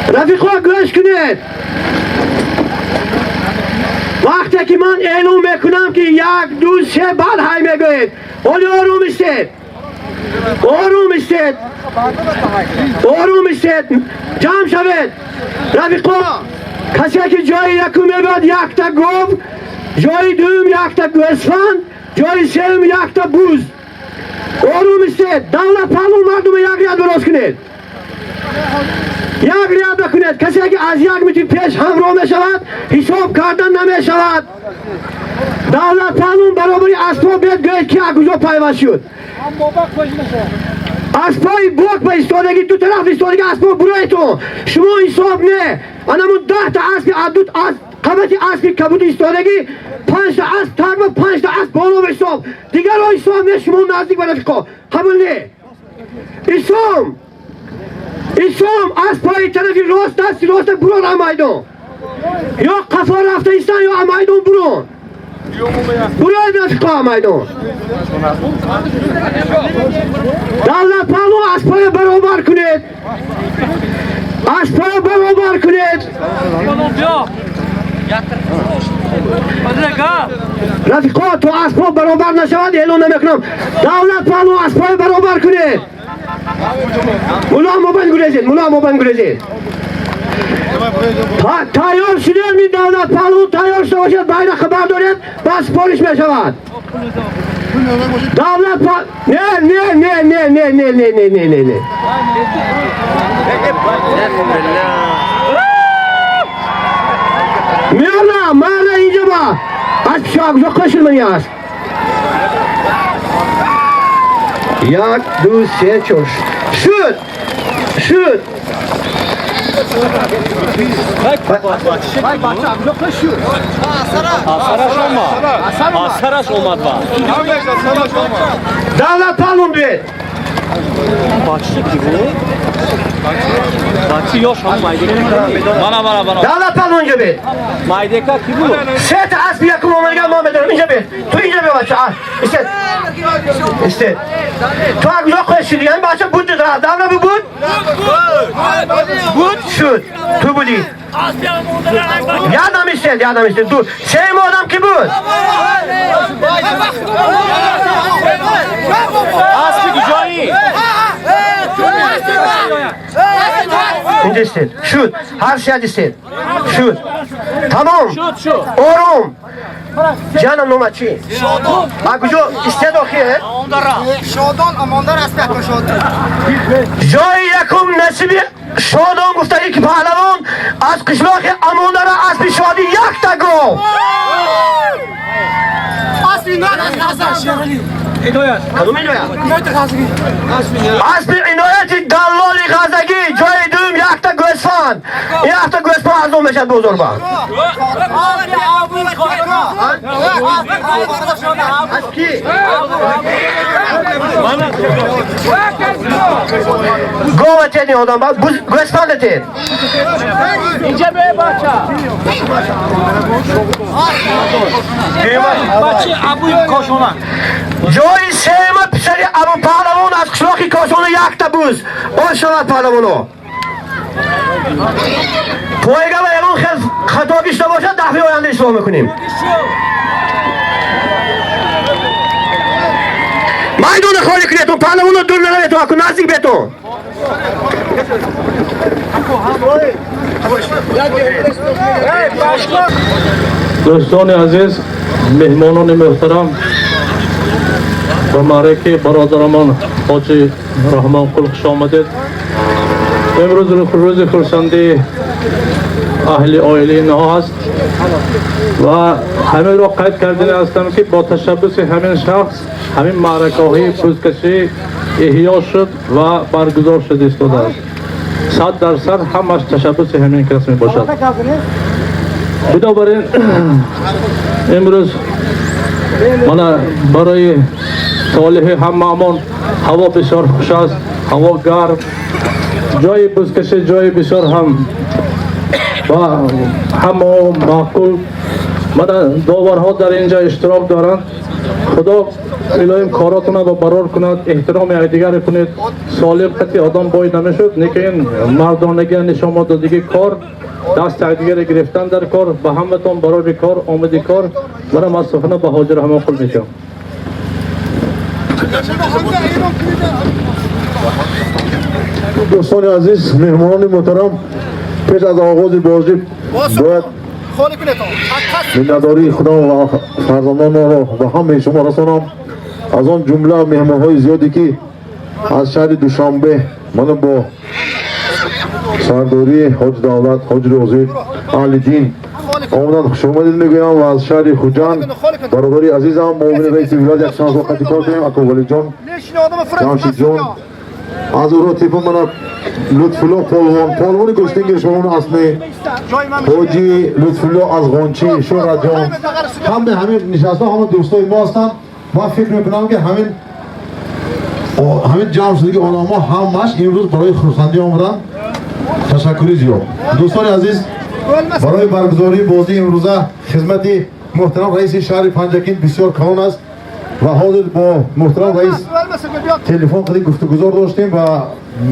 Рафиқо, гӯш кунед. Вақте ки ман эълон мекунам, ки як, ду, се, баъд ҳай мегӯед. Ҳоли ором истед, ором истед, ором истед, ҷамъ шавед. Рафиқо, касе ки ҷои якум мебиёд, якта гов, ҷои дуюм якта гӯсфанд, ҷои сеюм якта буз. Ором истед. Давлат паҳлу, мардума як ряд бироз кунед, як ряд бикунед. Касе ки аз як метр пеш ҳамроҳ мешавад, ҳисоб кардан намешавад. Давлат паҳлун, баробари аспо бед, гӯед, ки аз куҷо пайваст шуд. Аспои бок ба истодагӣ, ду тараф истодагӣ аспо буроетон, шумо ҳисоб не. Анамун 10-та аспи аз ду аз қабати аспи кабуди истодагӣ, панҷта асп тагба, панҷта асп боло ба ҳисоб, дигарро ҳисоб не. Шумо наздик ба рафиқо қабул не. Исом, исом, аспои тарафи рост, дасти роста бурон а майдон, ё қафо рафта истан, ё а майдон бурон. Буроед, рафиқо, а майдон. Давлат паҳлу, аспоя баробар кунед, аспоя баробар кунед. Рафиқо, то аспо баробар нашавад, эълон намекунам. Давлат паҳлу, аспоя баробар кунед. Мулло, мобайн гурезед, мулло, мобайн гурезед. Тайёр шудед? Ми давлат паҳлу тайёр шуда бошад, байрақ бардоред, ба супориш мешавад. Давлат не, не, не, не, не, не, не, не, не, не, не. Миёна, мана инҷа ба аз пишак ҷо қашил мани аст. Як, ду, се, чор. Шуд, шуд. Асараш омад ба. Давлат паҳлун, биед. Бачи ки буд? Бачи ёш ҳам майдека. Мана, мана, мана. Давлат паҳлун, инҷа биед. Майдека ки буд? Сета аспи якум омадаган ман медонам. Инҷа биед. Ту инҷа биё, бача. Истед, истед. Ту аз куҷо қош шудӣ? Ҳамин бача буд, давра буд, буд, шуд, ту будӣ. Ядам истед, ядам истед. Ду, сеюм одам ки буд? Аспи куҷоӣ? Инҷа истед. Шуд, ҳар сияд истед. Шуд, тамом. Шуд, шуд. Ором. Ҷанам, нома чӣ? А куҷо истед охир? Шодон Амондар аспи ака шодон. Ҷои якум насиби Шодон гуфтагӣ, ки паҳлавон аз қишлоқи Амондара, аспи Шодӣ, якта гов. Аспи Иноят аз Ғаза Шерали. Кадом Иноят? Иноят Ғазагӣ. Аспи Инояти даллоли Ғазагӣ ҷои дуюм, якта гӯсфанд. Якта гӯсфанд арзон мешавад бозорба. Аз ки гова тедни одам гӯсфанда тед. Инҷа бе, бача. Бачи Абуи Кошона. Ҷои сеюма писари Абу Паҳлавон аз қишлоқи Кошона, якта буз. Он шавад, паҳлавоно. Пойга ва ягон хел хатогӣ шуда бошад, дафъаи оянда ислоҳ мекунем. Майдона холӣ кунедтон, паҳлавоно, дур нараведтон, аку наздик бетон. Дӯстони азиз, меҳмонони муҳтарам, ба маъракаи бародарамон ҳоҷи Раҳмонқул хуш омадед. Имрӯз рӯзи хурсандии аҳли оилаи инҳо аст ва ҳаминро қайд кардани ҳастам, ки бо ташаббуси ҳамин шахс ҳамин маъракаҳои бузкашӣ эҳё шуд ва баргузор шуд истодааст. 100% ҳамаш ташаббуси ҳамин кас мебошад. Бинобар ин имрӯз мана барои солиҳи ҳамаамон ҳаво бисёр хуш аст, ҳаво гарм, ҷои бузкашӣ ҷои бисёр ҳам ва ҳамо маъқул. Мана доварҳо дар ин ҷо иштирок доранд. Худо Илоҳим коротона ба барор кунад, эҳтироми якдигар кунед. Солим қати одам бой намешуд, лекин мардонагӣ нишон додиги кор, даст якдигаре гирифтан дар кор. Ба ҳаматон барори кор, омади кор. Мана ман сухана ба Ҳоҷи Раҳмонқул мешавам. Дӯстони азиз, меҳмонони муҳтарам, пеш аз оғози бозӣ бояд миннатдории худам ва фарзандонро ба ҳамаи шумо расонам, аз он ҷумла меҳмонҳои зиёде, ки аз шаҳри Душанбе мана бо сардории Ҳоҷи Давлат, Ҳоҷи Розӣ, аҳли дин омаданд, хушомадед мегӯям. Ва аз шаҳри Хуҷанд бародари азизам, муовини раиси вилоят, як чанд сол қати кор кунем, ако Валиҷон, Ҷамшидҷон, аз Уротепа мана Лутфулло полвон, полвони гӯштингир шумоно асли Ҳоҷи Лутфулло аз Ғончӣ, Шӯҳратҷон, ҳама ҳамин нишастҳо ҳама дӯстои мо ҳастанд. Ман фикр мекунам, ки ҳамин ҷамъ шудагии одамҳо ҳамаш имрӯз барои хурсандӣ омаданд. Ташаккури зиёд, дӯстони азиз. Барои баргузории бозии имрӯза хизмати муҳтарам раиси шаҳри Панҷакент бисёр калон аст ва ҳозир бо муҳтарам раис телефон қади гуфтугузор доштем ва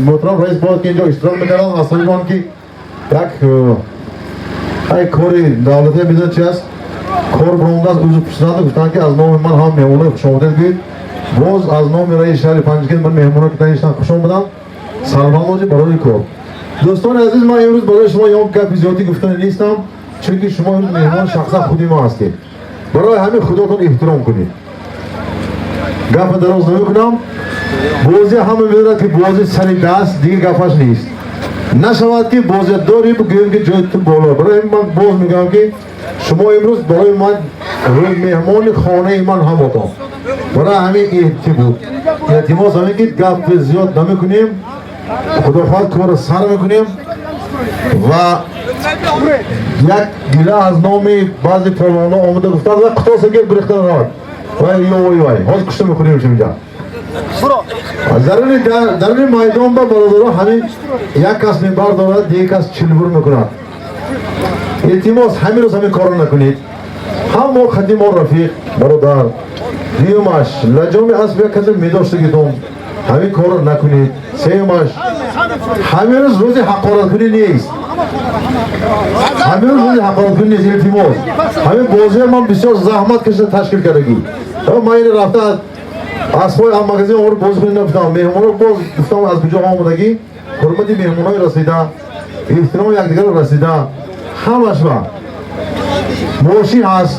муҳтарам раис бояд ки инҷо иштирок мекарданд. Аз сабаби он ки як ай кори давлатия медонад чи аст, кор баромадааст, узр пурсиданд, гуфтанд, ки аз номи ман ҳам меҳмонои хушомадед гӯед. Боз аз номи раиси шаҳри Панҷакент ман меҳмоно ки танишдан хуш омаданд, сарбаланд бошед, барои кор. Дӯстони азиз, ман имрӯз барои шумо ягон гапи зиёдӣ гуфтани нестам, чунки шумо имрӯз меҳмони шахсан худи мо ҳастед. Барои ҳамин худотон эҳтиром кунед. Гапа дароз намекунам. Бозӣ ҳама медонад, ки бозӣ сари даст, дигар гапаш нест. Нашавад, ки бозӣ дорӣ, бигӯем, ки ҷои ту боло. Барои ҳамин ман боз мегӯям, ки шумо имрӯз барои ман меҳмони хонаи ман ҳамотон. Барои ҳамин буд илтимос ҳамин, ки гап зиёд намекунем, худо хоҳад, корро сар мекунем. Ва як гила аз номи баъзе полвонҳо омада гуфтанд: ва қутоса гел гурехта наравад, вай ёвой, вай ҳозир кушта мекунем инҷа даруни майдон. Ба бародаро, ҳамин як кас мебардорад, дигар кас чилбур мекунад. Илтимос, ҳамин рӯз ҳамин корро накунед. Ҳам мо қадим мо рафиқ бародар. Дуюмаш, лаҷоми асб як касе медоштагитон, ҳамин корро накунед. Сеюмаш, ҳамин рӯз рӯзи ҳақораткунӣ нест, ҳамин рӯз рӯзи ҳақораткунӣ нест. Илтимос, ҳамин бозиро ман бисёр заҳмат кашида ташкил кардагӣ. Ман ина рафта асбои аз магазин овард, бозӣ кунед нагуфтам. Меҳмонро боз гуфтам, аз куҷо омадагӣ, ҳурмати меҳмонҳои расида, эҳтироми якдигарро расида. Ҳамаш ба мошин ҳаст,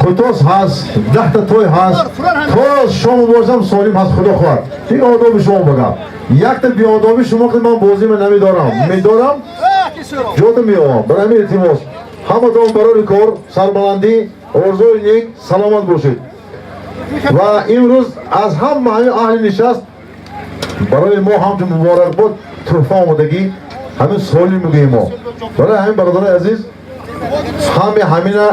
қутос ҳаст, 10-та той ҳаст, то шому бошам солим ҳаст, худо хоҳад. Ин одоби шумо багам, якта беодоби шумо ки ман бозима намедорам, медорам, ҷота меовам. Барои ҳамин илтимос, ҳаматон барори кор, сарбаландӣ, орзуи нек, саломат бошед. Ва имрӯз аз ҳама ҳамин аҳли нишаст барои мо ҳамчун муборакбод тӯҳфа омодагӣ, ҳамин солим мегӯем мо. Барои ҳамин, бародарои азиз, ҳаме ҳамина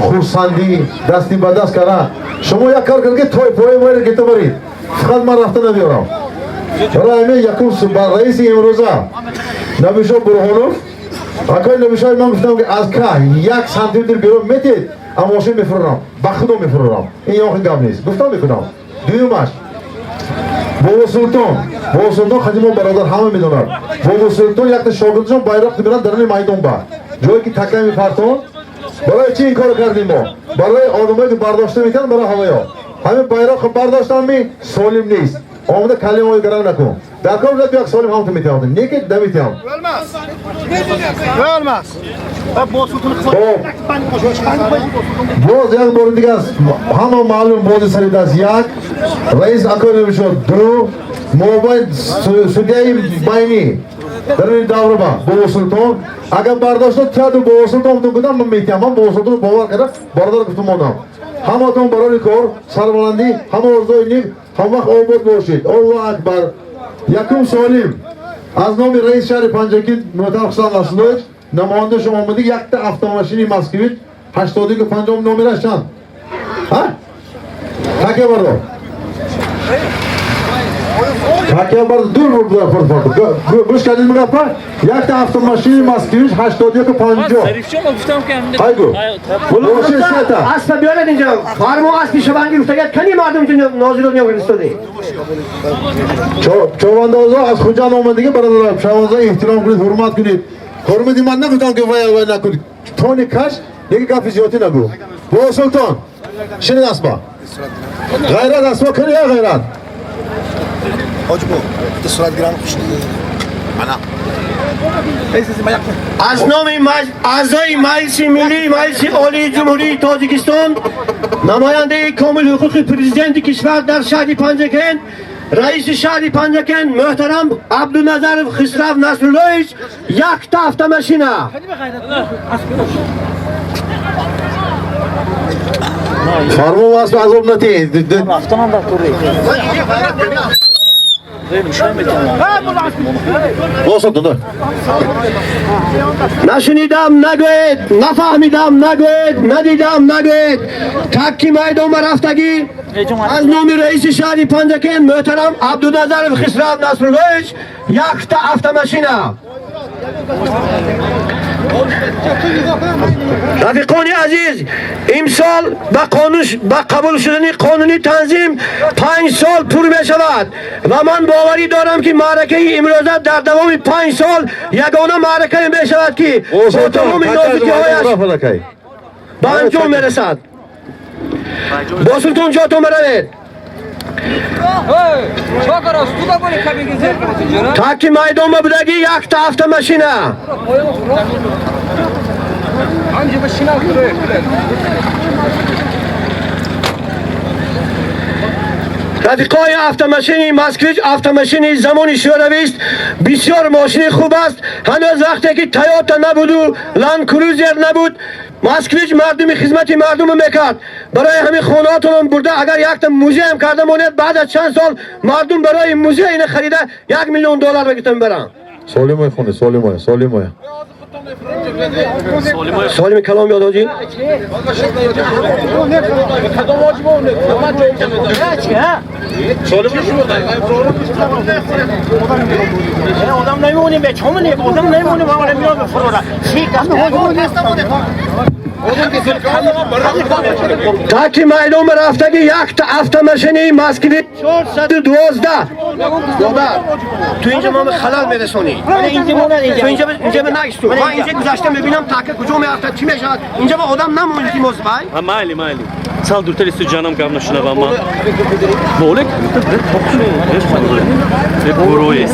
хурсандӣ дасти ба даст карда, шумо як кор кард, ки той пои моро гирифта баред, фақат ман рафта набиёрам. Барои ҳамин якум раиси имрӯза Набишо Бурҳонов, акои Набишои, ман гуфтам, ки аз ка 1 сантиметр берун метед, а мошин мефурорам, ба худо мефурорам. Ин ёхи гап нест, гуфтам мекунам. Дуюмаш, Бобо Султон, Бобо Султон хадимо бародар ҳама медонад. Бобо Султон якта шогирдшон байроқ мебаранд даруни майдон, ба ҷое ки така мепартон. Барои чӣ ин корро кардем мо? Барои одамое ки бардошта мекунанд, барои ҳавоё ҳамин байроқ бардоштан ми солим нест. Омада калимаҳои гаранг накун. Дар кор як солим ҳамту метавонем, не ки наметавон. Хоб, боз як бори дигар аст, ҳама маълум, бози сари даст: як, раис акои намешуд, ду, мобайн судяи байнӣ даруни давраба Бобо Султон. Агар бардошта театр Бобо Султон тун кунам, ман метиҳам. Ман Бобо Султон бовар карда бародар гуфтум мондам. Ҳаматон барори кор, сарбаландӣ, ҳама орзуи нек, ҳамвақт обод бошед. Аллоҳу акбар. Якум солим аз номи раиси шаҳри Панҷакент муҳтарам Хусан Расулович намоянда шумо омадӣ, якта автомашини Москвич 85 номераш чанд? Ҳа, таке бардор. Такя бар дур бурд бар форт. Гӯш кардед мегапа? Якта автомашини Москвич 81 50. Зарифҷон, ман гуфтам ки Хайгу. Мошин сета. Асп биёред инҷо. Фармо аспи шабанги гуфтагият кани мардум инҷо нозирот меофиристоди. Човандозо аз Хуҷанд омадиги бародарам. Чавандозо эҳтиром кунед, ҳурмат кунед. Ҳурмати ман нагуфтам ки вай вай накунед. Тони каш, неки гапи зиёдӣ нагӯ. Бо Султон. Шинед аспа. Ғайрат аспа кани я ғайрат. Ҳоҷибо, ду сурат гирам хуш. Аз номи аъзои Маҷлиси Миллии Маҷлиси Олии Ҷумҳурии Тоҷикистон, намояндаи комили ҳуқуқи президенти кишвар дар шаҳри Панҷакент, раиси шаҳри Панҷакент муҳтарам Абдуназаров Хисрав Насруллоевич якта автомашина. Фармон асп азоб натиҳед. Рафтанам дар тури. Бо Султон. Да. Нашунидам нагӯед, нафаҳмидам нагӯед, надидам нагӯед. Такки майдонба рафтагӣ аз номи раиси шаҳри Панҷакент муҳтарам Абдуназаров Хисрав Насруллоевич якта автомашина. Рафиқони азиз, имсол ба қабул шудани қонуни танзим 5 сол пур мешавад ва ман боварӣ дорам, ки маъракаи имрӯза дар давоми 5 сол ягона маъракае мешавад, ки Бо бо Султон. тамоми нозукиҳояш ба анҷом мерасад. Бо Султон, ҷотон баравед. Таки майдонба будагӣ якта автомашина. Рафиқои, автомашини Москвич автомашини замони шӯравист, бисёр мошини хуб аст. Ҳанӯз вақте ки Тойота набуду Ланд Крузер набуд, Москвич мардуми хизмати мардумро мекард. Барои ҳамин хонаотонон бурда агар якта музеям карда монед, баъд аз чанд сол мардум барои музей ина харида 1 миллион доллар бигирта мебаранд. Солимой хоне, солимой, солимой. Солими калом ёд ҳоҷӣ. Одам намемонем, бечомонем, одам намемонем, ҳамара миём фурора. Таки майдонба рафтагӣ якта автомашини Москвич 412. Додар, ту инҷа ма халал мерасонӣ. Ту инҷа нагисту. Ман инҷа гузашта мебинам, така куҷо меафтад, чӣ мешавад. Инҷа ба одам намон, илтимос бай. Майли, майли. Сал дуртар исто, ҷанам, гап нашунавам ман. Болек, бурои.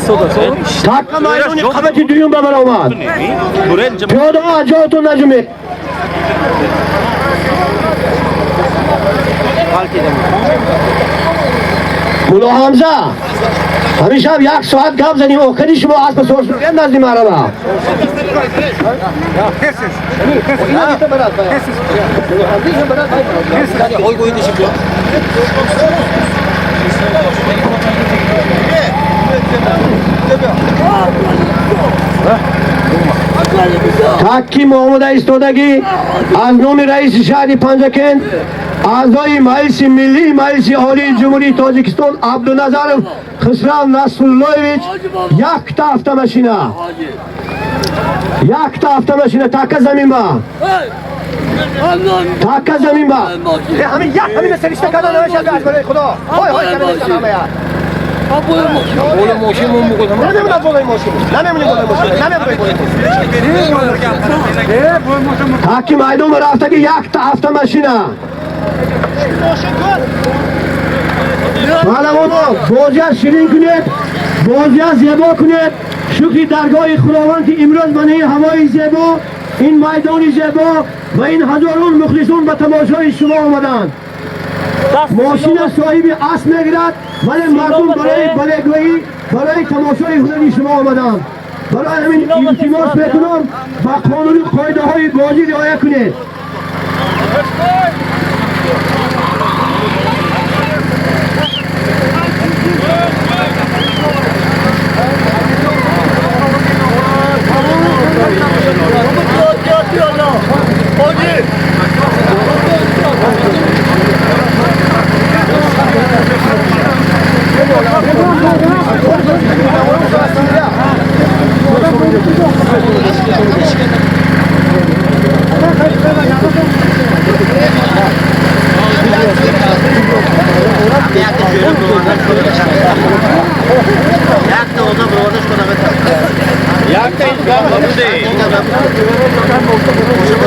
Така майдони қабати дуюм ба баромад. Пиёдаҳо аз ҷоятон наҷумед. Мулло Ҳамза, ҳамин шаб як соат гап задем, охири шумо аспа сор шуд назди мараба. Таки омода истодагӣ аз номи раиси шаҳри Панҷакент, аъзои Маҷлиси Миллии Маҷлиси Олии Ҷумҳурии Тоҷикистон Абдуназаров Хисрав Насруллоевич якта автомашина, якта автомашина. Така заминба, така заминба. Ҳамин як ҳамин саришта карда намешавад, аз барои Худо, ҳой ҳой карда мешавад ҳамая. Намемонад болои мошин, намемонӣ болои мошин, намеброи болои мошин. Таки майдон рафтаги якта автомашина. Паҳлавоно, бозия ширин кунед, бозия зебо кунед. Шукри даргоҳи Худованд, ки имрӯз ман ин ҳавои зебо, ин майдони зебо ва ин ҳазорон мухлисон ба тамошои шумо омаданд. Мошина соҳиби асп мегирад, вале мардум барои балегӯӣ, барои тамошои ҳунари шумо омаданд. Барои ҳамин илтимос мекунам, ба қонуни қоидаҳои бозӣ риоя кунед.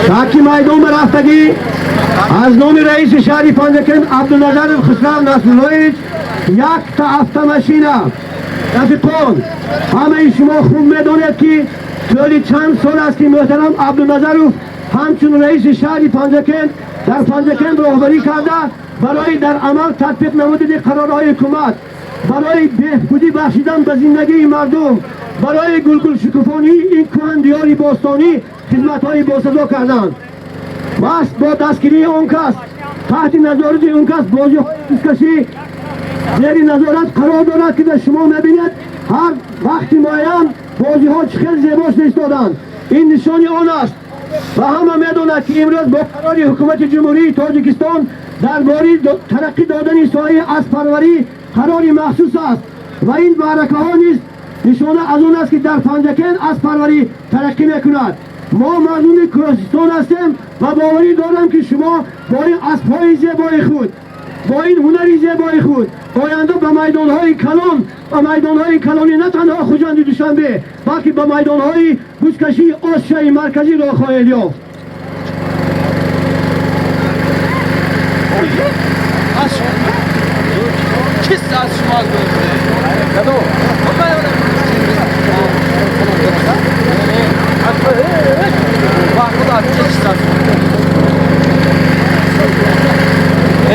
Таки майдон ба рафтагӣ аз номи раиси шаҳри Панҷакент Абдуназаров Хусрав Насруллоевич якта автомашина. Рафиқон, ҳамаи шумо хуб медонед, ки тӯли чанд сол аст, ки муҳтарам Абдуназаров ҳамчун раиси шаҳри Панҷакент дар Панҷакент роҳбарӣ карда, барои дар амал татбиқ намудани қарорҳои ҳукумат, барои беҳбудӣ бахшидан ба зиндагии мардум, барои гулгулшукуфонии ин кӯҳан диёри бостонӣ хизматҳои босазо карданд. Маҳз бо дастгирии он кас, таҳти назорати он кас бозиҳои бузкашӣ зери назорат қарор дорад, ки дар шумо мебинед, ҳар вақти муайян бозиҳо чӣ хел зебо шуда истоданд. Ин нишони он аст ва ҳама медонад, ки имрӯз бо қарори ҳукумати Ҷумҳурии Тоҷикистон дар бораи тараққӣ додани соҳаи аспарварӣ қарори махсус аст ва ин маъракаҳо низ нишона аз он аст, ки дар Панҷакент аспарварӣ тараққӣ мекунад. Мо мардуми кӯҳистон ҳастем ва боварӣ дорам, ки шумо бо ин аспҳои зебои худ, бо ин ҳунари зебои худ оянда ба майдонҳои калон, ба майдонҳои калони на танҳо Хуҷанди Душанбе, балки ба майдонҳои бузкашии Осиёи Марказӣ роҳ хоҳед ёфт.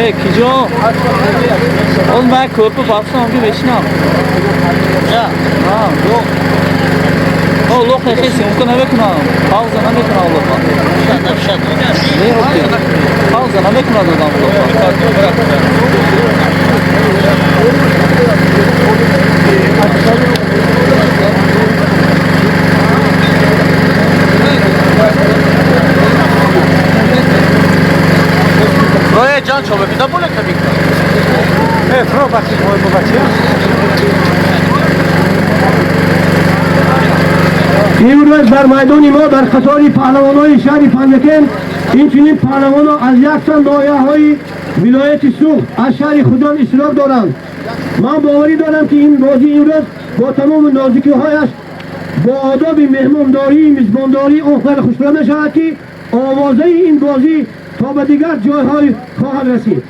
Эй, киҷо? Он ман кӯпи бафсам, ки мешинам. А, лоқ. О, лоқ нехе съёмка намекунам. Пауза намекунам лоқа. Не, окей. Пауза намекунад одам лоқа. Роя ҷан чобе бида боле кабинка. Э, фро бачи, мой бачи. Имрӯз дар майдони мо дар қатори паҳлавонои шаҳри Панҷакент инчунин паҳлавоно аз якчанд ноҳияҳои вилояти Суғд, аз шаҳри Хуҷанд иштирок доранд. Ман боварӣ дорам, ки ин бозӣ имрӯз бо тамоми нозикиҳояш, бо одоби меҳмондории мизбондорӣ он қадар хушрӯ мешавад, ки овозаи ин бозӣ то ба дигар ҷойҳо хоҳад расид.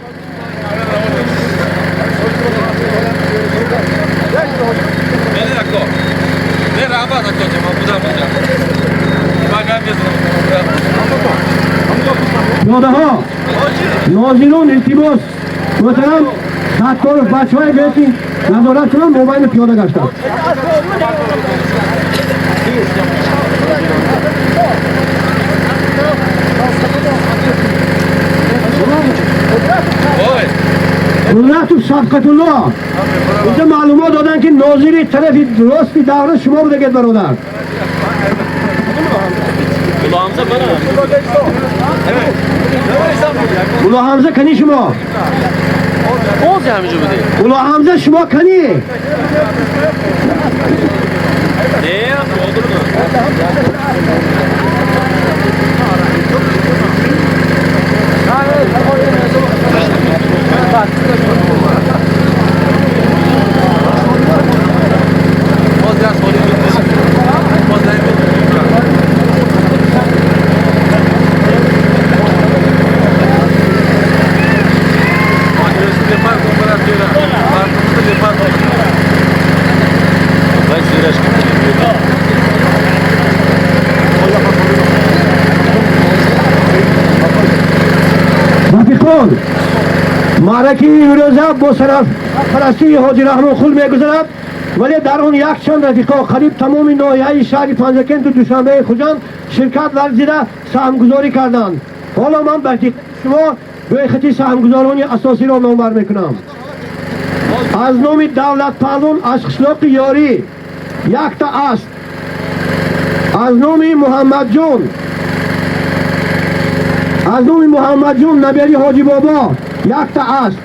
Не раҳбар акоҷа, ман будам инҷа. Ман гап мезанам. Пиёдаҳо, нозирон, илтимос, муҳтарам Сатторов, бачаҳое гӯяд, ки назорат кунанд, мобайни пиёда гаштанд. Қудратов Шафқатулло, инҷа маълумот доданд, ки нозири тарафи рости давра шумо будагед, бародар. Мулоҳамза бара. Мулоҳамза, кани шумо? Бози ҳаминҷо будӣ. Мулоҳамза, шумо кани? Не, одурду. Рафиқон, маъракаи имрӯза бо сарпарастии Ҳоҷи Раҳмонқул мегузарад, вале дар он якчанд рафиқо, қариб тамоми ноҳияи шаҳри Панҷакенту Душанбеи Хуҷанд ширкат варзида, саҳмгузорӣ карданд. Ҳоло ман ба диққати шумо рӯйхати саҳмгузорони асосиро номбар мекунам. Аз номи Давлатпаҳлун аз қишлоқи Ёрӣ якта аст, аз номи Муҳаммадҷон, набери Ҳоҷи Бобо, якта аст,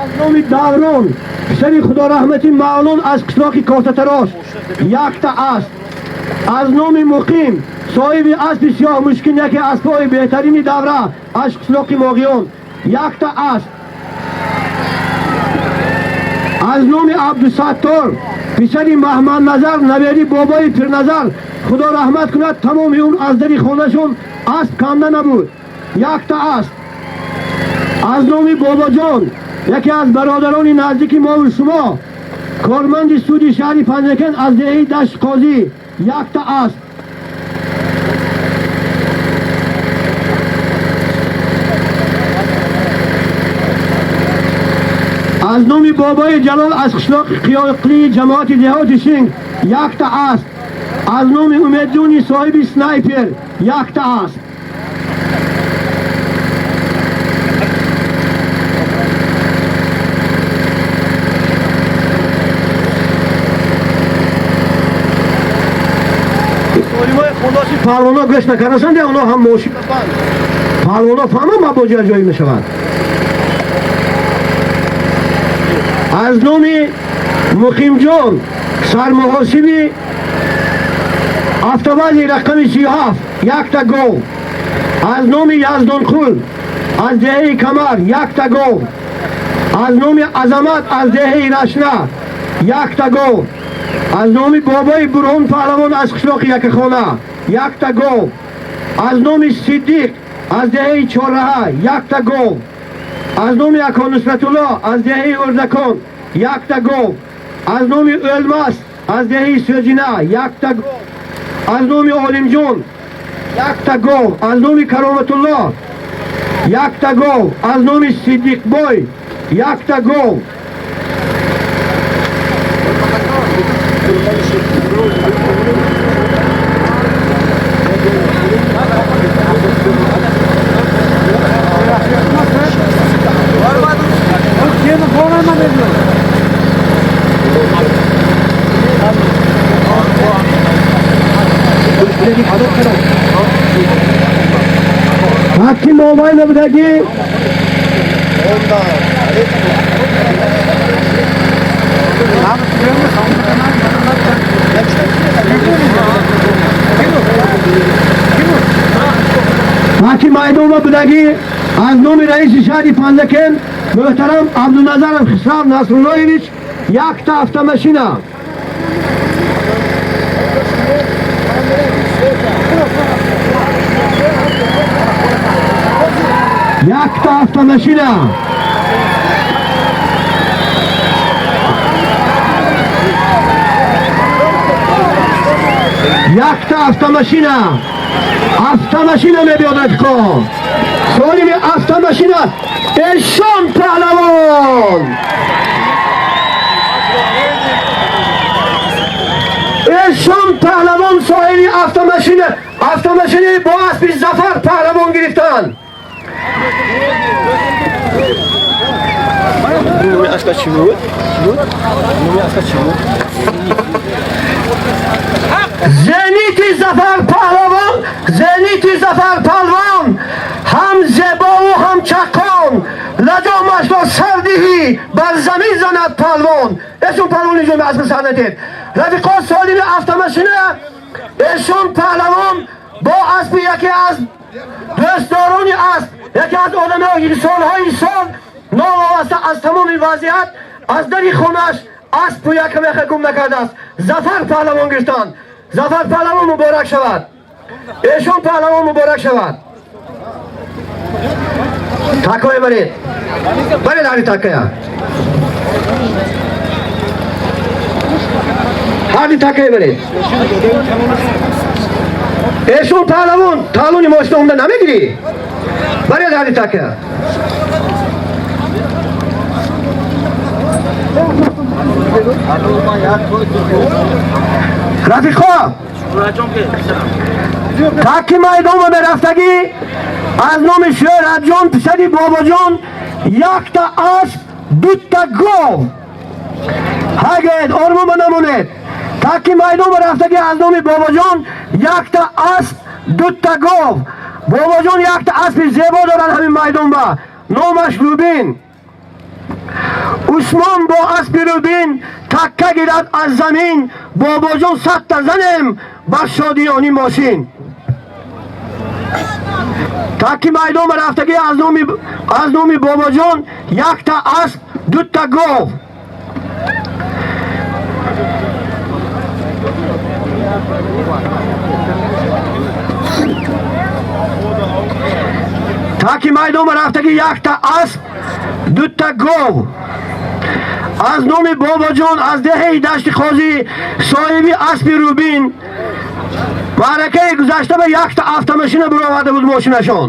аз номи Даврон, писари худораҳмати Мавлон, аз қишлоқи Косатарош якта аст. Аз номи Муқим, соҳиби аспи сиёҳмушкин, яке аспҳои беҳтарини давра аз қишлоқи Моғиён, якта асп. Аз номи Абдусаттор, писари Маҳмадназар, навери бобои Пирназар, худо раҳмат кунад, тамоми он аз дари хонашон асп канда набуд, якта асп. Аз номи Бобоҷон, яке аз бародарони наздики мову шумо, корманди суди шаҳри Панҷакент, аз деҳаи Дашти Қозӣ, якта асп. Аз номи бобои Ҷалол аз қишлоқи Қиёқлии ҷамоати деҳоти Шинг, якта асп. Аз номи Умедҷони соҳиби снайпер, якта асп. Парвона гӯш накардасанд, оно ҳам мошин парвона фаҳмам мабоҷи ҷои мешавад. Аз номи Муқимҷон, сармуҳосиби автобази рақами 37, якта гов. Аз номи Яздонқул аз деҳаи Камар, якта гов. Аз номи Азамат аз деҳаи Рашна, якта гов. Аз номи бобои Бурҳон Паҳлавон аз қишлоқи Якахона, якта гов. Аз номи Сиддиқ аз деҳаи Чорраҳа, якта гов. Аз номи Ако Нусратулло аз деҳаи Ӯрдакон, якта гов. Аз номи Ӯлмас аз деҳаи Сӯҷина, якта гов. Аз номи Олимҷон, якта гов. Аз номи Кароматулло, якта гов. Аз номи Сиддиқбой, якта гов. Ҳакки мобайна будаги ҳакки майдонба будаги аз номи раиси шаҳри Панҷакент муҳтарам Абдуназаров Хисрав Насруллоевич, якта автомашина. Якта автомашина. Якта автомашина. Автомашина мебиёд, рафиқо. Соҳиби автомашина Эшон Паҳлавон. Эшон Паҳлавон соҳиби автомашина, автомашинаи бо аспи Зафар Паҳлавон гирифтанд. Зенити Зафар Паҳлавон, Зенити Зафар Палвон, ҳам зебову ҳам чаққон, лаҷомашро сар диҳӣ, бар замин занад палвон. Эшон палвони ҷоми аспи сарнатед. Рафиқо, соҳиби автомашина Эшон Паҳлавон бо аспи яке аз дӯстдорони асп, яке аз одамои солҳои сол новобаста аз тамоми вазъият аз дари хонааш аспу якамеха гум накардааст, Зафар Паҳлавон гирифтанд. Зафар Паҳлавон муборак шавад, Эшон Паҳлавон муборак шавад. Такое баред, баред ҳари такая, ҳари такая баред. Эшон Паҳлавон талони мошина омда намегирӣ, баред ҳари такая. Рафиқо, таки майдонба мерафтагӣ аз номи Шӯҳратҷон, писари Бобоҷон, якта асп, дута гов. Ҳагед, ормома намонед. Таки майдонба рафтагӣ аз номи Бобоҷон якта асп, дута гов. Бобоҷон якта аспи зебо доранд ҳамин майдонба, номаш Рубин. Усмон бо аспи рубин такка гирад аз замин, бобоҷон 100 та занем бар шодиёни мошин. Таки майдон ба рафтагӣ аз номи бобоҷон якта асп, дута гов. Таки майдон ба рафтагӣ якта асп, дута гов аз номи бобоҷон аз деҳаи Дашти Қозӣ, соҳиби аспи рубин. Маъракаи гузашта ба якта автомашина буроварда буд, мошинашон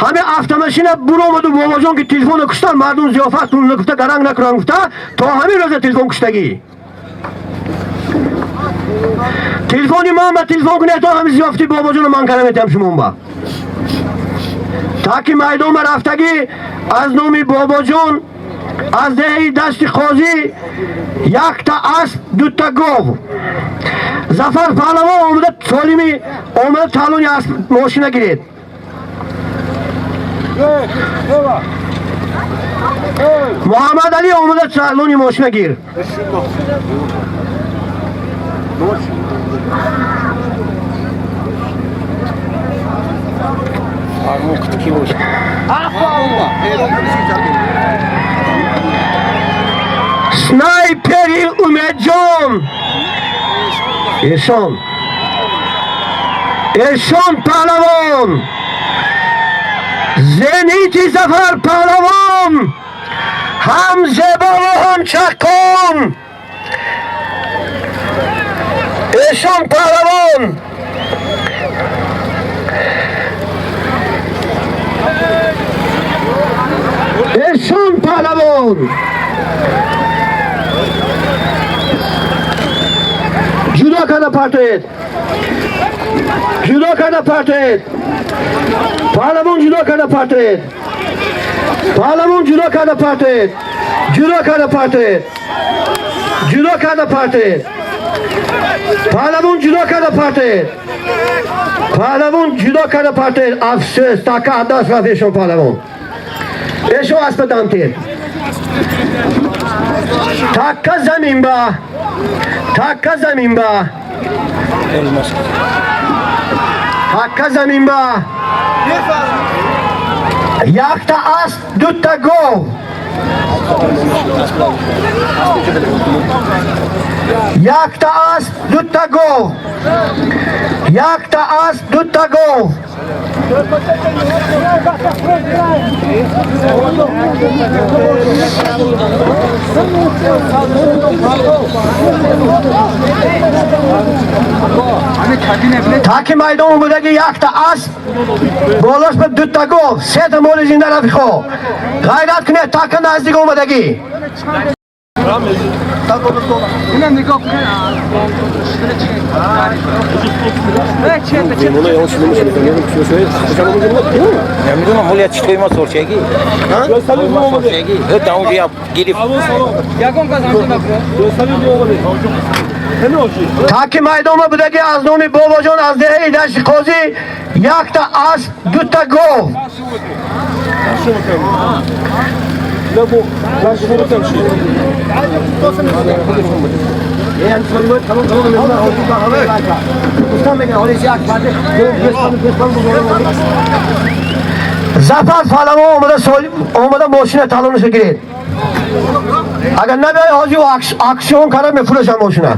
ҳаме автомашина буромаду бобоҷон ки телефонро куштан, мардум зиёфат пул гуфта, гаранг накунан гуфта, то ҳамин рӯза телефон куштагӣ. Телефони ман ба телефон кунед, то ҳамин зиёфати бобоҷоно ман кара метиҳам шумон ба. Таки майдон ба рафтагӣ аз номи бобоҷон аз деҳаи Дашти Қозӣ якта асп, дута гов. Зафар Паҳлавон омада, солими омада, талони асп мошина гиред. Муҳаммад Али омада, талони мошина гир. Снайпери Умедҷон, Эшон, Эшон Паҳлавон, зенити Зафар Паҳлавон, ҳам зебову ҳам чаққон, Эшон Паҳлавон. Эшон Паҳлавон ҷудо карда партоед, ҷудо карда партоед, паҳлавон ҷудо карда партоед, паҳлавон ҷудо карда партоед, ҷудо карда партоед, ҷудо карда партоед, паҳлавон ҷудо карда партоед, паҳлавон ҷудо карда партоед. Афсӯс, така даст рафт Эшон Паҳлавон. Эшон аспа дамтед. Такка замин ба, такка замин ба, такка замин ба. Якта асп, дута гов. Якта асп, дута гов. Якта асп, дута гов. Таки майдон будаги якта асп, болош ба дута гов, сета моли зинда. Рафиқо, ғайрат кунед, така наздик омадагӣ. Ина нигоҳ кун. Намедонам, ҳоли читои ма сорчагӣ. Сорчагӣ. Ҳа, онҷо я гирифт. Ягон кас ҳамчун накунад. Таки майдонма будаги аз номи бобоҷон аз деҳаи Дашти Қозӣ якта асп, дута гов. Зафар Паҳлавон омада, омада, мошина талониша гиред. Агар набиёй, ҳоҷи аукцион карда мефурӯшам мошина.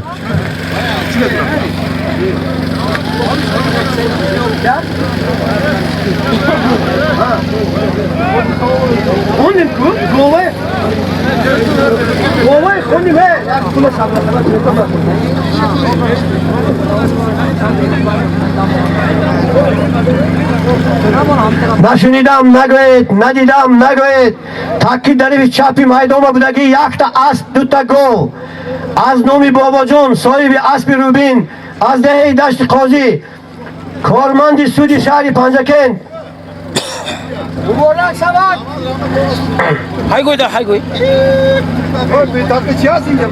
Хоним ку говай, говай хоним. Э, як пула сабр. Нашунидам нагӯед, надидам нагӯед. Таки дарифи чапи майдонма будагӣ якта асп, дута гов аз номи бобоҷон, соҳиби аспи рубин аз деҳаи Дашти Қозӣ, корманди суди шаҳри Панҷакент. Муборак шавад. Ҳайгӯй да, ҳайгӯй. Чӣ ҳаст инҷа?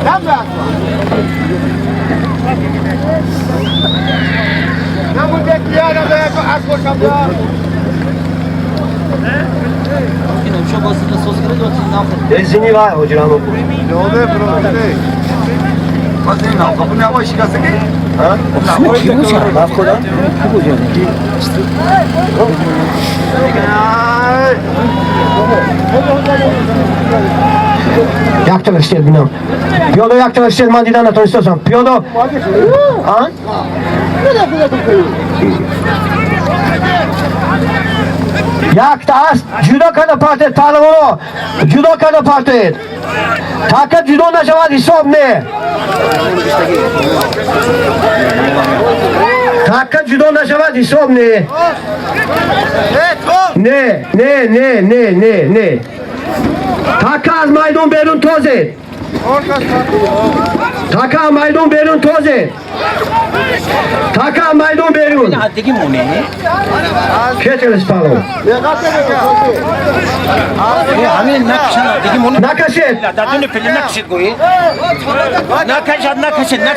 Дам ба. Намуде кияра да як асп бошам да. Зини вай ҳоҷирамо. Якта версия бинам. Пиёдо якта версия ман дидан натонистасам. Пиёдо. А? Якта аст ҷудо карда партед паҳлавонро, ҷудо карда партед. Така ҷудо нашавад ҳисоб не. Така ҷудо нашавад ҳисоб не. Не, не, не, не, не, не. Така аз майдон берун тозед. Така аз майдон берун тозед. Така аз майдон берун. Кечелес паҳлавон. Накашед.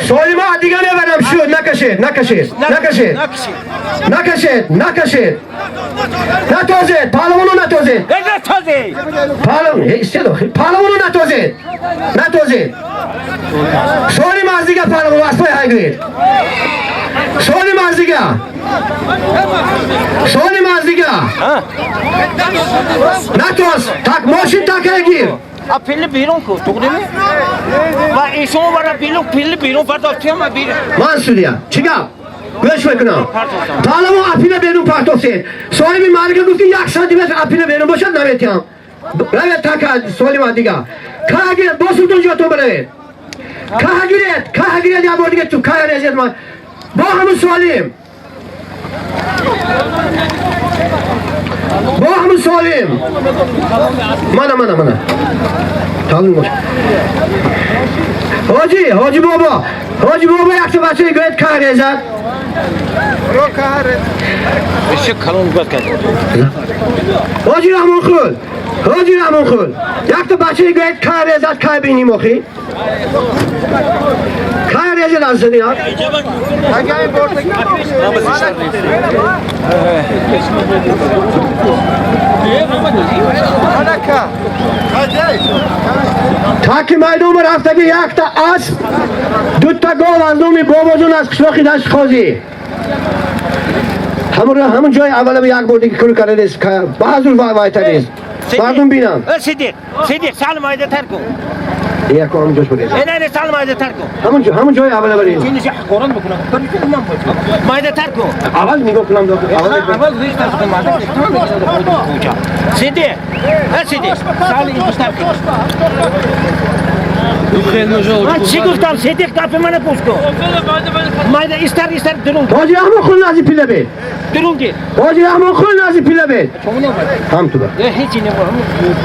Солима дига мебарам шуд. Накашед, накашед, накашед. Накашед, накашед. Натозед, паҳлавоно натозед. Паҳлавон, истедо. Паҳлавоно натозед. Натозед. Солима аз дига паҳлавон аспои ҳайгиред. Солима аз дига. Солима аз дига. Натоз, так мошин так ҳайгир. پله بیرون کو تو نمی و ایشون برا بیرون پله بیرون برداشتیم بیرون من سودیا چی گپ گوش میکنم پهلوان اپیل بیرون پرتوسید صاحب مالک گفت یک سانتی متر اپیل بیرون باشد نمیتیم روید تک سالم دیگه که گیرد با سلطان جاتون بروید که گیرد که گیرد یه بار دیگه تو که رزید من با همون سالم با همون سالم منه منه منه تالون باش حاجی حاجی بابا حاجی بابا یک تا بچه گوید که رزد حاجی رحمان خول حاجی رحمان خول یک تا بچه گوید که رزد که بینیم آخی که رزد از زدین ها таки майдон рафтаги якта асп дута гов аз номи бобоҷон аз қишлоқи дашти қозӣ ҳамон ҷои аввала як бор диги кур карда нест баъзур вайта нест мардум бинанд. صدیق صدیق سالم آیده تر کن. яко ҳамон ҷош бурез. نه نه سالم آیده تر کن. ҳамон ҷои аввала барез. اینش قرآن بکنم مایده تر کن. аввал нигоҳ кунам. اول ریش تر کن مایده. صدیق صدیق سالم اینجا تر کن. من چی گفتم صدیق گپ منو گوش کن. مایده استر استر درون. حاجی رحمان خون نازی پیله بید. درون گیر. حاجی رحمان خون نازی پیله بید. هم تو بر. هیچی نگو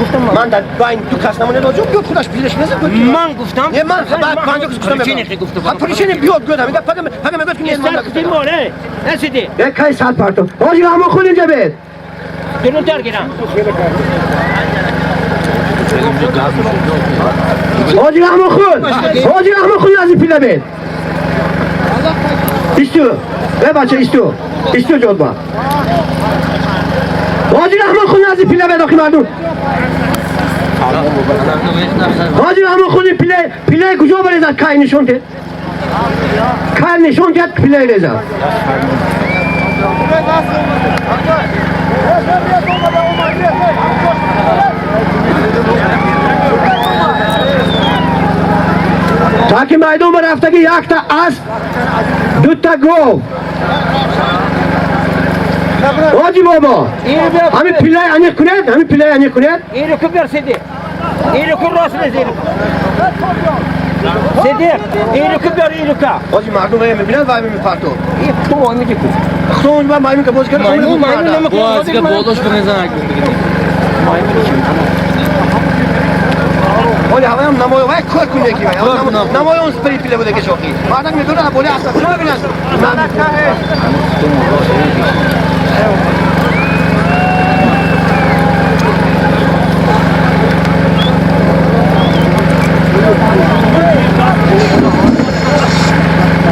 گفتم من در باین دو کس نمونه لازم بیاد خودش پیلش نزد. من گفتم نه من بعد پنجاه کس گفتم. پرچینی گفتم. هم پرچینی بیاد گفتم. میگه پگم پگم میگه که استر گفتیم ماره. نه صدیق. یک کای سال پارتو. حاجی رحمان خون اینجا بید. درون در گیرم. حاجی رحمان خون حاجی رحمان خون نازی پیله بید. ایستو ای بچه ایستو ایستو جود با حاجی رحمان خون نازی پیله بید آخی مردم حاجی رحمان خون پیله پیله کجا بریزد کای نشون تید کای نشون تید پیله ریزد таки майдон ба рафтаги якта асп дута гов ҳоҷи бобо ҳамин пилаи аниқ кунед ҳамин пилаи аниқ кунед. اینو که بر صدیق اینو که راست نزیر صدیق اینو که بر اینو که ҳоҷи мардум вай мебинад вай мепартод. این تو میگی کو худо ба маймун ка боз кард. مایمون مایمون با بالاش بنزن. ولی هوایم نمایان وای کار کنه کی وای نمایان سپری پیله بوده که شوخی مردم میدونه بولی اصلا کجا ببینن.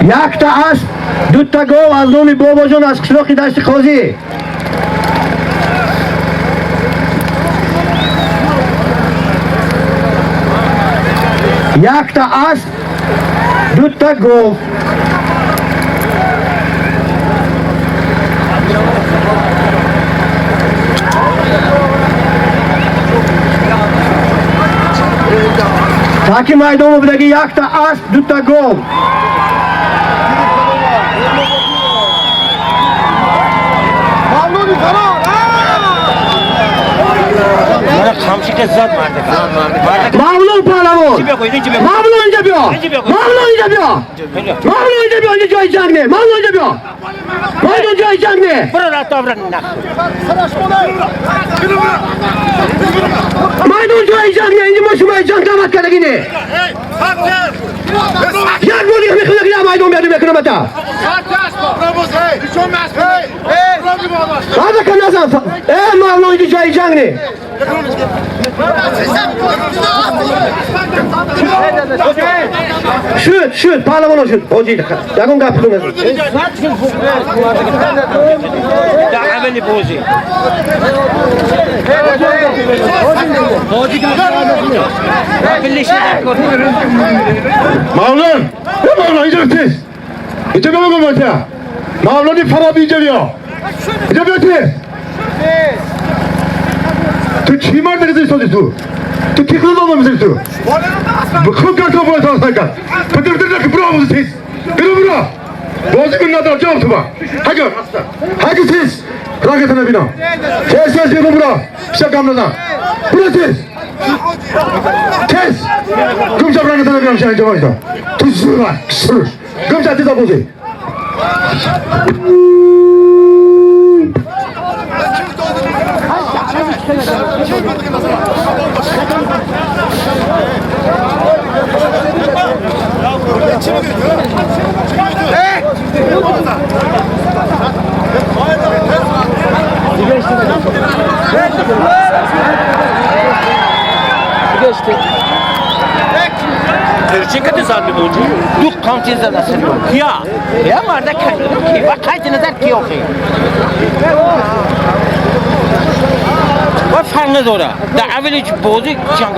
якта асп дута гов аз номи бобоҷон аз қишлоқи дашти қозӣ. Якта асп, дута гов. Таки майдон будаги якта асп, дута гов. Мавлон паҳлавон! Мавлон инҷа биё! Мавлон инҷа биё! Мавлон инҷа биё, инҷа ҷои ҷанг не! Мавлон инҷа биё! Майдон ҷои ҷанг не! Майдон ҷои ҷанг не! Инҷа мо шумои ҷанг даъват кардаги не! Як бор дига мехоҳам ки майдон биёдем мекунам ата! Ҳаза ка назан! Э Мавлон инҷа ҷои ҷанг не! Шуд, шуд, паҳлавонҳо шуд. Ҳоҷи, ягон гап кунед. Мавлон, мавлон инҷа тез. Инҷа биё бо Мавлони фароби инҷа биё. Инҷа биё тез. Ту чӣ мард истоди ту? Ту ки худо мезани ту? Хуб кард, то бояд тасай кард. Патир патир ки бро бозӣ тез. Биро биро. Бозӣ кун надорам ҷавоб ту ба. Ҳага. Ҳага тез. Ракета набинам. Тез тез биро биро. Бисёр гам назан. Биро тез. Тез. Гумша ракета набинам шан инҷа вайса. Ту зура. Сур. Гумша тез бозӣ. Ду қамчи зада кия? Я марда ки ва қайти назар ки охи? Ва фарқ надора. Дар аввали бозӣ чанг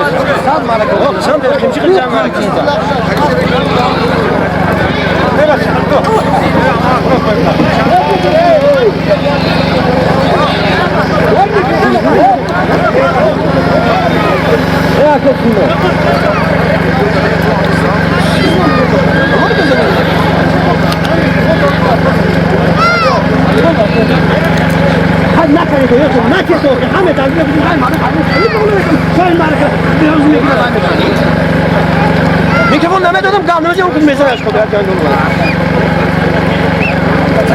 Микрофон намедодам, гап намезанам, ки мезанаш худо як ҷанг.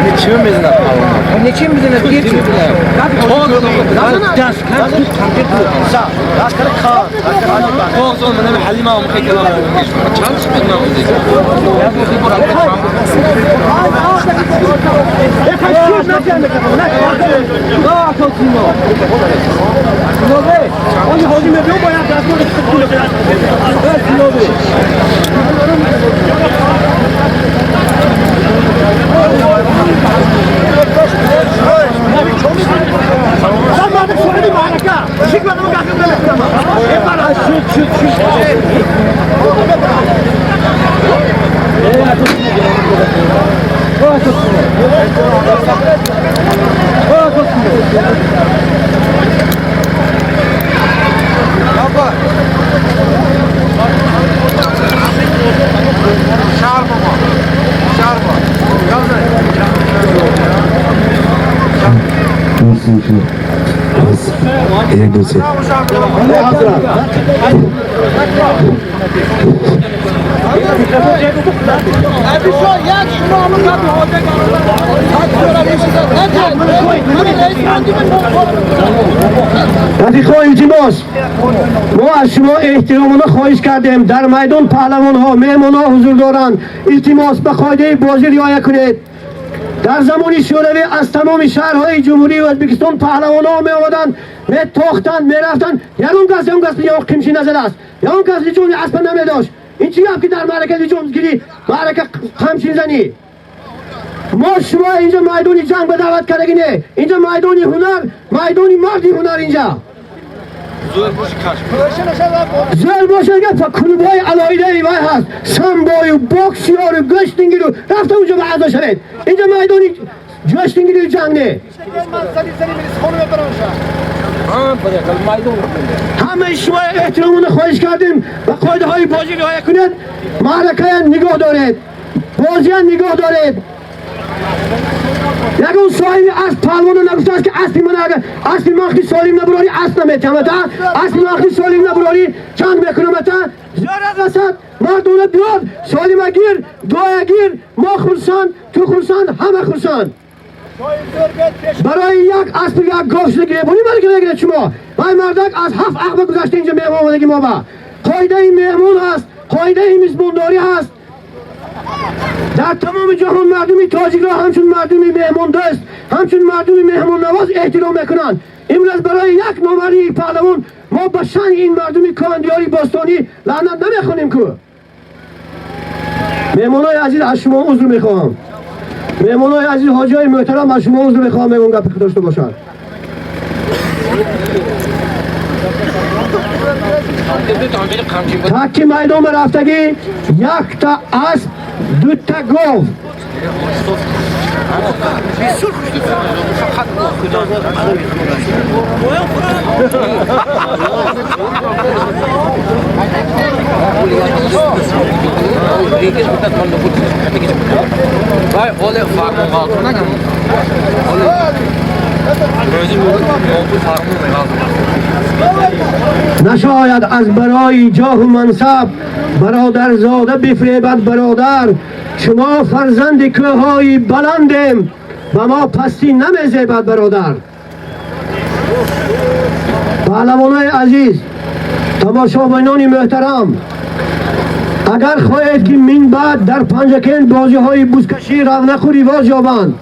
Нечи мезанад? Нечи мезанад? Даст Рафиқҳо, илтимос, мо аз шумо эҳтиромона хоҳиш кардем. Дар майдон паҳлавонҳо, меҳмонҳо ҳузур доранд. Илтимос, ба қоидаи бозӣ риоя кунед. Дар замони шӯравӣ аз тамоми шаҳрҳои ҷумҳурии Ӯзбекистон паҳлавонҳо меомаданд, метохтанд, мерафтанд. Ягон кас ягон кас қимчӣ назадааст, ягон кас лиҷоми аспа намедошт. Ин чӣ гап ки дар маърака лиҷом гирӣ, маърака қамчин занӣ? Мо шумо инҷа майдони ҷанг ба даъват кардагӣ не, инҷа майдони ҳунар, майдони марди ҳунар инҷа. Зӯр бошад гап клубҳои алоҳидаи вай ҳаст, самбою боксиёру гӯштингиру рафта унҷо ба аъзо шавед. Инҷо майдони гӯштингиру ҷанг не. Ҳамаи шумо эҳтиромона хоҳиш кардем ба қоидаҳои бозӣ риоя кунед, маъракая нигоҳ доред, бозия нигоҳ доред. Ягон соҳиби асп паҳлвоно нагуфтааст, ки аспи ман агар аспи ман хи солим набурорӣ асп наметиҳамата, аспи ман хи солим набурорӣ чанг мекунамата. Зиёд аз васат мардона биёд, солима гир, дуоя гир, мо хурсанд, ту хурсанд, ҳама хурсанд. Барои як аспи як гов шуда гиребонӣ балки мегиред шумо. Вай мардак аз ҳафт ақба гузашта инҷа меҳмон омадаги мо ба. Қоидаи меҳмон ҳаст, қоидаи мизбондорӣ ҳаст. Дар тамоми ҷаҳон мардуми тоҷикро ҳамчун мардуми меҳмондӯст, ҳамчун мардуми меҳмоннавоз эҳтиром мекунанд. Имрӯз барои як номардии паҳлавон мо ба шаъни ин мардуми кӯҳандиёри бостонӣ лаънат намехонем ку. Меҳмонои азиз, аз шумо узр мехоҳам. Меҳмонои азиз, ҳоҷиҳои муҳтарам, аз шумо узр мехоҳам, мегӯм гапи дошта бошад. Таки майдон ба рафтагӣ якта асп, дута гов. Нашояд аз барои ҷоҳу мансаб бародарзода бифребад бародар. Шумо фарзанди кӯҳҳои баландем, ба мо пастӣ намезебад бародар. Паҳлавонои азиз, тамошобинони муҳтарам, агар хоҳед ки мин баъд дар Панҷакент бозиҳои бузкашӣ равнақу ривоҷ ёбанд,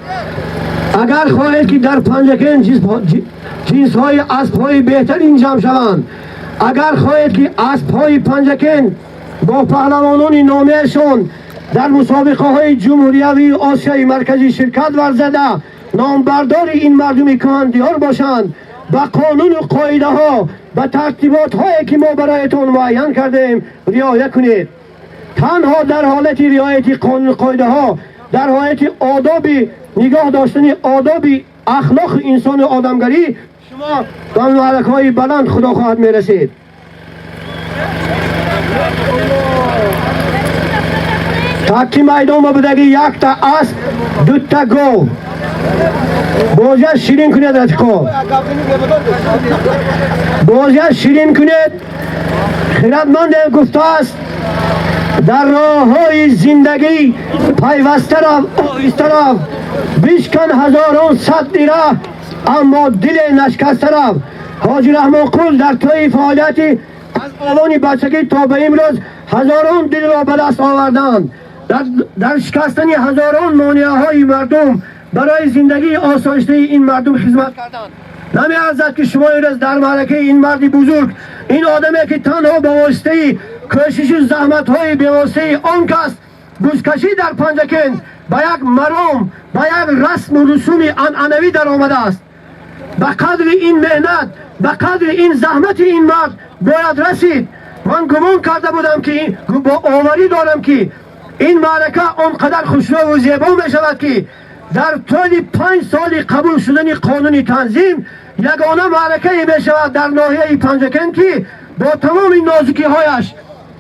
агар хоҳед ки дар Панҷакент ҷинсҳои аспҳои беҳтарин ҷамъ шаванд, агар хоҳед ки аспҳои Панҷакент бо паҳлавонони номиашон дар мусобиқаҳои ҷумҳуриявии Осиёи Марказӣ ширкат варзада номбардори ин мардуми кӯҳандиёр бошанд, ба қонуну қоидаҳо, ба тартиботҳое ки мо бароятон муайян кардем риоя кунед. Танҳо дар ҳолати риояти қонуну қоидаҳо, дар ҳолати одоби нигоҳ доштани одоби ахлоқи инсону одамгарӣ шумо ба маъракаҳои баланд худо хоҳад мерасед. Таки майдон ба будаги якта асп, дута гов. Бозия ширин кунед, рафиқо. Бозия ширин кунед. Хирадманде гуфтааст: дар роҳҳои зиндагӣ пайваста рав, оҳиста рав, бишкан ҳазорон садди раҳ, аммо диле нашкаста рав. Ҳоҷи Раҳмонқул дар тӯи фаъолияти аз овони бачагӣ то ба имрӯз ҳазорон дилро ба даст оварданд. Дар шикастани ҳазорон монеаҳои мардум барои зиндагии осоиштаи ин мардум хизмат карданд. Намеарзад ки шумо имрӯз дар маъракаи ин марди бузург, ин одаме ки танҳо ба воситаи кӯшишу заҳматҳои бевоситаи он кас бузкашӣ дар Панҷакент ба як маром, ба як расму русуми анъанавӣ даромадааст, ба қадри ин меҳнат, ба қадри ин заҳмати ин мард бояд расид. Ман гумон карда будам ки бо оварӣ дорам ки ин маърака он қадар хушрӯву зебо мешавад ки дар тӯли 5 соли қабул шудани қонуни танзим ягона маъракае мешавад дар ноҳияи Панҷакент ки бо тамоми нозукиҳояш,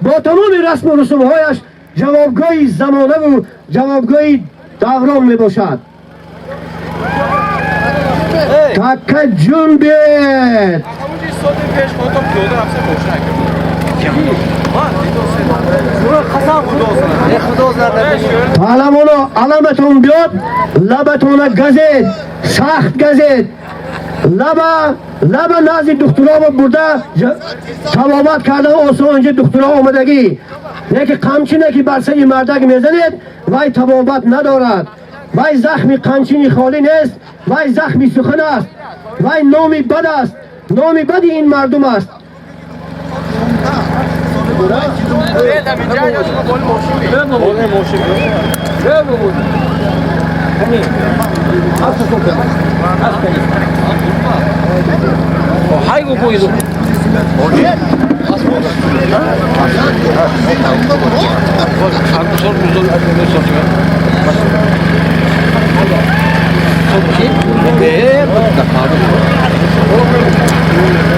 бо тамоми расму русумҳояш ҷавобгӯи замонаву ҷавобгӯи даврон мебошад. Така ҷунбед! Паҳлавоно, аламатон биёд, лабатона газед, сахт газед. Лаба назди духтуро бурда табобат карда осон инҷа духтуро омадагӣ. Не ки қамчине ки бар сари мардак мезанед, вай табобат надорад. Вай захми қамчини холӣ нест, вай захми сухан аст, вай номи бад аст, номи бади ин мардум аст.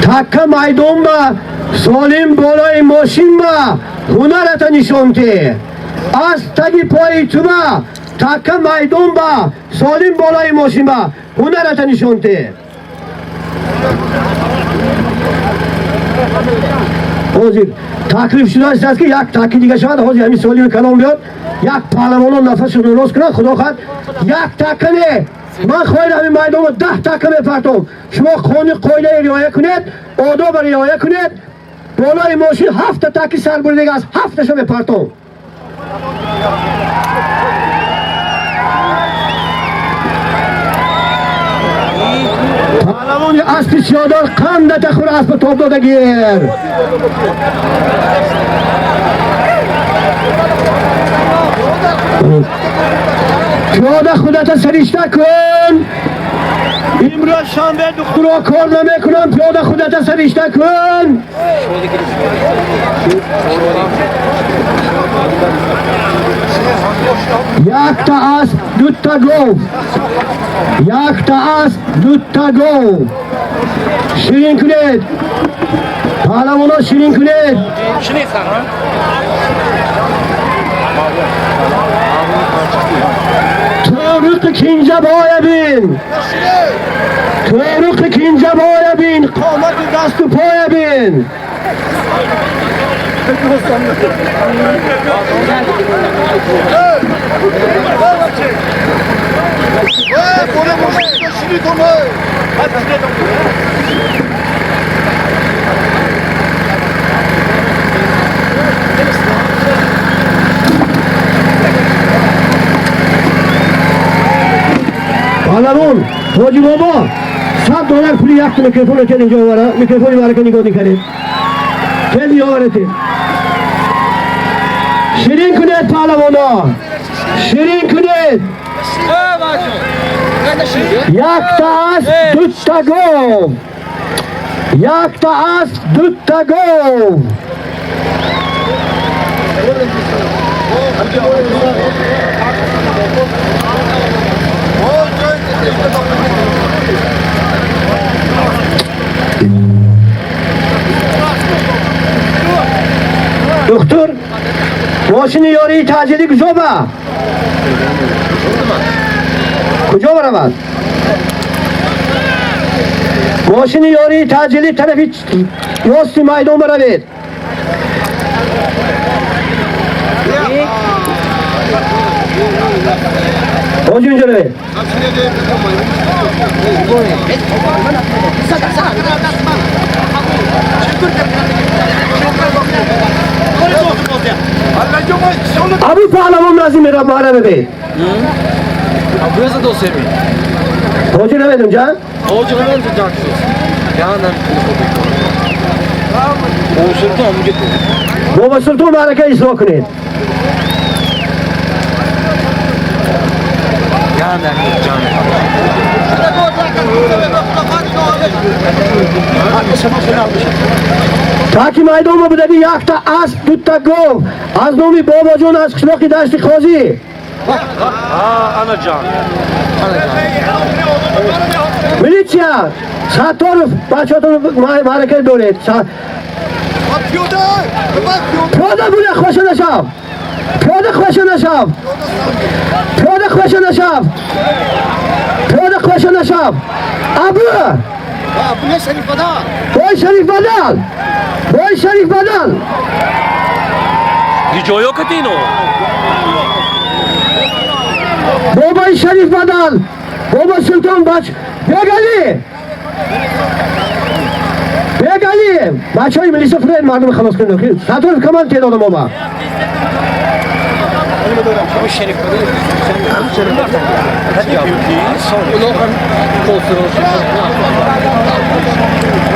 Такка майдон ба солим болои мошин ба ҳунарата нишон те. Аз таги пои туба такка майдон ба солим болои мошин ба ҳунарата нишон те. Ҳозир таклиф шудааст ки як таки дига шавад. Ҳозир ҳамин солими калом биёд, як паҳлавонон нафасшонро рост кунанд. Худо хоҳад як такка не, ман хоҳед ҳамин майдонро 10 такка мепартом. Шумо қонуни қоидаро риоя кунед, одобро риоя кунед. Болои мошин 7 таки сарбуридага аст, 7-таша мепартом. Паҳлавони аспи сиёдор қандата хур аспа тоб додагир. Пиёда худата саришта кун. Имрӯз шанбе духтуро кор намекунам. Пиёда худата саришта кун. Якта асп, дута гов. Якта асп, дута гов. Ширин кунед. Паҳлавоно ширин кунед. To'riqi kenja boya bin. To'riqi kenja boya bin. Qomati dastu poya bin. Паҳлавон Ҳоҷи бобо $100 пули якта микрофон тел инҷо овара. Микрофони марака нигоҳ мекардед. Тел оварете. Ширин кунед паҳлавоно. Ширин кунед. Якта асп, дута гов. Якта асп, дута гов. Доктор, мошини ёрии таъҷилӣ куҷо ба? Куҷо баравад? Мошини ёрии таъҷилӣ тарафи рости майдон баравед. Ҳоҷи инҷо равед. Абу паҳлавон назим мара бебед. Ҳоҷи равед унҷа? Бобо Султон маърака ислоҳ кунед. Таки майдон ма будаги якта асп, дута гов аз номи бобоҷон аз қишлоқи Дашти Қозӣ. Милитсия Сатторов, бачаҳотон маърака доред. Пиёда буда хоша нашав. Пиёда хоша нашав. Пиёда хоша нашав. Пиёда хоша нашав. Абу Бой Шариф Бадал. Бой Шариф Бадал. Гиҷоё катино. Бобои Шариф Бадал. Бобо Султон бач Бегали. Бегали. Бачаҳои милиса фуред мардум халос кунед. Сатторов каман теъдодам ома.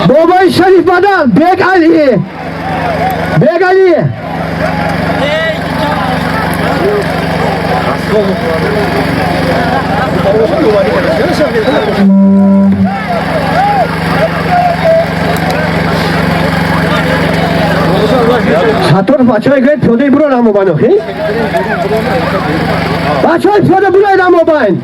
Бобои Шариф Бадал, Бег Али. Бег Али. Чор бачаҳои гӯед пиёдаи бурон амобайн охи? Бачаҳои пиёда буроед амобайн.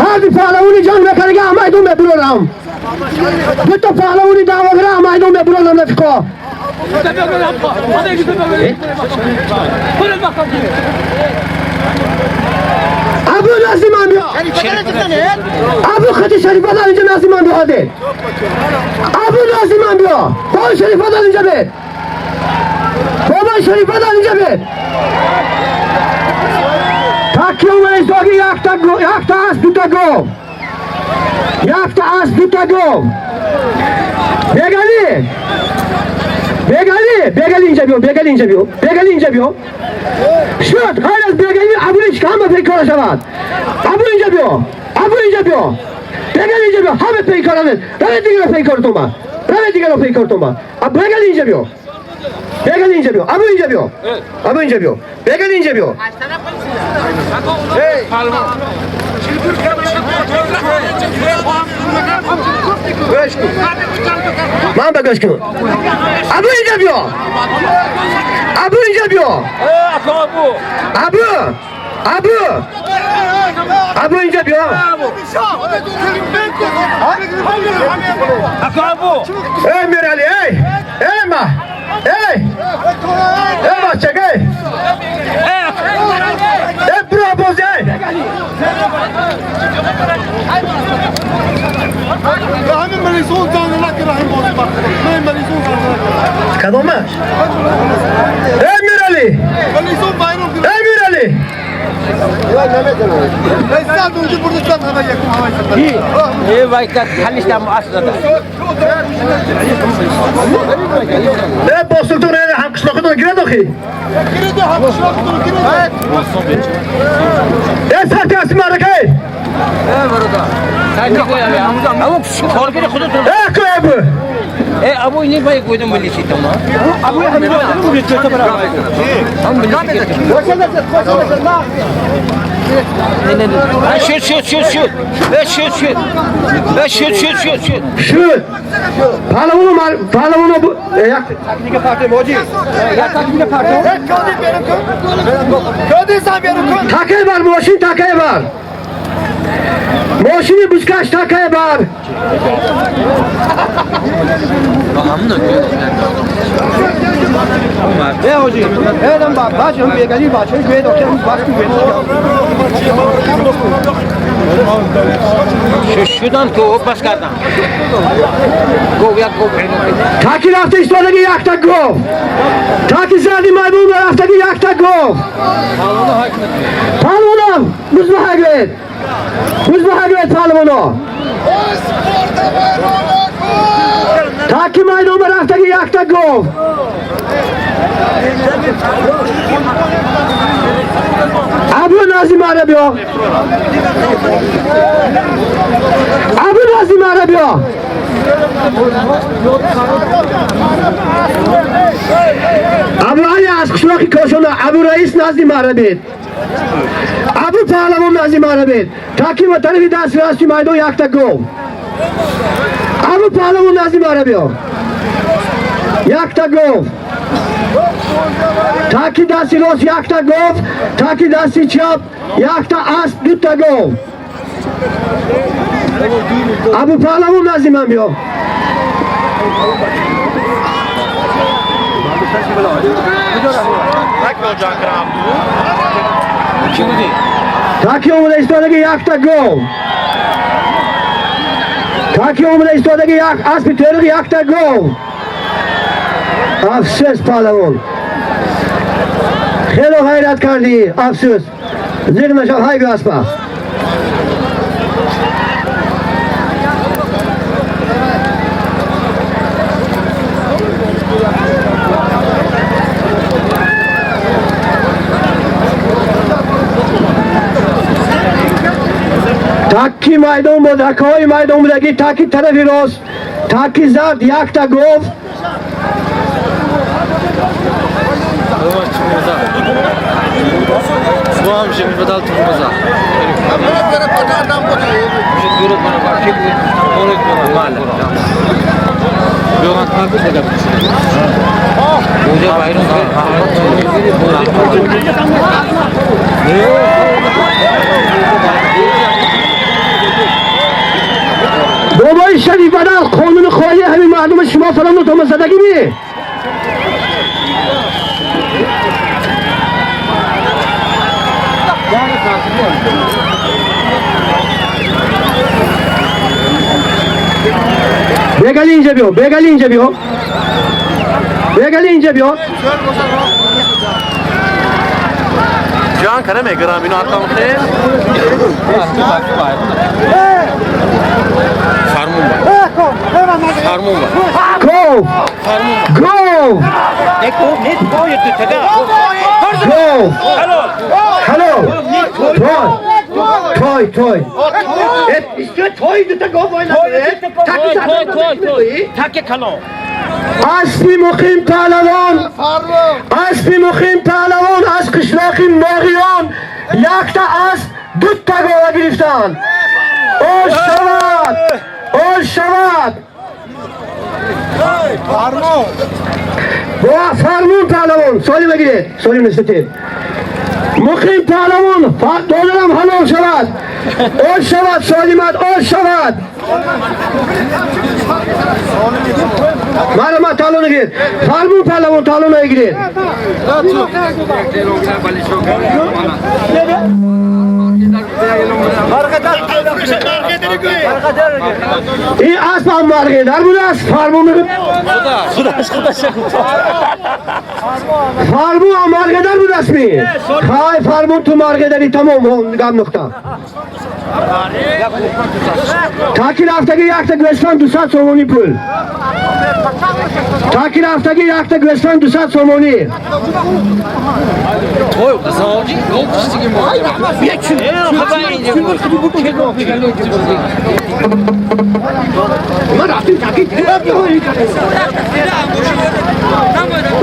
Ҳар ду паҳлавони ҷанг мекардаги майдон мебурорам. Дута паҳлавони даъвогара майдон мебурорам рафиқо. Абу назди ман биё. Абу хати шарифа дар инҷа назди ман биё ҳозир. Абу назди ман биё. Бобои шарифа дар инҷа бед. Бобои шарифа дар инҷа бед. Таки омада истодаги якта асп дута гов. Якта асп дута гов. Бегали. Бегали, бегали инҷа биё, бегали инҷа биё, бегали инҷа биё. Шуд, ғайр аз бегали абуи ҳама пейкора шавад. Абу инҷа биё, абу инҷа биё. Бегали инҷа биё, ҳама пейкора нест. Равед дигаро пейкортон ба. Равед дигаро пейкортон ба. Бегали инҷа биё. Бегали инҷа биё, абу инҷа биё. Абу инҷа биё. Бегали инҷа биё. Ман ба гӯш кун. Абу инҷа биё. Абу инҷа биё. Абу. Абу. Абу инҷа биё. Эй Мирали, эй. Эй ма. Эй. Эй бачак, эй. Эй бро боз, эй. Кадомаш? Эй Мирали! Эй Мирали! Эй босултон, эй ҳамқишлоқитон гирад охи? Эй сарти аси марака, эй! Эй ку абу! Абу не бай гойдум билиши тома. Абу Шут, шут, шут, шут. Шут, шут. Шут, шут, шут, шут. Шут. Паҳлавоно, паҳлавоно як техника партия моҷи. Як техника партия. Такай бар, мошин такай бар. Мошини бузкаш такай бар. Шудан ку пас кардан. Гов як гов. Таки рафта истодаги якта гов. Таки зарди майдон рафтаги якта гов. Паҳлавонам, музбаҳагвед. Музбаҳагвед паҳлавоно. Таки майдон рафтаги якта гов. Абу назди мара биё. Абу назди мара биё. Абу Али аз қишлоқи Кошона, Абу Раис назди мара бед. Абу паҳлавон назди мара бед. Таки ва тарафи дасти рости майдон якта гов. Абу паҳлавон назди мара биё. Якта гов. Таки дасти рост якта гов, таки дасти чап якта асп дута гов. Абу паҳлавон назди ман биё. Таки омада истодаги якта гов. Таки омада истодаги як аспи тӯриғ якта гов. Афсӯс паҳлавон. Хело ғайрат кардӣ, афсӯс. Зиқ нашав, ҳай гӯ аспа. Таки майдон буд, ҳакаҳои майдон будаги таки тарафи рост Таки зад якта гов. بابای شریف بدل قانون خواهی همین مردم شما فلان دو تومن زدگی می بگلی اینجا بیو، بگلی اینجا بیو، بگلی اینجا بیو. جان کنه میگرم اینو حتی مخیر فرمون گو گو گو هلو توی توی توی توی دوتا گو وای نداره تک کلام. اسبی مقیم پهلوان، اسبی مقیم پهلوان از قشلاق ماغیان یکتا اسب دو تا گاوه گرفتن. اول شود، اول شود. با فرمون پهلوان سالی بگیرید، سالی نشتید. مقیم پهلوان دادرم حلال شود، اول شود سالیمت، اول شود. مرحمت تالون گیرید، فرمون پهلوان تالون گیرید. این اسب هم مرغه در بوده است. فرمون میگه فرمون هم مرغه در بوده است. می خای فرمون تو مرغه داری تمام گم نقطه. تاکی رفتگی یک تا گوسفند 200 سومونی پول. تاکی رفتگی یک تا گوسفند 200 سومونی.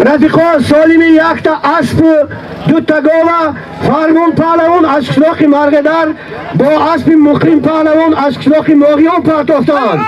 رفیقان سالمی یک تا اسب دو تا گاوه فرمون پهلوان از قشلاق مرغدر با اسب مقیم پهلوان از قشلاق ماغیان پرتافتند.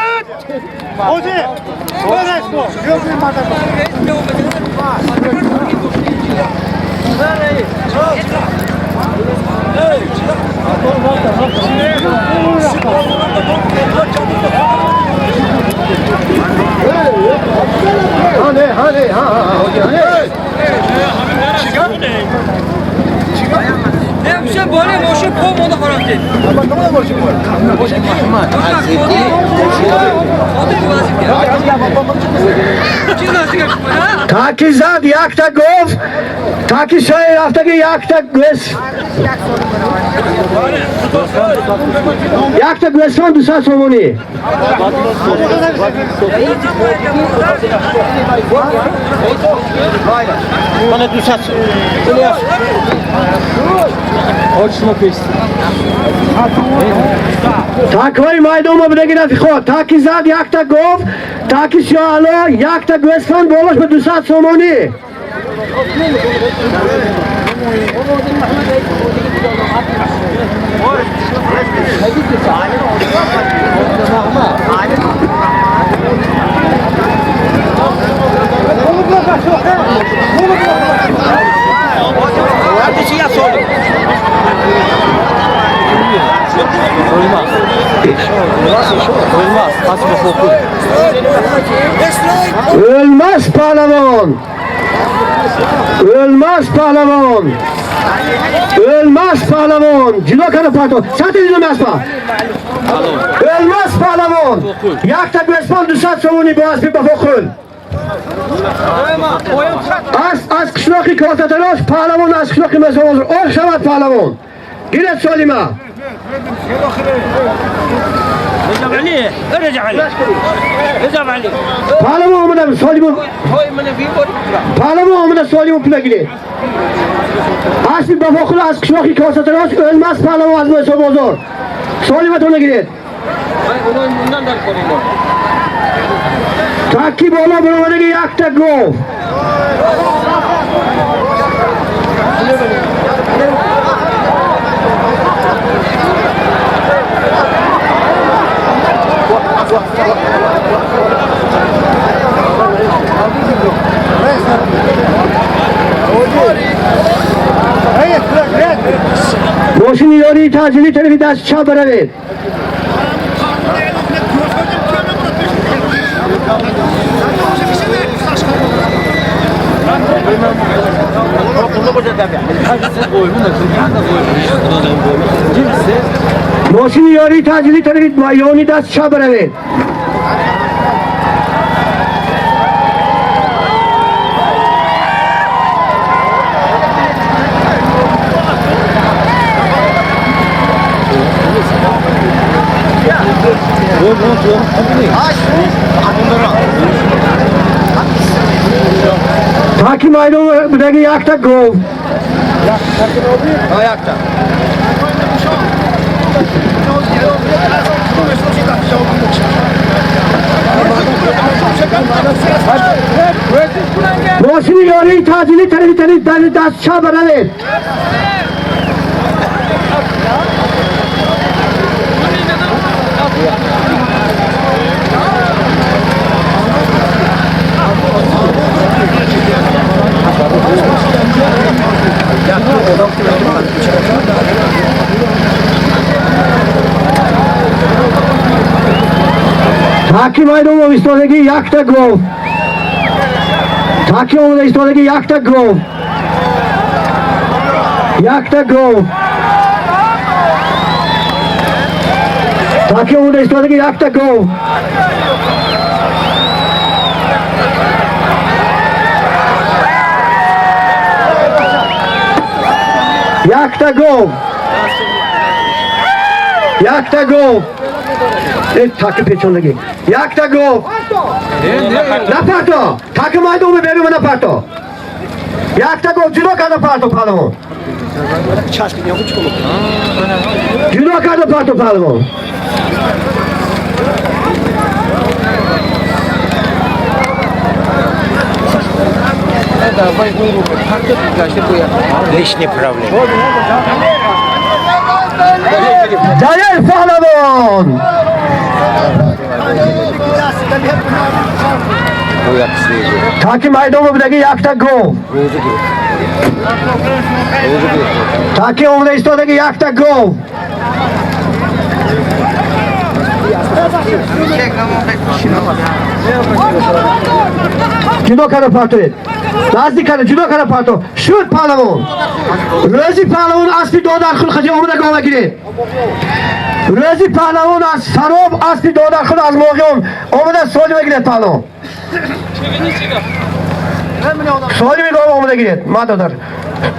تاکی زد یک تا گفت، تاکی شای رفتگی یک تا گوس، یک تا گوسفند 200 سومونی. تاکوی میدان ما بدگی رفیقا. تاکی زد یک تا گفت، تاکی سیاه یک تا گوسفند بالاش به 200 سومونی. Ölmez pahlavon! Ölmez pahlavon! Ölmez pahlavon! Cilo kanı pardon. Sen de ölmez pa. Ölmez pahlavon! Yakta göspan 200 somoni boğaz bir bafokun. Az kışlaki kosatanoz pahlavon az kışlaki mesavozur. Ol şavat pahlavon. Giret solima. Pahlavon omada solima. Pahlavon omada solima pula giret. Asli bafokun az kışlaki kosatanoz ölmez pahlavon az mesavozur. Solima tona giret. Таки боло баромадаги якта гов. Мошини ёрии таъҷилӣ тарафи даст чап баравед. Мошини ёрии таъҷилӣ тарафи ёни даст чап баравед. Таки майдон будаги якта гов. Мошини ёрии таъҷилӣ тарафи тарафи даст чап баравед. Таки майдон истодаги якта гов. Таки омада истодаги якта гов. Якта гов. Таки омада истодаги якта гов. Якта гов. Якта гов. Таки печондагӣ. Якта гов. Напарто. Таки майдон берун напарто. Якта гов ҷудо карда парто паҳлавон. Ҷудо карда парто паҳлавон. Лишний проблем. Далер паҳлавон. Таки майдон будаги якта гов. Таки омада истодаги якта гов. Ҷудо карда партоед. Наздик карда, ҷудо карда парто. Шуд паҳлавон. Рӯзи паҳлавон аспи додархун хаҷа омада гова гиред. Рӯзи паҳлавон аз Сароб аспи додархун аз Моғиён омада солима гиред паҳлавон. Солими гова омада гиред. Ма додар.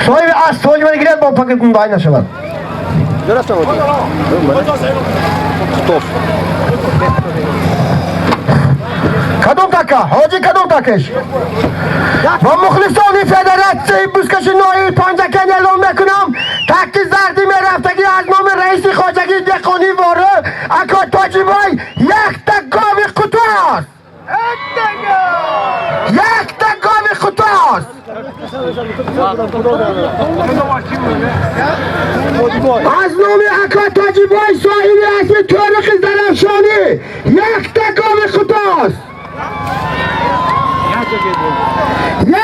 Соҳиби асп солима гиред бо пак бай нашавад. Кадом така? Ҳоҷӣ кадом такеш? Ва мухлисони федератсияи бузкаши ноҳияи Панҷакент эълон мекунам, таки зарди мерафтагӣ аз номи раиси хоҷагии деҳқонии Ворӯ ака Тоҷибой якта гови қуту аст. Якта гови қуту аст. Аз номи ака Тоҷибой соҳиби аспи Торихи Зарафшонӣ якта гови қуту аст.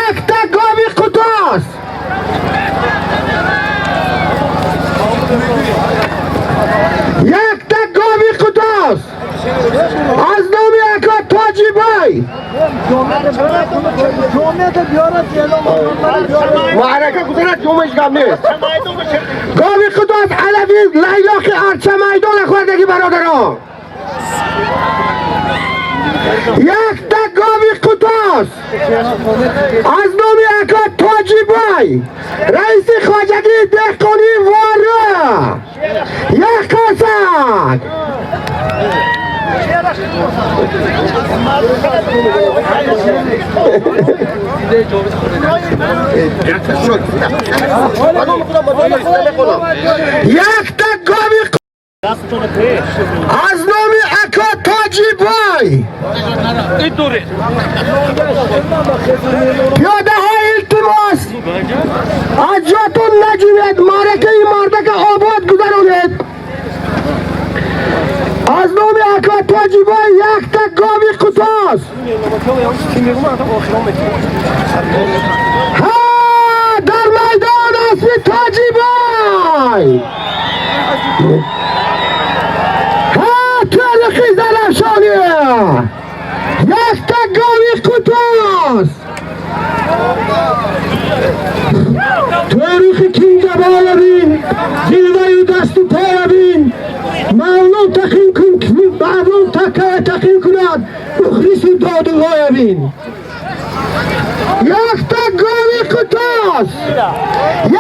Якта гови қуту аст. Якта гови қуту аст. Аз номи ака Тоҷибой маърака гузарад, ҷумъаш гап нест. Гови қуту аст алави лайлоқи арча майдона хӯрдаги бародарон. Якта гови қуту аст. Аз номи ака Тоҷибой раиси хоҷагии деҳқонии Ворӯ як қасак. Якта гови Аз номи ака Тоҷибой пиёдаҳо илтимос, аз ҷотун наҷӯед, маъракаи мардака обод гузаронед. Аз номи ака Тоҷибой якта гови қутос. Ҳа, дар майдон аспи Тоҷибой, ҳа, таърихи Зарафшонӣ, якта гови қутос. Таърихи кинҷабоя бин, ҷилваю дасту поя бин. Мавлон тақим кун, мавлон такая тақим кунад, мухлису додувоя бин. Якта гови қутос,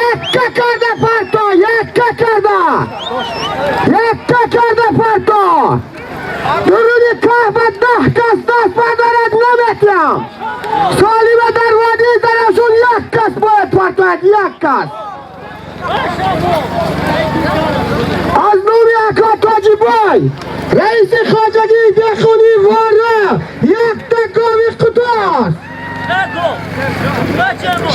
якка карда парто, якка карда, якка карда парто. Дуруни каҳва 10 кас даст бардорад, наметиҳам. Солима дар водии Зарафшон як кас бояд партояд, як кас. Аз номи ака Тоҷибой, раиси хоҷагии деҳқонии Вора, якта гови қутос.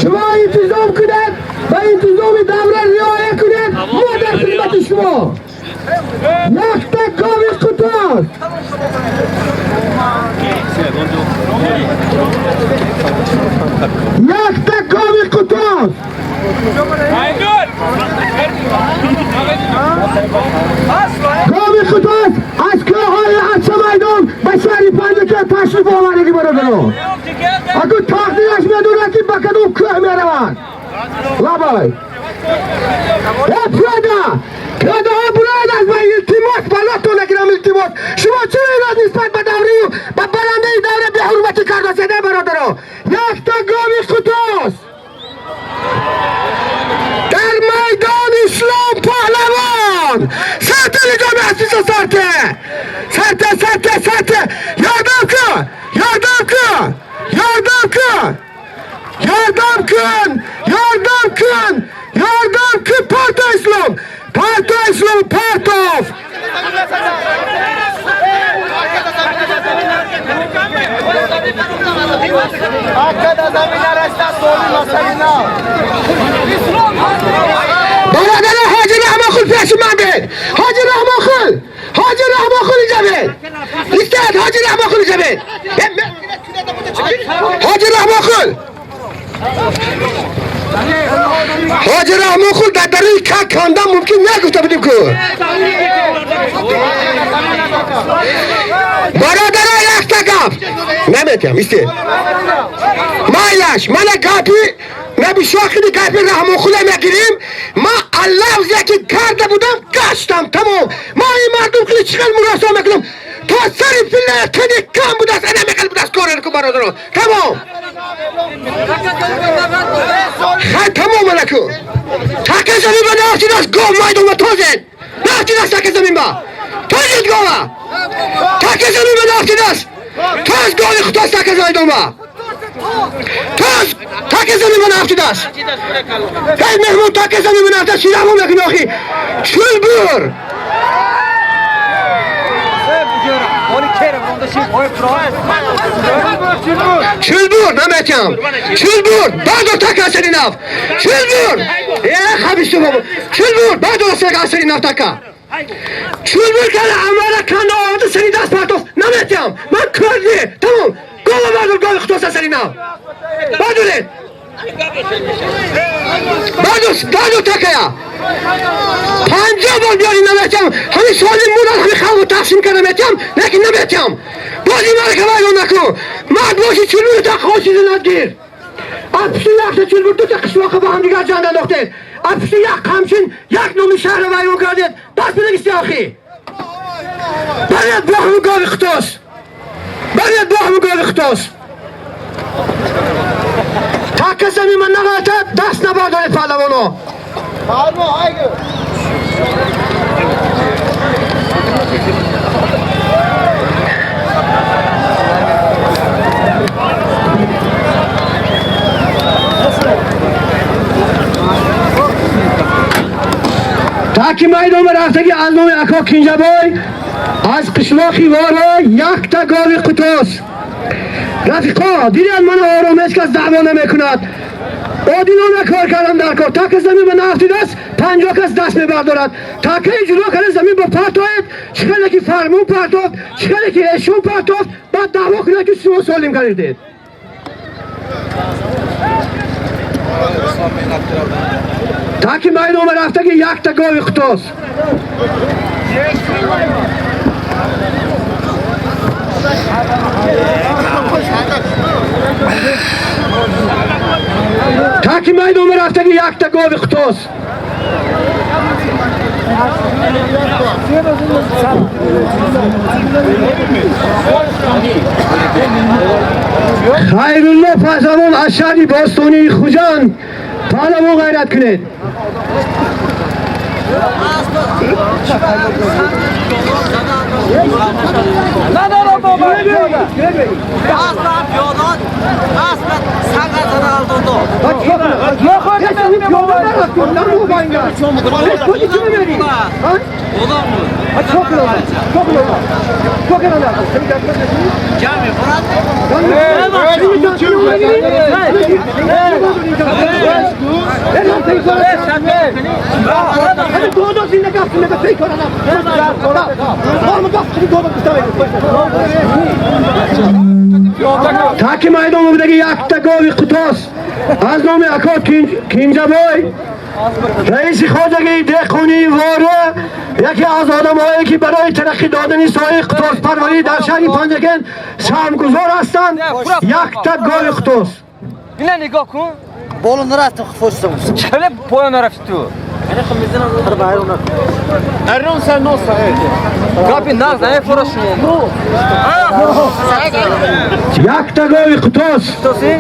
Шумо интизом кунед ва интизоми давра риоя кунед, мо дар хидмати шумо. Якта гови қутос. Якта гови қутос. Гови қутос аз кӯҳҳои Арча майдон ба шаҳри Панҷакент ташриф овардагӣ, бародарон. Аку тақдираш медонад, ки ба кадом кӯҳ меравад. Лабай. Э, пиёда! Пиёдаҳо бурояд аз ман, илтимос, балотон нагирам, илтимос. Шумо чӣ инраз нисбат ба даврию ба барандаи давра беҳурматӣ кардасед, э, бародарон? Якта гови қутос. Дар майдон Ислом паҳлавон. Сарте лиҷоми асписа, сарте. Сарте, сарте, сарте. Ёрдам кун! Ёрдам кун! Ёрдам кун! Ёрдам кун! Ёрдам кун! Ёрдам кун! Парто, Ислом! Парто, Ислом, партов! Бародарон, ҳоҷи Раҳмонқул пеши ман бед. Ҳоҷи Раҳмонқул! Ҳоҷи Раҳмонқул инҷа бед. Истед, Ҳоҷи Раҳмонқул инҷа бед. Ҳоҷи Раҳмонқул! Ҳоҷи Раҳмонқул дар даруни как кандан мумкин нагуфта будем ку. Бародарон, якта гап. Наметиҳам, истед. Майлаш, мана гапи набишохиди, гапи Раҳмонқула мегирим. Ма аллавзе ки карда будам, гаштам, тамом. Ма ин мардум хели чӣ хел муросо мекунам? То сари филая тани кам будааст, ана мехел будааст корер ку, бародарон. Тамом. Хай, тамом анаку. Таки замин ба нафтидаст гов майдон ба тозед. Нафтидаст таки замин ба. Тозед гова. Таки замин ба нафтидаст. Тоз гови худост таки майдон ба. Тоз таки замин ба нафтидаст. Эй меҳмон, таки замин ба нафтидаст. Чӣ раҳмон мекунӣ охи? Чул бур. Чулбур наметиҳам. Чулбур баъдо така сари наф. Чулбур. Э, хабису бобо. Чулбур баъдо сари наф така. Чулбур кана амара канда оварда сари даст партоф. Наметиҳам. Ман кӯрди. Тамом. Гова бардор, гови худоса сари наф. Бардоред. Бардор, бардор такая. 50 бор биёри, наметиҳам. Ҳамин соли мурад, ҳамин халқу тақсим карда метиҳам, лекин наметиҳам. Боз ин марака вайрон накун. Мард боши, чулбур та хошизи надгир. Аз пушти якта чулбур дута қишлоқа ба ҳамдигар ҷанг андохтед. Аз пушти як қамчин як номи шаҳра вайрон кардед. Даст бидагисти охи. Баред бо ҳамун гови худос. Баред бо ҳамун гови худос. Така замин ман нағалта, даст набардоред, паҳлавоно. Таки майдон рафтагӣ аз номи ако Кинҷабой аз қишлоқи Вора якта гови қутос. Рафиқо, дидиан мана ором, ҳеҷ кас даъво намекунад. Одилона кор кардам дар кор. Таки замин ба наафтидааст, 50 кас даст мебардорад. Такаи ҷудо карда замин ба партоед, чӣ хеле ки фармон партофт, чӣ хеле ки эшон партофт, баъд даъво кунад, ки шумо солим кардед. Таки майдон рафтаги якта гови қутос. Таки майдон рафтаги якта гови қутос. Хайрулло паҳлавон аз шаҳри бостонии Хуҷанд. Паҳлавон, ғайрат кунед. Таки майдон будаги якта гови қутос аз номи ако Кинҷабой, раиси хоҷагии деҳқонии Вора, яке аз одамҳое ки барои тараққӣ додани соҳаи қутоспарварӣ дар шаҳри Панҷакент саҳмгузор ҳастанд, якта гови қутос. Ина нигоҳ кун. Боло нарафтам, фурсам. Чале поён нарафти ту? Гапи нағз намефора шумо. Якта гови қутос. Тоси?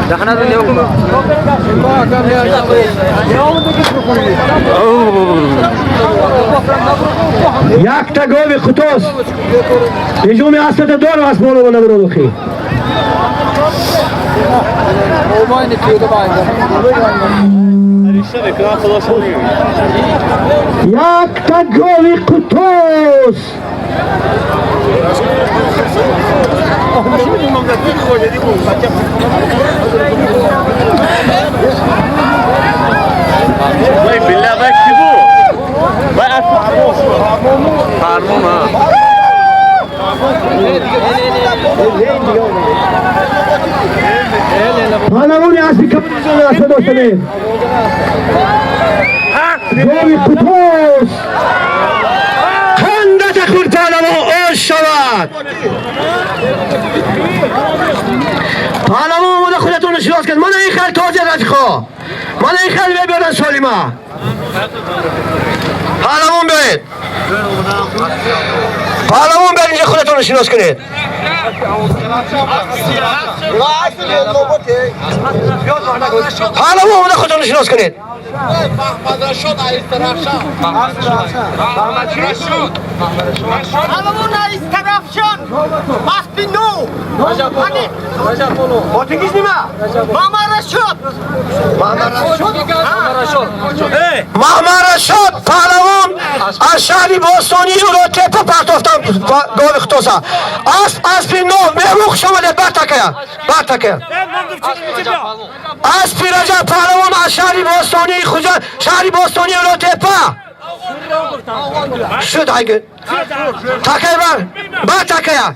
Дахана нигоҳ кун. Якта гови қутос. Ҳуҷуми аспата дорам, асп боло набуродухи. Якта гови қутос. وای بالله وای کی بود؟ وای از فرمون ها. پهلوان اصلی که اسب داشته гови қутос. Қандата худ паҳлавон ош шавад. Паҳлавон омода худатонро шинос кард. Мана ин хел тоза, рафиқо, мана ин хел мебаранд солима. Паҳлавон биёед, паҳлавон биёед, инҷа худатонро шинос кунед. Паҳлавон омода худатонро шинос кунед. Маҳмад Рашод паҳлавон аз шаҳри бостонии Уротепа партофтан гови қутоса. Асп аспи нов. Меҳмон, хуш омадед. Бартакая, бартакая. Аспи Раҷаб паҳлавон аз шаҳри бостонии Хуҷанд, шаҳри бостонии Уротепа шуд. Айгы такай бар, бар такая.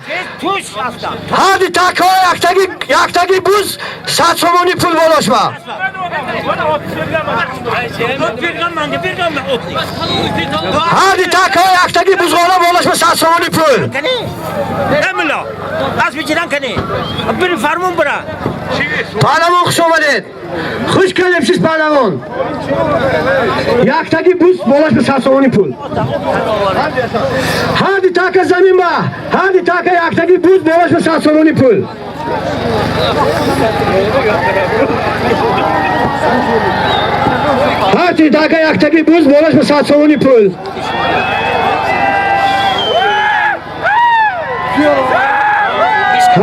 Ҳарди такаҳо яктаги, яктаги буз 100 сомонӣ пул болошба. Ҳарди такаҳо яктаги бузғола болошба 100 сомонӣ пул. Паҳлавон, хуш омадед. Хуш келибсиз, паҳлавон. Яктаги буз болошба 100 сомонӣ пул. Ҳарди така замин ба, ҳарди така яктаги буз болошба 100 сомонӣ пул. Ҳарди така яктаги буз болошба 100 сомонӣ пул.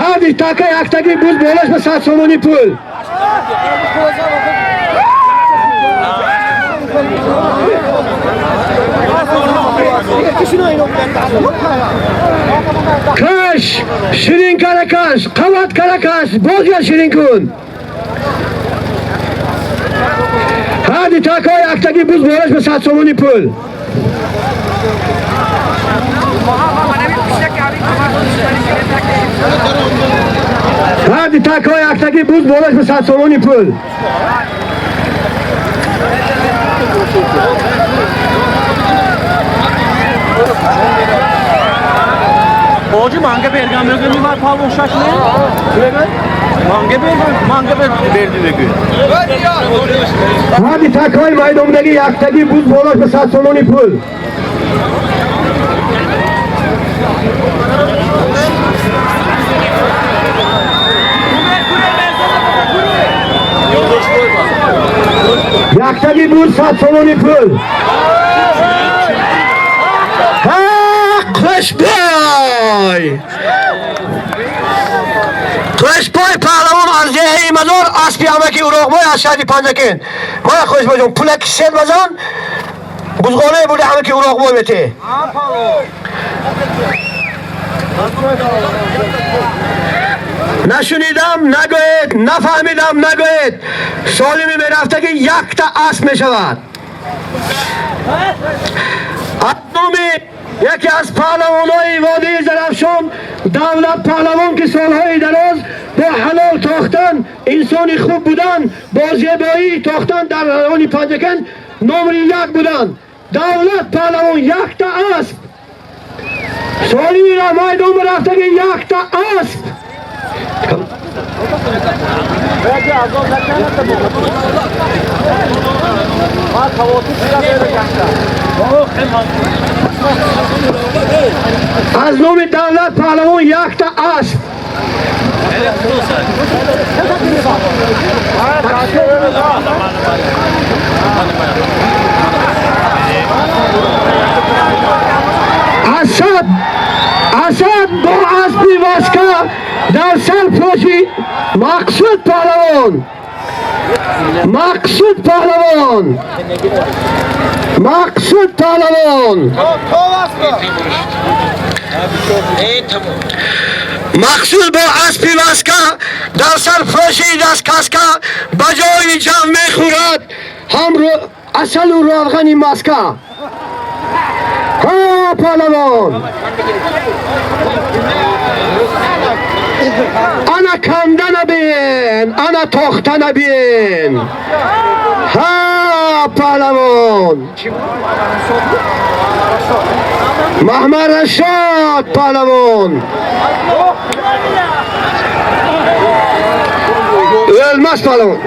Ҳарди така яктаги буз болошба 100 сомонӣ пул. Каш, ширин каракаш, қават каракаш, бозя ширин кун. Ҳарди такҳои яктагӣ буз болаш ба 100 сомони пул. Ҳарди такҳои яктагӣ буз болаш ба 100 сомони пул. Hoca manga bergan мегӯ мивай палвон шаш не? Манга bergan, манга берди мегӯ. Ҳарди такҳои майдондагӣ яктагӣ буз болаш ба 100 сомони пул. Яктагӣ буз 100 сомони пул. Қӯшбой! Қӯшбой паҳлавон аз деҳаи Мазор, аспи амаки Уроқбой аз шаҳри Панҷакент. Мана Қӯшбойҷон, пулаки сед базан, бузғонаe бурда амаки Уроқбой мете. Нашунидам, нагӯед, нафаҳмидам, нагӯед. Солими мерафтагӣ якта асп мешавад. Аз номи яке аз паҳлавонои водии Зарафшон, Давлат паҳлавон, ки солҳои дароз бо ҳалол тохтан, инсони хуб будан, бо зебоӣ тохтан дар райони Панҷакент номри як буданд. Давлат паҳлавон якта асп. Солимира майдон рафтагӣ якта асп. Аз номи Давлат паҳлавон якта асп. Асад, Асад бо аспи васка дар сарпоши Мақсуд паҳлавон. Мақсуд паҳлавон. Мақсуд паҳлавон. Мақсуд бо аспи васка дар сарпоши дасткаска ба ҷои ҷамъ мехӯрад ҳам асалу равғани маска. Ҳа, паҳлавон! Ана кандана бин, ана тохтана бин. Ҳа, паҳлавон! Маҳмад Рашод паҳлавон! O'lmas паҳлавон!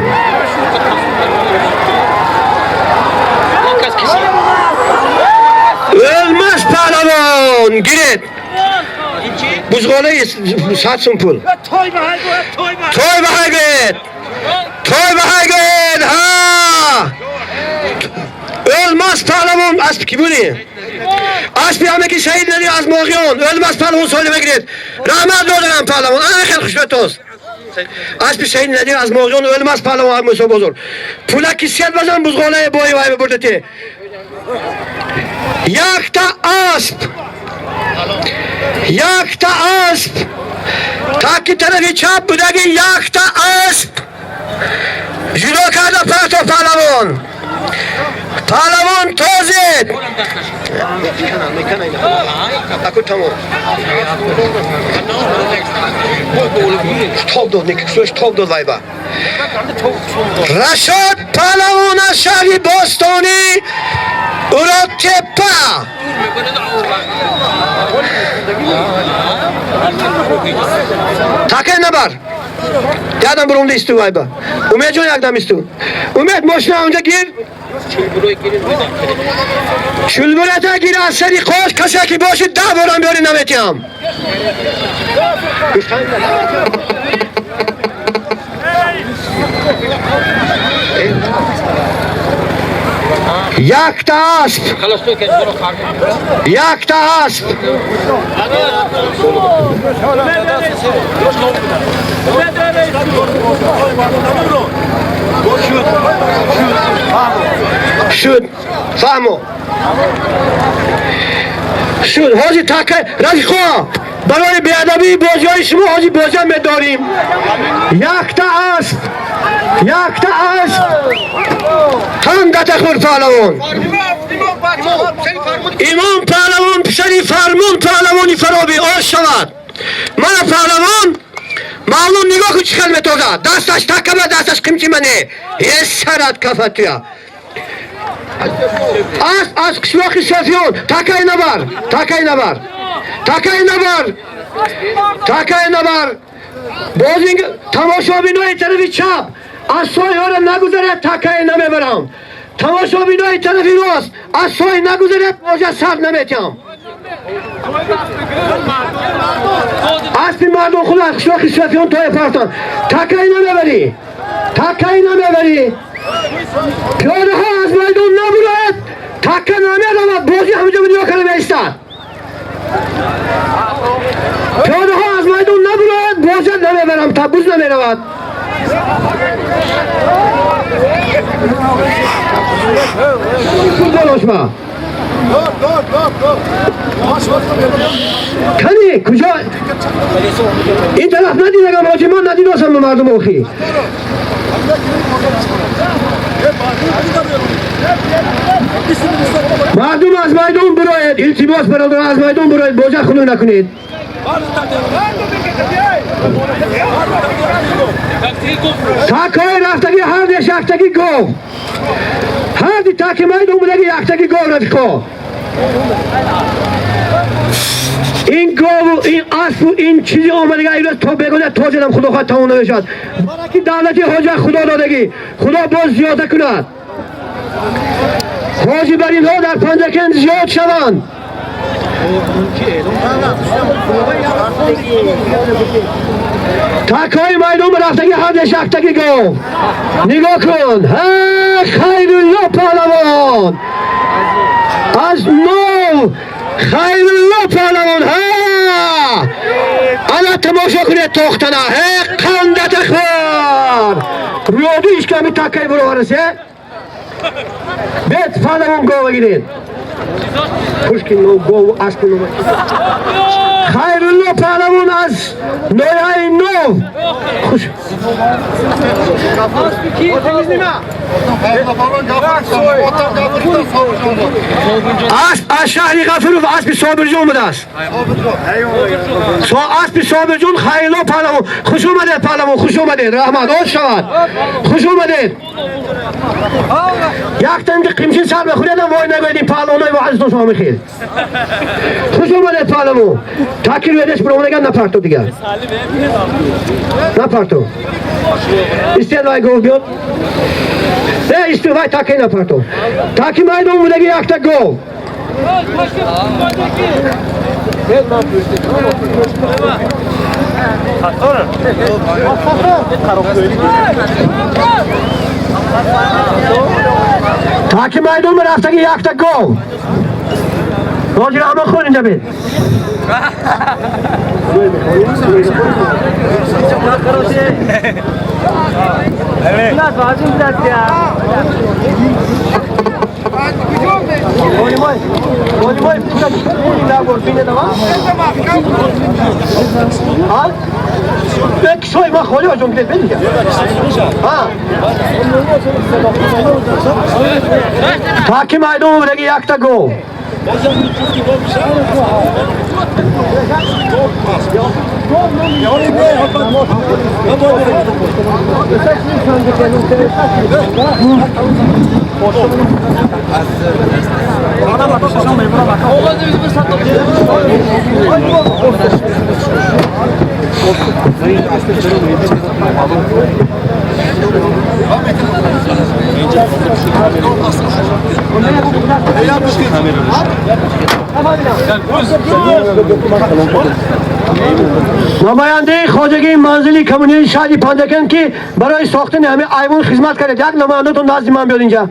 O'lmas паҳлавон! Гиред! Бузғолаи 100 сум пул. Той ба ҳайгӯед! Той ба ҳайгӯед! Ҳа! O'lmas паҳлавон аспи ки буди? Аспи ҳаме ки шаҳид надид аз Моғиён. O'лмас паҳлавон солима гиред. Раҳмат додарам паҳлавон. Ана хел хушбатост. Аспи шаҳид надид аз Моғиён O'лмас паҳлавон Мусо бозор. Пулаки сед базан бузғолаи бои вай бибурдати. Якта асп. Якта асп. Таки тарафи чап будаги якта асп. Ҷудо карда парто паҳлавон. Паҳлавон тозед. Аку тамом. Тоб дод, нексӯш тоб дод вайба. Рашод паҳлавон аз шаҳри Бостонӣ Уродтепа. Таке набар. Якдам бурумда исту вайба. Умедҷон якдам исту. Умед мошина онҷа гир. Чулбурата гир аз сари қош касе ки боши 10 борам биёри наметиҳам. Якта асп. Якта асп. Шуд. Фаҳмо. Шуд ҳозир така рафиқо, барои беадабии бозиҳои шумо ҳозир бозиам медорим. Якта асп, якта асп, қандата хӯр паҳлавон, Имом паҳлавон, писари Фармон паҳлавони Фаробӣ, ош шавад. Мана паҳлавон маълум, нигоҳ кун, чӣ хел метозад. Дасташ такама, дасташ қимчима не есарад кафатуя. Асп аз қишлоқи Софиён. Такай набар, такай набар, такай набар, такай набар. Боз ин тамошобинои тарафи чап аз сойҳоро нагузарад, такай намебарам. Тамошобинои тарафи рост аз сой нагузарад, боза сар наметиҳам. Аспи мардум худ аз қишлоқи Софиён тоя партан. Такай намебарӣ, такай намебарӣ. Пиёдаҳо аз майдон набурояд, така намеравад. Бозӣ ҳамаҷо нигоҳ карда меистад. Пиёдаҳо аз майдон набурояд, бозӣ намебарам, табуз намеравад. Болошма кани куҷо? Ин тараф надидагам, ҳоҷи, ман надидосам ба мардум охи. Мардум аз майдон бироед, илтимос, бародар, аз майдон бироед, боза хунук накунед. Такҳои рафтагӣ ҳар деш яктагӣ гов, ҳар ди таки майдон будаги яктагӣ гов. Рафиқо, ин гову ин аспу ин чизи омадага имрӯз то бегоня тоҷадам, худо хоҳад, тамом намешавад. Бараки давлати ҳоҷа худо додагӣ, худо боз зиёда кунад. Ҳоҷи бар инҳо дар Панҷакент зиёд шаванд. Такҳои майдон ба рафтагӣ ҳар деш яктагӣ гов. Нигоҳ кун, ҳа, Хайрулло паҳлавон аз нов, Хайрулло паҳлавон, ҳа, ана тамошо кунед тохтана. Ҳе, қандата хӯр, рӯёду ишками таккаи буроварасе. Бет, паҳлавон, гова гиред. Пушкин гову аспу нома. Хайрулло паҳлавон аз ноҳияи Нов, хуш. Асп аз шаҳри Ғафуров, аспи Собирҷон будааст. Аспи Собирҷон, Хайрулло паҳлавон, хуш омадед, паҳлавон, хуш омадед, раҳмат, оз шавад, хуш омадед. Яктанги қимчин сар бихӯредам, вой нагӯед, ин паҳлавонои воҳазитон шумо мехел. Хуш омадед, паҳлавон. Такир ведеш биромадаган, напарту дигар, напарту. Истед, вай гов биёд. Э, исту, вай таки напарту. Таки майдон будаги якта гов. Таки майдон рафтаги якта гов. Ҳоҷи Раҳмон хон, инҷа бед. Таки майдон будаги якта гов. Намояндаи хоҷагии манзили коммунии шаҳри Панҷакент, ки барои сохтани ҳамин айвон хизмат кардед, як намояндатон назди ман биёд инҷа.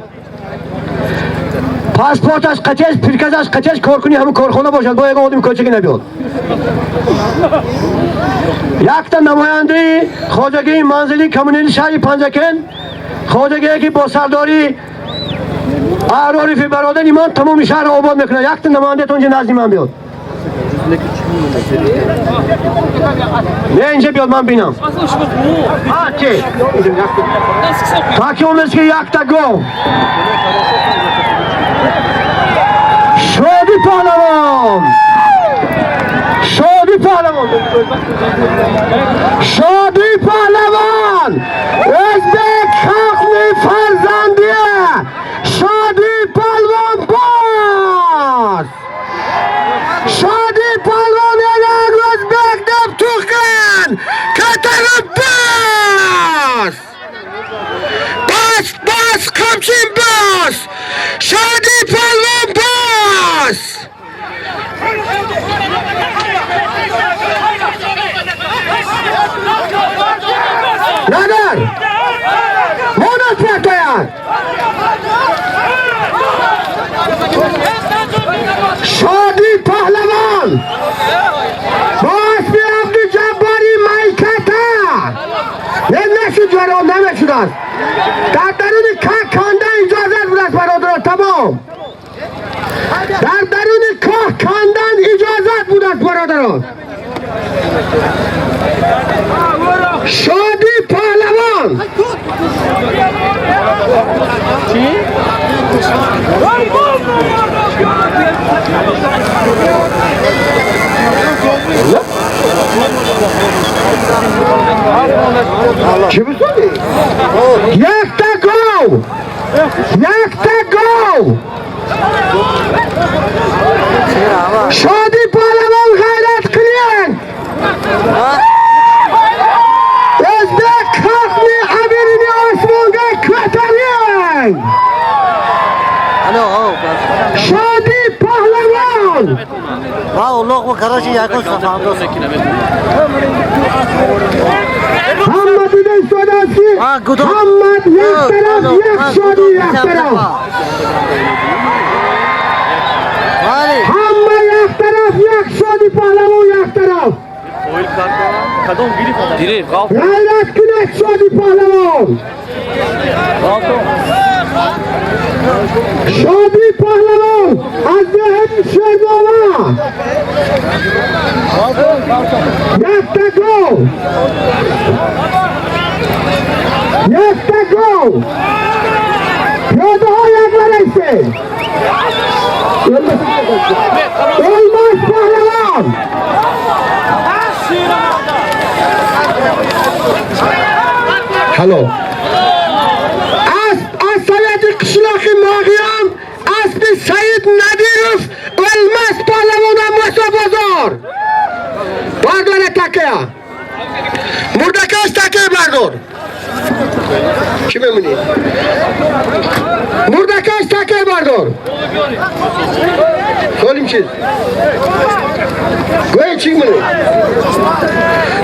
Паспорташ қатеш, приказаш қатеш, коркуни ҳамин корхона бошад, бо ягон одами кӯчагӣ набиёд. Якта намояндаи хоҷагии манзили коммунии шаҳри Панҷакент, хоҷагие ки бо сардории Аҳрорифи бародари ман тамоми шаҳрро обод мекунад. Якта намояндаатон инҷа назди ман биёд. Не, инҷа биёд, ман бинам. Чи? Таки он ки якта гов. Шоди паҳлавон! Шоди паҳлавон! Шоди паҳлавон! O'zbek xalqning farzandi! Shodi polvon bos! Shodi polvon elang o'zbek deb tuqqan! Ko'tarib bos! Bos, bos, qamchin bos! Shodi polvon bos! Nadir! Monat partoyad! Shodi pahlavan! Бо асби Абдуҷаббори майката! Не нашуд варон намешудааст. Дар даруни кӯҳ канда иҷозат будааст бародарон, тамом. Дар даруни кӯҳ кандан иҷозат будааст бародарон. Шоди паҳлавон! Чӣ бисоди? Якта гов! Якта гов! Шоди паҳлавон ғайрат қилин! O'zbek xalqning amirini osmonga ko'taring! Shodi paҳлавон! Ва Аллоҳ короче якон сафандоз. Hamma дида истодааст ки ҳама як тараф, як шоди як тараф. Ҳама як тараф, як шоди паҳлавон як тараф. Ғайрат кунад шоди паҳлавон! Шоди паҳлавон аз деҳаи Шербова! Якта гов! Якта гов! Пиёдаҳо як барайсед! O'lmas паҳлавон! Halol. Asp аз Совети қишлоқи Мог'иён асби Саид Надиров O'lmas паҳлавона Мусобозор. Бардора такая. Мурдакаш такая бардор. Чӣ мемонӣ? Мурдакаш такая бардор. Солим чиз. Гӯй чӣ мемонӣ?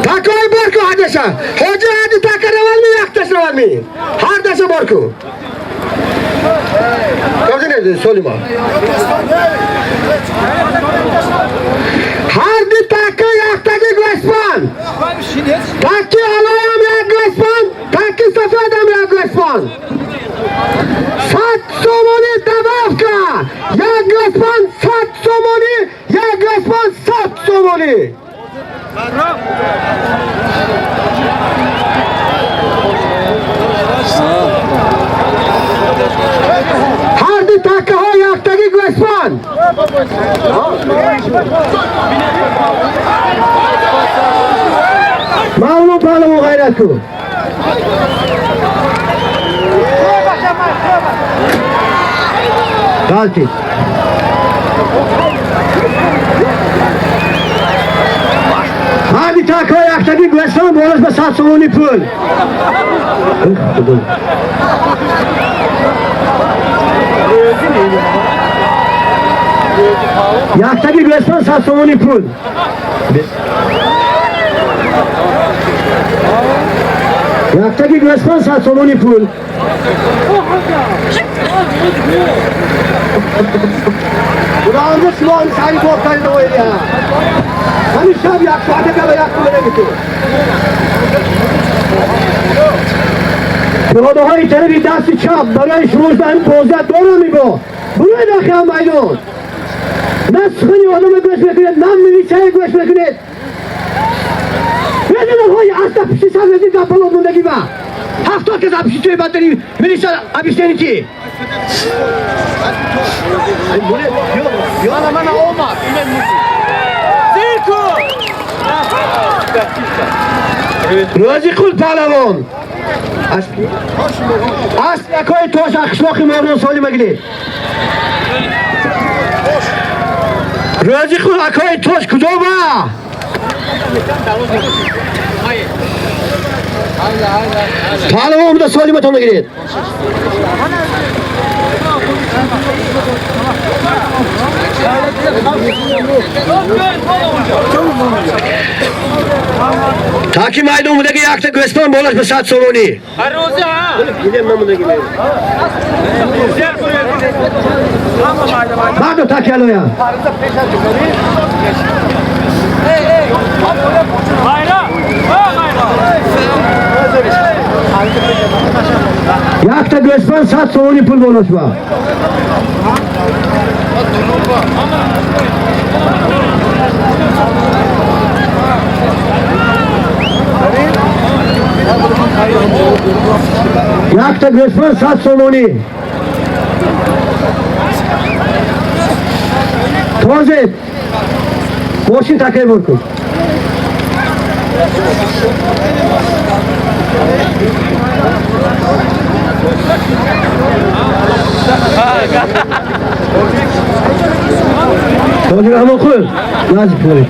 Такой борку ҳадаша. Ҳоҷи ҳади така равалми якташ равалми. Ҳар даша борку. Кавзине солима. Ҳар ди така яктаги гӯспан. Таки алоям як гӯспан, таки сафедам як гӯспан. 100 сомони добавка. Як гӯспан 100 сомони, як гӯспан 100 сомони. Ҳар ди такаҳо яктаги гӯспан. Мавлу паҳлавон ғайрат кун. Ғалтид. Ҳар ди такаҳо яктаги гӯспан болаш ба 100 сомони пул. Яктаги гӯспан 100 сомони пул. Яктаги гӯспан 100 сомони пул. Худоанда шумо сари бофтани доириа. Ҳамин шаб як соата кала як кула наметавон. Пиёдаҳои тарафи дасти чап барои шумо ин бозият дорам мегӯ. Буроед охи майдон. На сухани одама гӯш мекунед, на милисияе гӯш мекунед. Медонам аста пишти сар мезин дар боло мондагӣ ба. 70 кас пишти туи баддани милиса объяснение ки. Мана омад. Зирку! Рӯзи паҳлавон. Асп якои тош қишлоқи мордон солима гиред. Рӯзи қул акои тош куҷо ба? Паҳлавон омада солиматон гиред. Таки майдон будаги якта гӯспан болаш ба 100 сомонӣ. Бардо таки алоя. Якта гӯспан 100 сомонӣ пул болаш ба. Якта гӯспан 100 сомонӣ. Тозет. Мошин такай бор кун. Тоҷи Раҳмонқул, наздик кунед.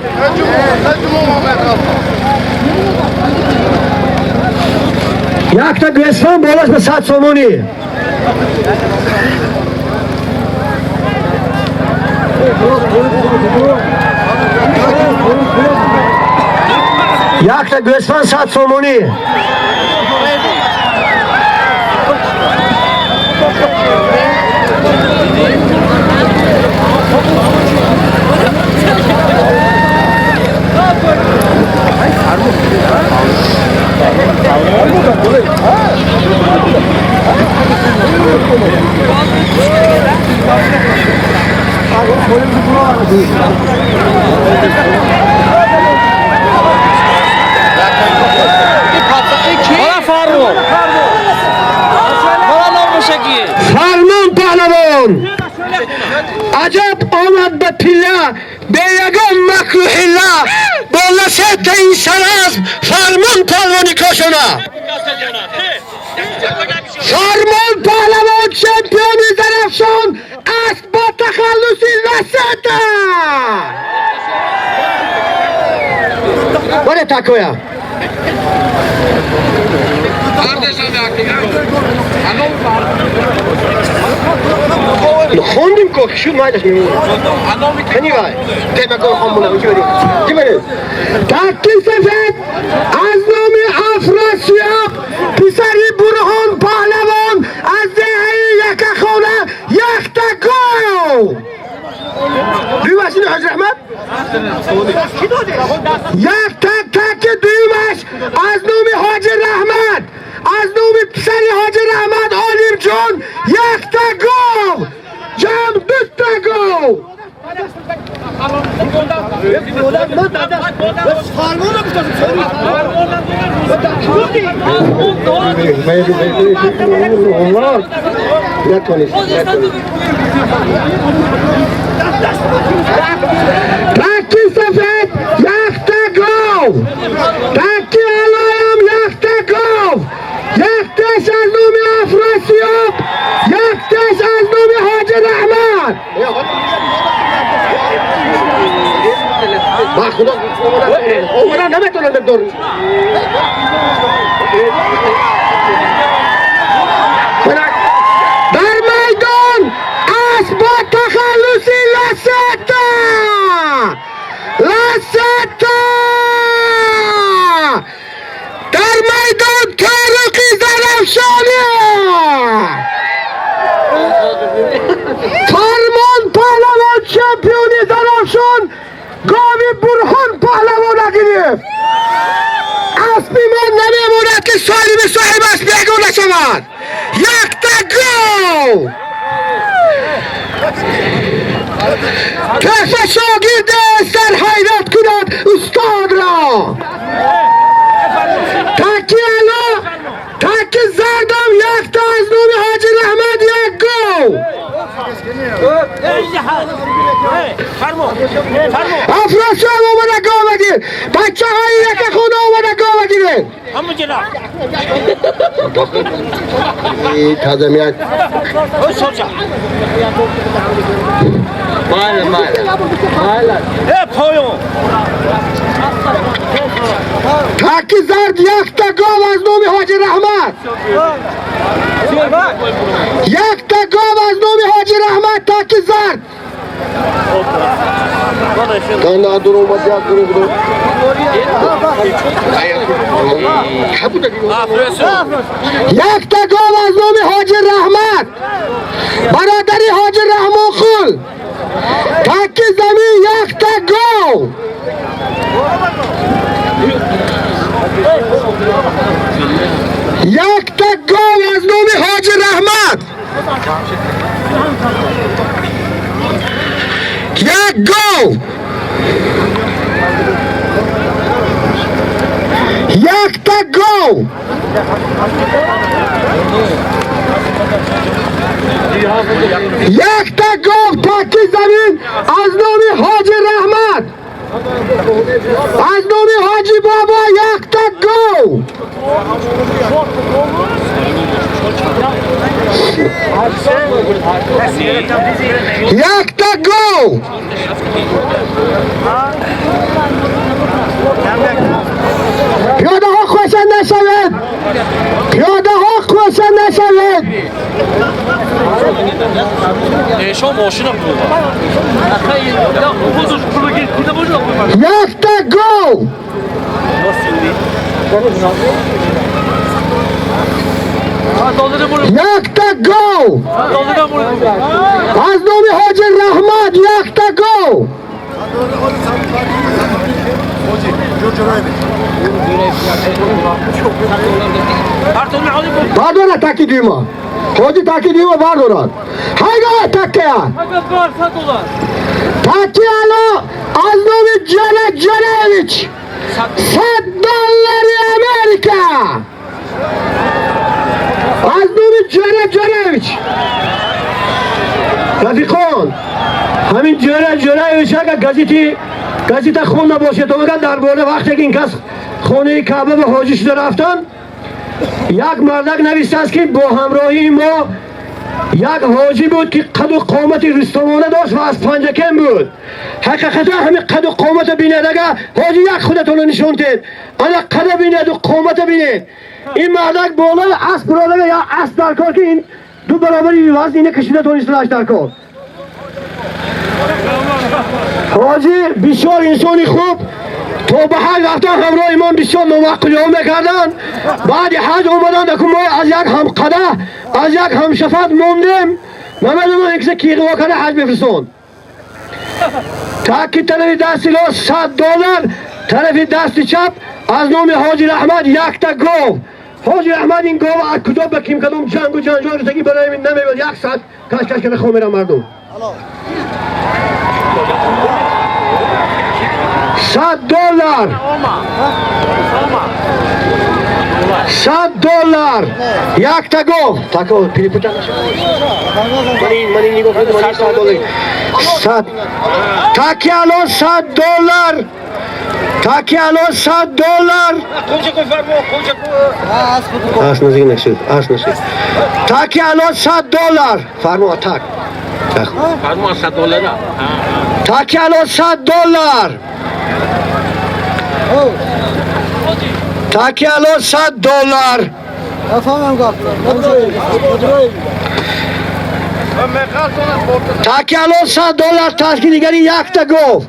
Якта гӯспан болаш ба 100 сомонӣ. Якта гӯспан 100 сомонӣ. Фармон паҳлавон. Аҷаб омад ба пилла бе ягон макру ҳилла бо ласета ин сарасп фармон паҳлавони кошона. Фармон паҳлавон чемпиони Зарафшон аст бо тахаллуси Ласета. Боре такоя. Хондим ко шуд майдаш мемонад. Кани вай? Темако хонбуна чӣ бери? Чӣ бери? Таки сафед аз номи Афросиёб писари Бурҳон паҳлавон аз деҳаи Якахона якта гов. Дуюмаш ини Ҳоҷи Раҳмат? Якта таки дуюмаш аз номи Ҳоҷи Раҳмат, аз номи писари Ҳоҷи Раҳмат Олимҷон якта гов. Ҷамъ дута гов. Таки сафед якта гов. Таки алоям якта гов. Якташ аз номи Афросиёб, якташ аз номи Ҳоҷи Раҳмат. Ба худо омада наметавонам дор. Дар майдон асп бо тахаллуси Ласета. Ласета. Дар майдон Ториқи Зарафшонӣ. Фармон паҳлавон чемпиони Зарафшон гови Бурҳон паҳлавона гирифт. Аспи ман намемонад. ки солими соҳибаш бегона шавад. Якта гов! Тӯҳфа шогирде сар ҳайрат кунад устодро. Таки ало, таки зардам якта аз номи Ҳоҷи Раҳмат як гов. Афросиёб омада гов бигир. Бачаҳои яка хона омада гов бигиред. Тазам як. Таки зард якта гов аз номи Ҳоҷи Раҳмат. Якта гов аз номи Ҳоҷи Раҳмат таки зард. Якта гов аз номи Ҳоҷи Раҳмат. Бародари Ҳоҷи Раҳмонқул. Таки замин якта гов. Якта гов аз номи Ҳоҷи Раҳмат. Як гов. Якта гов. Якта гов таки замин аз номи Ҳоҷи Раҳмат. Аз номи Ҳоҷи Бобо якта гов. Якта гов. Пиёдаҳо хоша нашавед. Пиёдаҳо хоша нашавед. Якта гов. Якта гов. Аз номи Ҳоҷи Раҳмат якта гов. Бардора таки дума. Ҳоҷи таки дума бардорад. Ҳайга таккая. Таки ало аз номи Ҷара Ҷараевич. $100 Америка. Аз номи Ҷара Ҷараевич. Рафиқон, ҳамин Ҷара Ҷараевич агар газета хонда бошед, омаган дар бораи вақте ки ин кас хонаи Каъба ба ҳоҷӣ шуда рафтан, як мардак навиштааст ки бо ҳамроҳии мо як ҳоҷӣ буд ки қаду қомати рустамона дошт ва аз Панҷакент буд. Ҳақиқатан ҳамин қаду қомата бинед, агар ҳоҷӣ як худатонро нишон дед, ана қада бинеду қомата бинед. Ин мардак болои асп буродага я асп дар кор ки ин ду баробари вазн ина кашида тонистааш дар кор. ҳоҷӣ бисёр инсони хуб, то ба ҳаҷ рафтан ҳамроҳи ман бисёр номаъқулиҳо мекарданд. Баъди ҳаҷ омаданд, аку мо аз як ҳамқада, аз як ҳамшафат мондем. Намедонам ин киса ки иғво карда ҳаҷ мефирстонд. Таки тарафи дасти рост $100, тарафи дасти чап аз номи Ҳоҷи Раҳмат якта гов. Ҳоҷи Раҳмат ин гов аз куҷо ба ким кадом ҷангу ҷанҷол рисагӣ барои мин намебад. Як соат кашкаш карда хоб мерам мардум. $100. $100. Якта гов. Тако перепута нашав. Ман ин нигоҳ кунед, ман $100. 100. Таки ало $100. Таки ало $100. Ас наздик нашуд, ас нашуд. Таки ало $100. Фармо так. Фармо $100. Таки ало $100. Таки ало $100. Таки ало $100 таки дигари якта гов.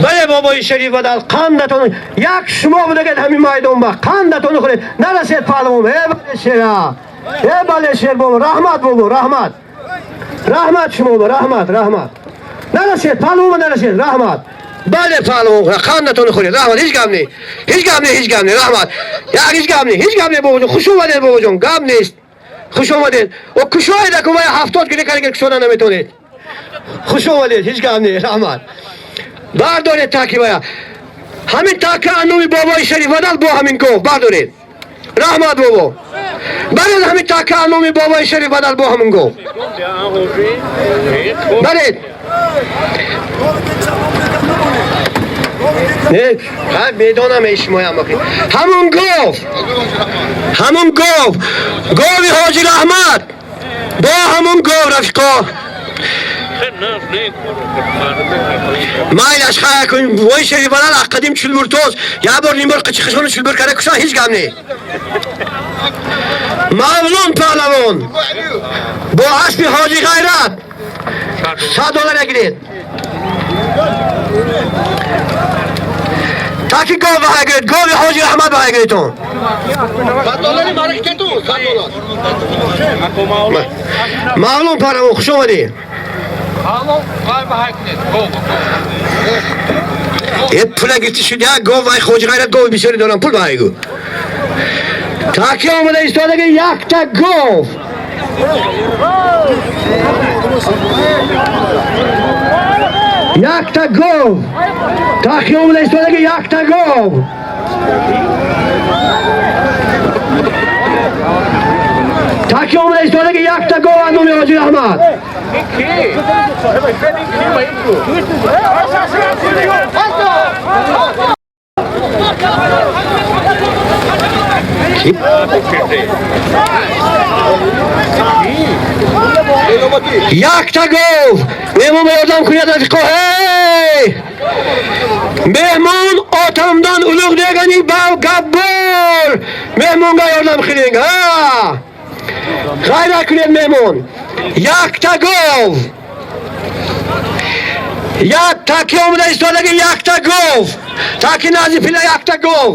Бале бобои шариф бадал қандатон як шумо будагед ҳамин майдон ба қандатон хӯред. Нарасед паҳлавон. Э бале шера. Э бале шер бобо, раҳмат бобо, раҳмат. Раҳмат шумо, раҳмат, раҳмат. Нарасед, паҳлавон нарасед, раҳмат. Бале, паҳлавон, қандатон хӯред, раҳмат, ҳеҷ гап не. Ҳеҷ гап не, ҳеҷ гап не, раҳмат. Як ҳеҷ гап не, ҳеҷ гап не, бобоҷон. Хуш омадед, бобоҷон, гап нест. Хуш омадед. О кушоед, аку вай 70 гире карда кушода наметонед. Хуш омадед, ҳеҷ гап не, раҳмат. Бардоред таки вая. Ҳамин така номи бобои Шариф бадал бо ҳамин гов бардоред. Раҳмат, бобо. Баред ҳамин така номи бобои Шариф бадал бо ҳамин гов. Баред. Не, ха медонам шумоям охи. Ҳамон гов. Ҳамон гов. Гови Ҳоҷи Раҳмат. Бо ҳамон гов рафиқо. Майлаш хая кун, вой Шариф бадал аз қадим чулбуртоз. Як бор ним бор қичиқишони чулбур карда кушан ҳеҷ гап не. Мавлон паҳлавон бо аспи Ҳоҷи Ғайрат 100 доллар гиред. Таки гов баҳай гиред, гови Ҳоҷи Раҳмат баҳай гиредтон. 100 доллари маракетун, 100 доллар. Мавлон паҳлавон, хуш омадӣ. Е пула гирифти шуд, як гов вай Хоҷи Ғайрат гови бисёре дорам, пул баҳай гӯ. Таки омада истодаги якта гов. Якта гов. Таки омада истодаги якта гов. Таки омада истодаги якта гов аз номи Ҳоҷи Раҳмат. Якта гов. Меҳмон ба ёрдам кунед рафиқо. Эй! Меҳмон отамдан улуғ дегани гап бор. Меҳмонга ёрдам кунед. Ҳа! Ғайрат кунед меҳмон. Якта гов. Як таки омада истодаги якта гов. Таки назди пила якта гов.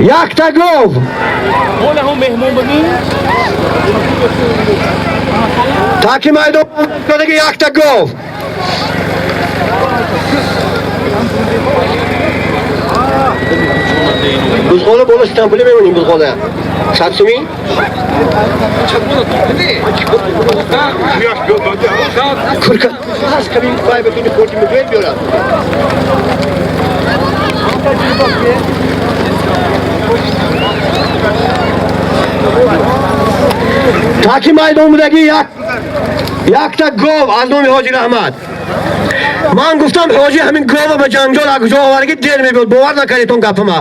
Якта гов. Таки майдон истодаги якта гов. Бузғола боло стампули мемонем бузғола. 100 сумӣ? Курка ҳаст кабин вай бикини хурди мегӯяд биёрад. Таки майдон будаги якта гов аз номи Ҳоҷи Раҳмат. Ман гуфтам ҳоҷи ҳамин гова ба ҷанҷол аз куҷо овардаги дер мебиёд. Бовар накардед он гапама.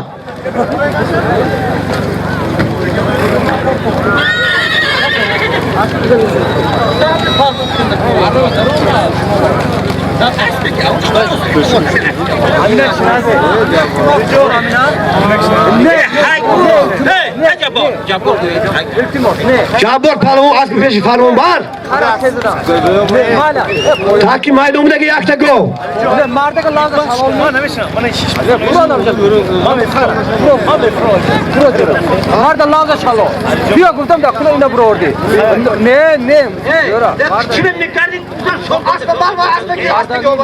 Ҷаббор паҳлавон аспи пеши фармонбар. Таки майдон будаги якта гов. Марда лавза шало. Биё гуфтам да куна ина бурорди. Не, не. Чӣ мекардӣ? Аспа бар ва аспа ги аспа гов.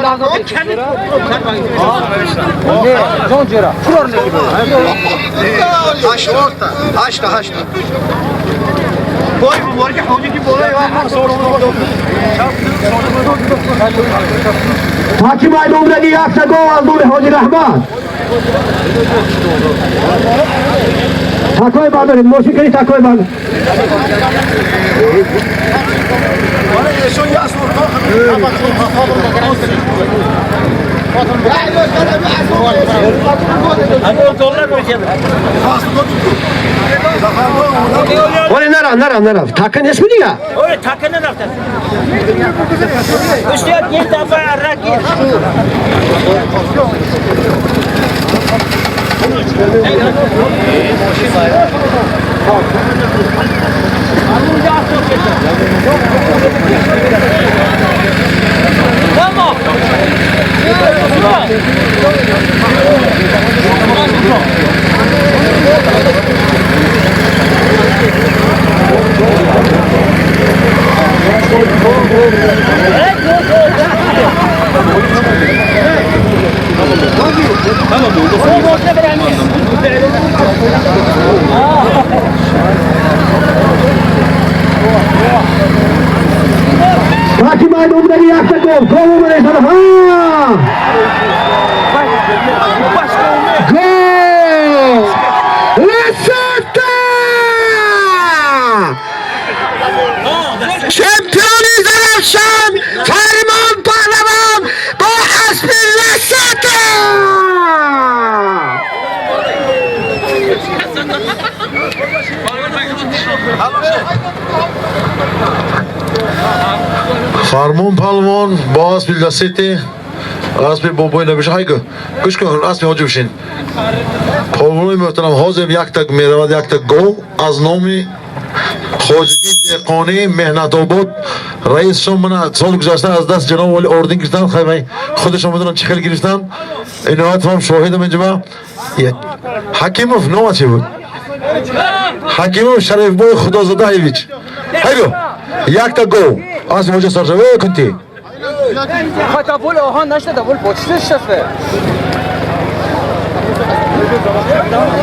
Не, ҷон ҷера. Курор не. 8 8 8. Бой муборак ҳоҷи ки болои ва Таки майдон будаги якта гов аз номи Ҳоҷи Раҳмат. Такой бардоред, мошин кани такой бардоред. Оле Нарафт, нарафт, нарафт. Така нест дига? Ой, така нарафт. Устият гир дафа арра гир. Таки майдондаги якта гол. Гол омада. Ҳа! Гол! Лесота! Чемпиони Зарафшан Фармон Паҳлавон бо аспи Лесота! Фармон Палвон бо аспи Ласити, аспи бобои набиша. Хайгу, гӯш кун, аспи ҳоҷи бишин. Полвонои муҳтарам, ҳозир якта меравад, якта гов аз номи хоҷагии деҳқонии Меҳнатобод. Раисшон мана соли гузашта аз даст ҷаноб оли орден гирифтанд. Хай, худашон медонанд, чӣ хел гирифтанд. Иноят ҳам шоҳидам инҷоба. Ҳакимов нома чӣ буд? Ҳакимов Шарифбой Худозодаевич. Хайгу, якта гов аспи ҳоҷа саршава кунти. Давол оҳан нашта, давол бо чиз шафе.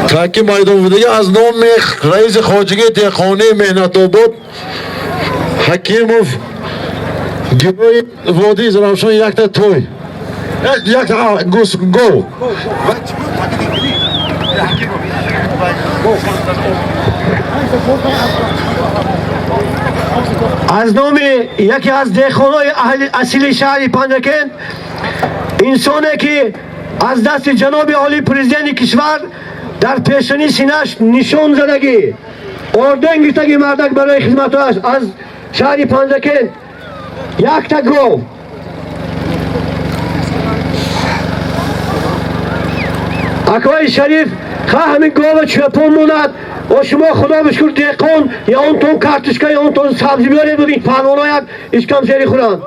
Таки майдон будаги аз номи раиси хоҷагии деҳқонии Меҳнатобод Ҳакимов гирои водии Зарафшон якта той, якта гус гов. Аз номи яке аз деҳқонои аҳли асили шаҳри Панҷакент, инсоне ки аз дасти ҷаноби олии президенти кишвар дар пешонии синаш нишон задагӣ, орден гирифтагӣ, мардак барои хизматҳояш, аз шаҳри Панҷакент якта гов. Акои Шариф, ха, ҳамин гова чӯпон монад о шумо, худо бишкур, деҳқон, я он тон картошка, я он тон сабзӣ биёред, бибин паҳлвоно як ишкам зери хӯранд.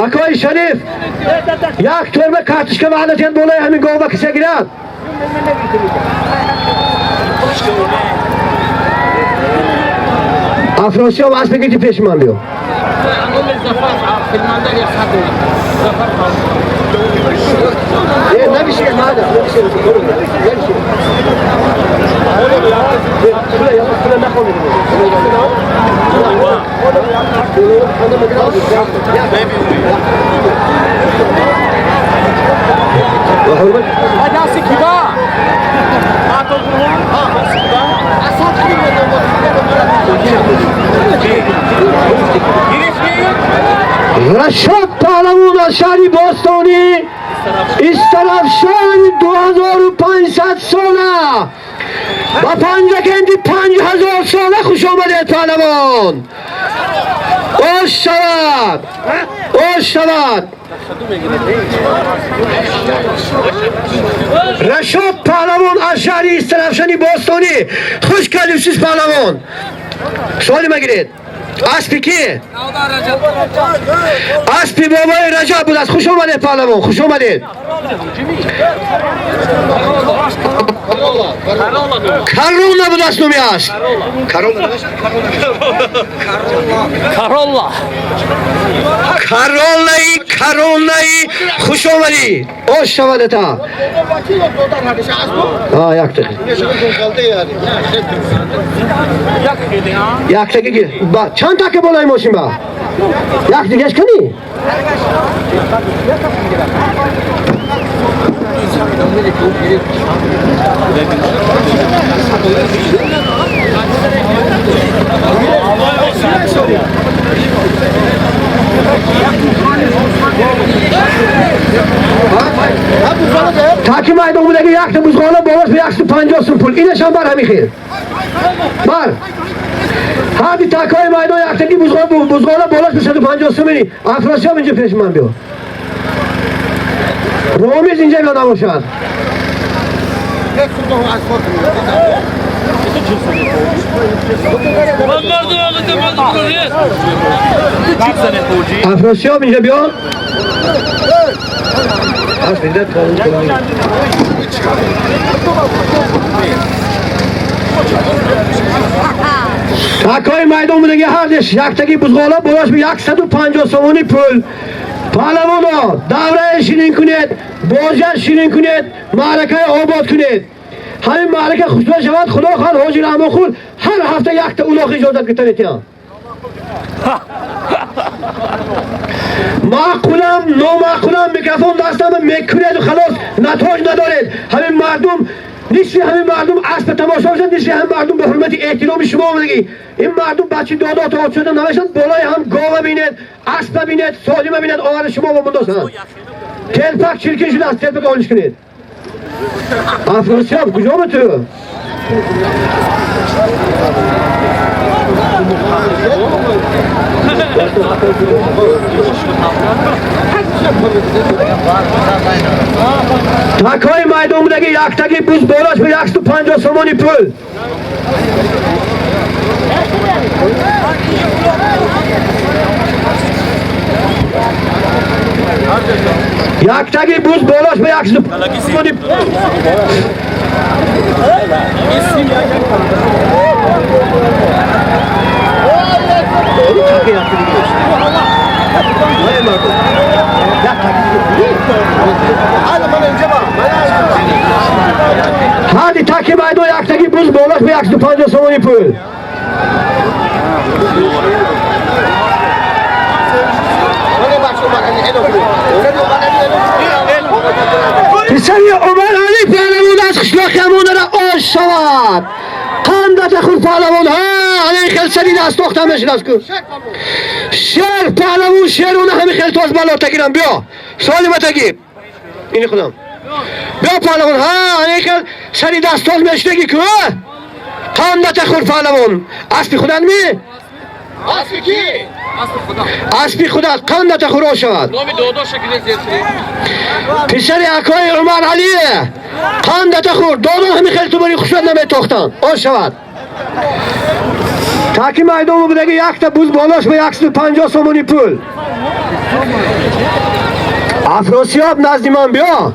Акои Шариф, як торба картошка ваъда тиҳад болои ҳамин гова киса гирад. Афросиёб, асп бигирди, пеши ман биё. Набиши, нада, набиши, набиши. Пула нахонед. Дасти киба? Рашод Паҳлавон аз шаҳри бостонӣ Истарафшани 2500 сола ба Панҷакенди 5000 сола хуш омадед, паҳлавон! Ош шавад, ош шавад! Рашод Паҳлавон аз шаҳри Истарафшани бостонӣ, хуш кардибсиз, паҳлавон! Суоли магиред. Аспи ки? Аспи бобои Раҷаб будааст. Хуш омадед, паҳлавон, хуш омадед! Карона будааст номи асп. Каролла. Каролаи, каронаи, хуш омадӣ, ош шавадата. Як дақиқа, як дақиқа. Ба чанд така болои мошин ба як дигаш кани. Таки майдон будаги. якта бузғола болош ба 150 сум пул. Инашам бар ҳамин хел. Бар. Ҳарди такҳои майдон яктаги бузғола болош ба 150 сумини. Афросиёб инҷо пеши ман биё. Ромиз инҷа биё набошад. Афросиёб инҷа биё. Такҳои майдон будаги ҳардиш яктаги бузғола болош ба 150 сомони пул. Паҳлавоно давраи ширин кунед, бозият ширин кунед, маъракаи обод кунед. Ҳамин маърака хусусан шавад, худо хоҳад ҳоҷи Раҳмонқул ҳар ҳафта якта улоқ иҷозат гирифта метиҳад. Маъқулам, номаъқулам микрофон дастам мекунеду халос, натоҷ надоред. Ҳамин мардум, нисфи ҳамин мардум асба тамошо мешавад, нисфи ҳамин мардум ба ҳурмати эҳтироми шумо омадагӣ. Ин мардум бачи додо то шуда намешавад, болои ҳам гова бинед, асба бинед, солима бинед, оварда шумо бомондосанд. Телпак чиркин шудааст, телпак олиш кунед. Афросиёб куҷо бу ту? Такҳои майдон будаги яктаги буз болош ба 150 сомони пул. Яктаги буз болош ба 150 сомони пул. Ҳарди таки майдон яктаги буз болош ба 150 сомони пул. Писари Умар Али паҳлавон аз қишлоқи ҳамонара ош шавад. Қандата худ паҳлавон, ҳа, ҳамин хел сари дастохта мешинас ку. Шер паҳлавон, шерона ҳамин хел тоз балота гирам, биё. Солимата гир. Ини худам. Биё паҳлавон, ҳа, ҳамин хел сари дастоз мешинаги ку, ҳа? Қандата худ паҳлавон. Аспи худан ми? Аспи ки? Аспи худат қандата хуро шавад. Писари акои Умар Алие қандата хур, додон ҳамин хел тубари хушрат наметохтанд. Он шавад. Таки майдон будаги якта буз болош ба 150 сомони пул. Афросиёб назди ман биё.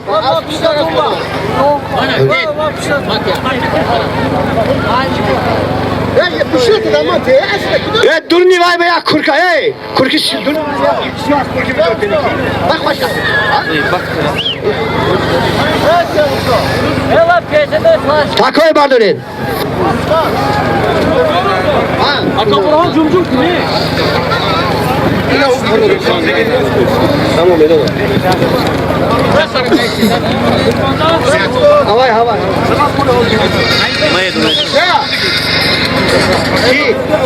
Э, дурни вай ба як курка, эй! Курки дурни курки бак башка. Такой бардоред. Тамом, медонам. Ҳавай, ҳавай.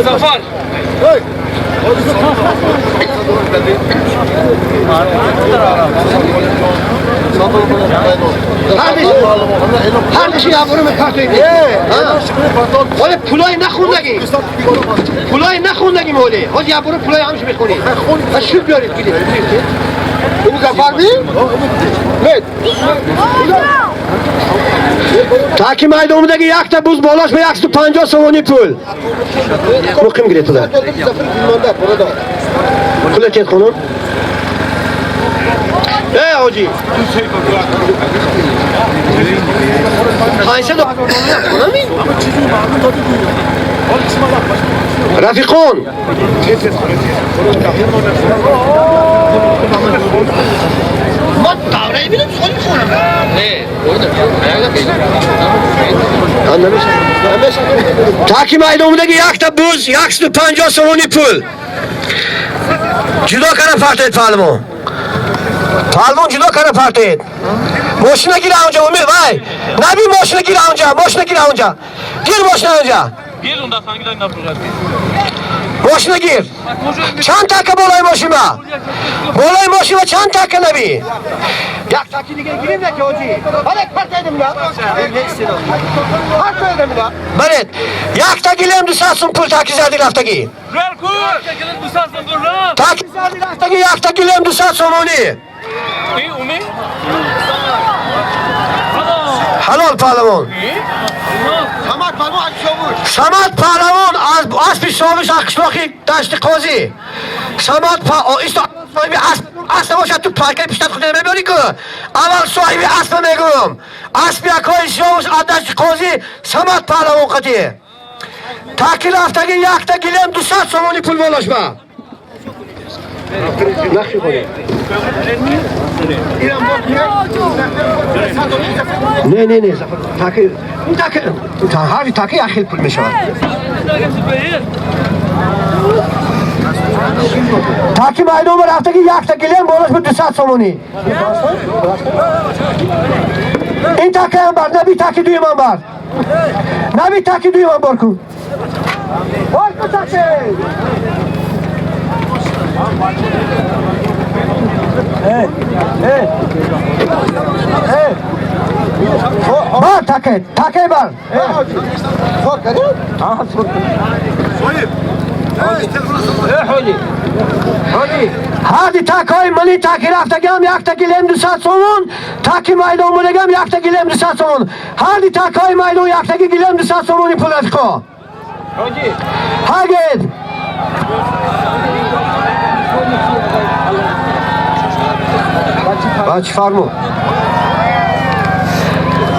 Зафар. Ҳардиши яврум картои. Ҳоле пулои нахондагӣ. Пулои нахондагӣ моле. Ҳоз яврум пулои ҳамш мехонӣ. Ва шуд биёред гиред. Ин Зафар ми? Мед. Таки майдон будаги якта буз болош ба 150 сомони пул. Муқим гиред пула. Пула тед хонум. Эй, ҳоҷи. 500 хонами? Рафиқон. Ман давраи бинам соли хонам. Таки майдон будаги якта буз 150 сомони пул. Ҷудо кара партоед паҳлавон. Паҳлавон ҷудо кара партоед. Мошина гир онҷа, умед вай. Наби мошина гир онҷа, мошина гир онҷа. Гир мошина онҷа. Мошина гир. Чанд така болои мошина? Болои мошина чанд така наби? Як таки дига гирим яки ҳоҷӣ. Бале, партайдим я. Партайдим я. Бале, як та гилем 200 сум пул таки зади рафтаги. Таки зади рафтаги як та гилем 200 сомонӣ. Ҳалол паҳлавон. Самад паҳлавон аз аспи собиш аз қишлоқи Дашти Қозӣ. Самад соҳиби асп асп набошад, ту паркаи пиштат худ намебарӣ ку. Аввал соҳиби аспа мегӯм. Аспи акои Сиёвуш аз Дашти Қозӣ Самад паҳлавон қатӣ. Таки рафтаги якта гилем 200 сомонӣ пул болош ба. Нақши хонед. Не, не, не, таки, таки, ҳар таки як хел пул мешавад. Таки майдон ба рафтаги якта гилем болош ба 200 сомонӣ. Ин такаям бар, наби таки дуюмам бар. Наби таки дуюмам бор кун. Бор кун таки! Бар таке, таке бар. Ҳарди такҳои мани таки рафтагиам якта гилем 200 сомон, таки майдон будагиам якта гилем 200 сомон. Ҳарди такҳои майдон яктаги гилем 200 сомони пул рафиқо. Ҳагед. Бачи фарму.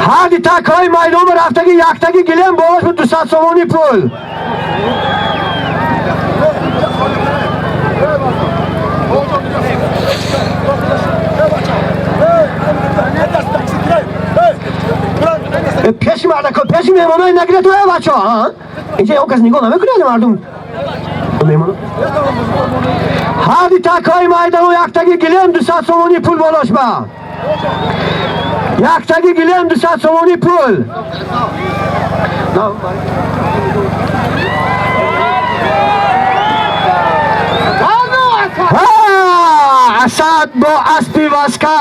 Ҳарди такҳои майдон рафтаги яктаги гилем болош бу 200 сомони пул. Пеши мардако, пеши меҳмонои нагиред ё бачаҳо, инҷа он кас нигоҳ намекунад мардум. Ҳарди такҳои майдону яктаги гилем 200 сомонӣ пул болош ба. Яктаги гилем 200 сомонӣ пул. Асад бо аспи васка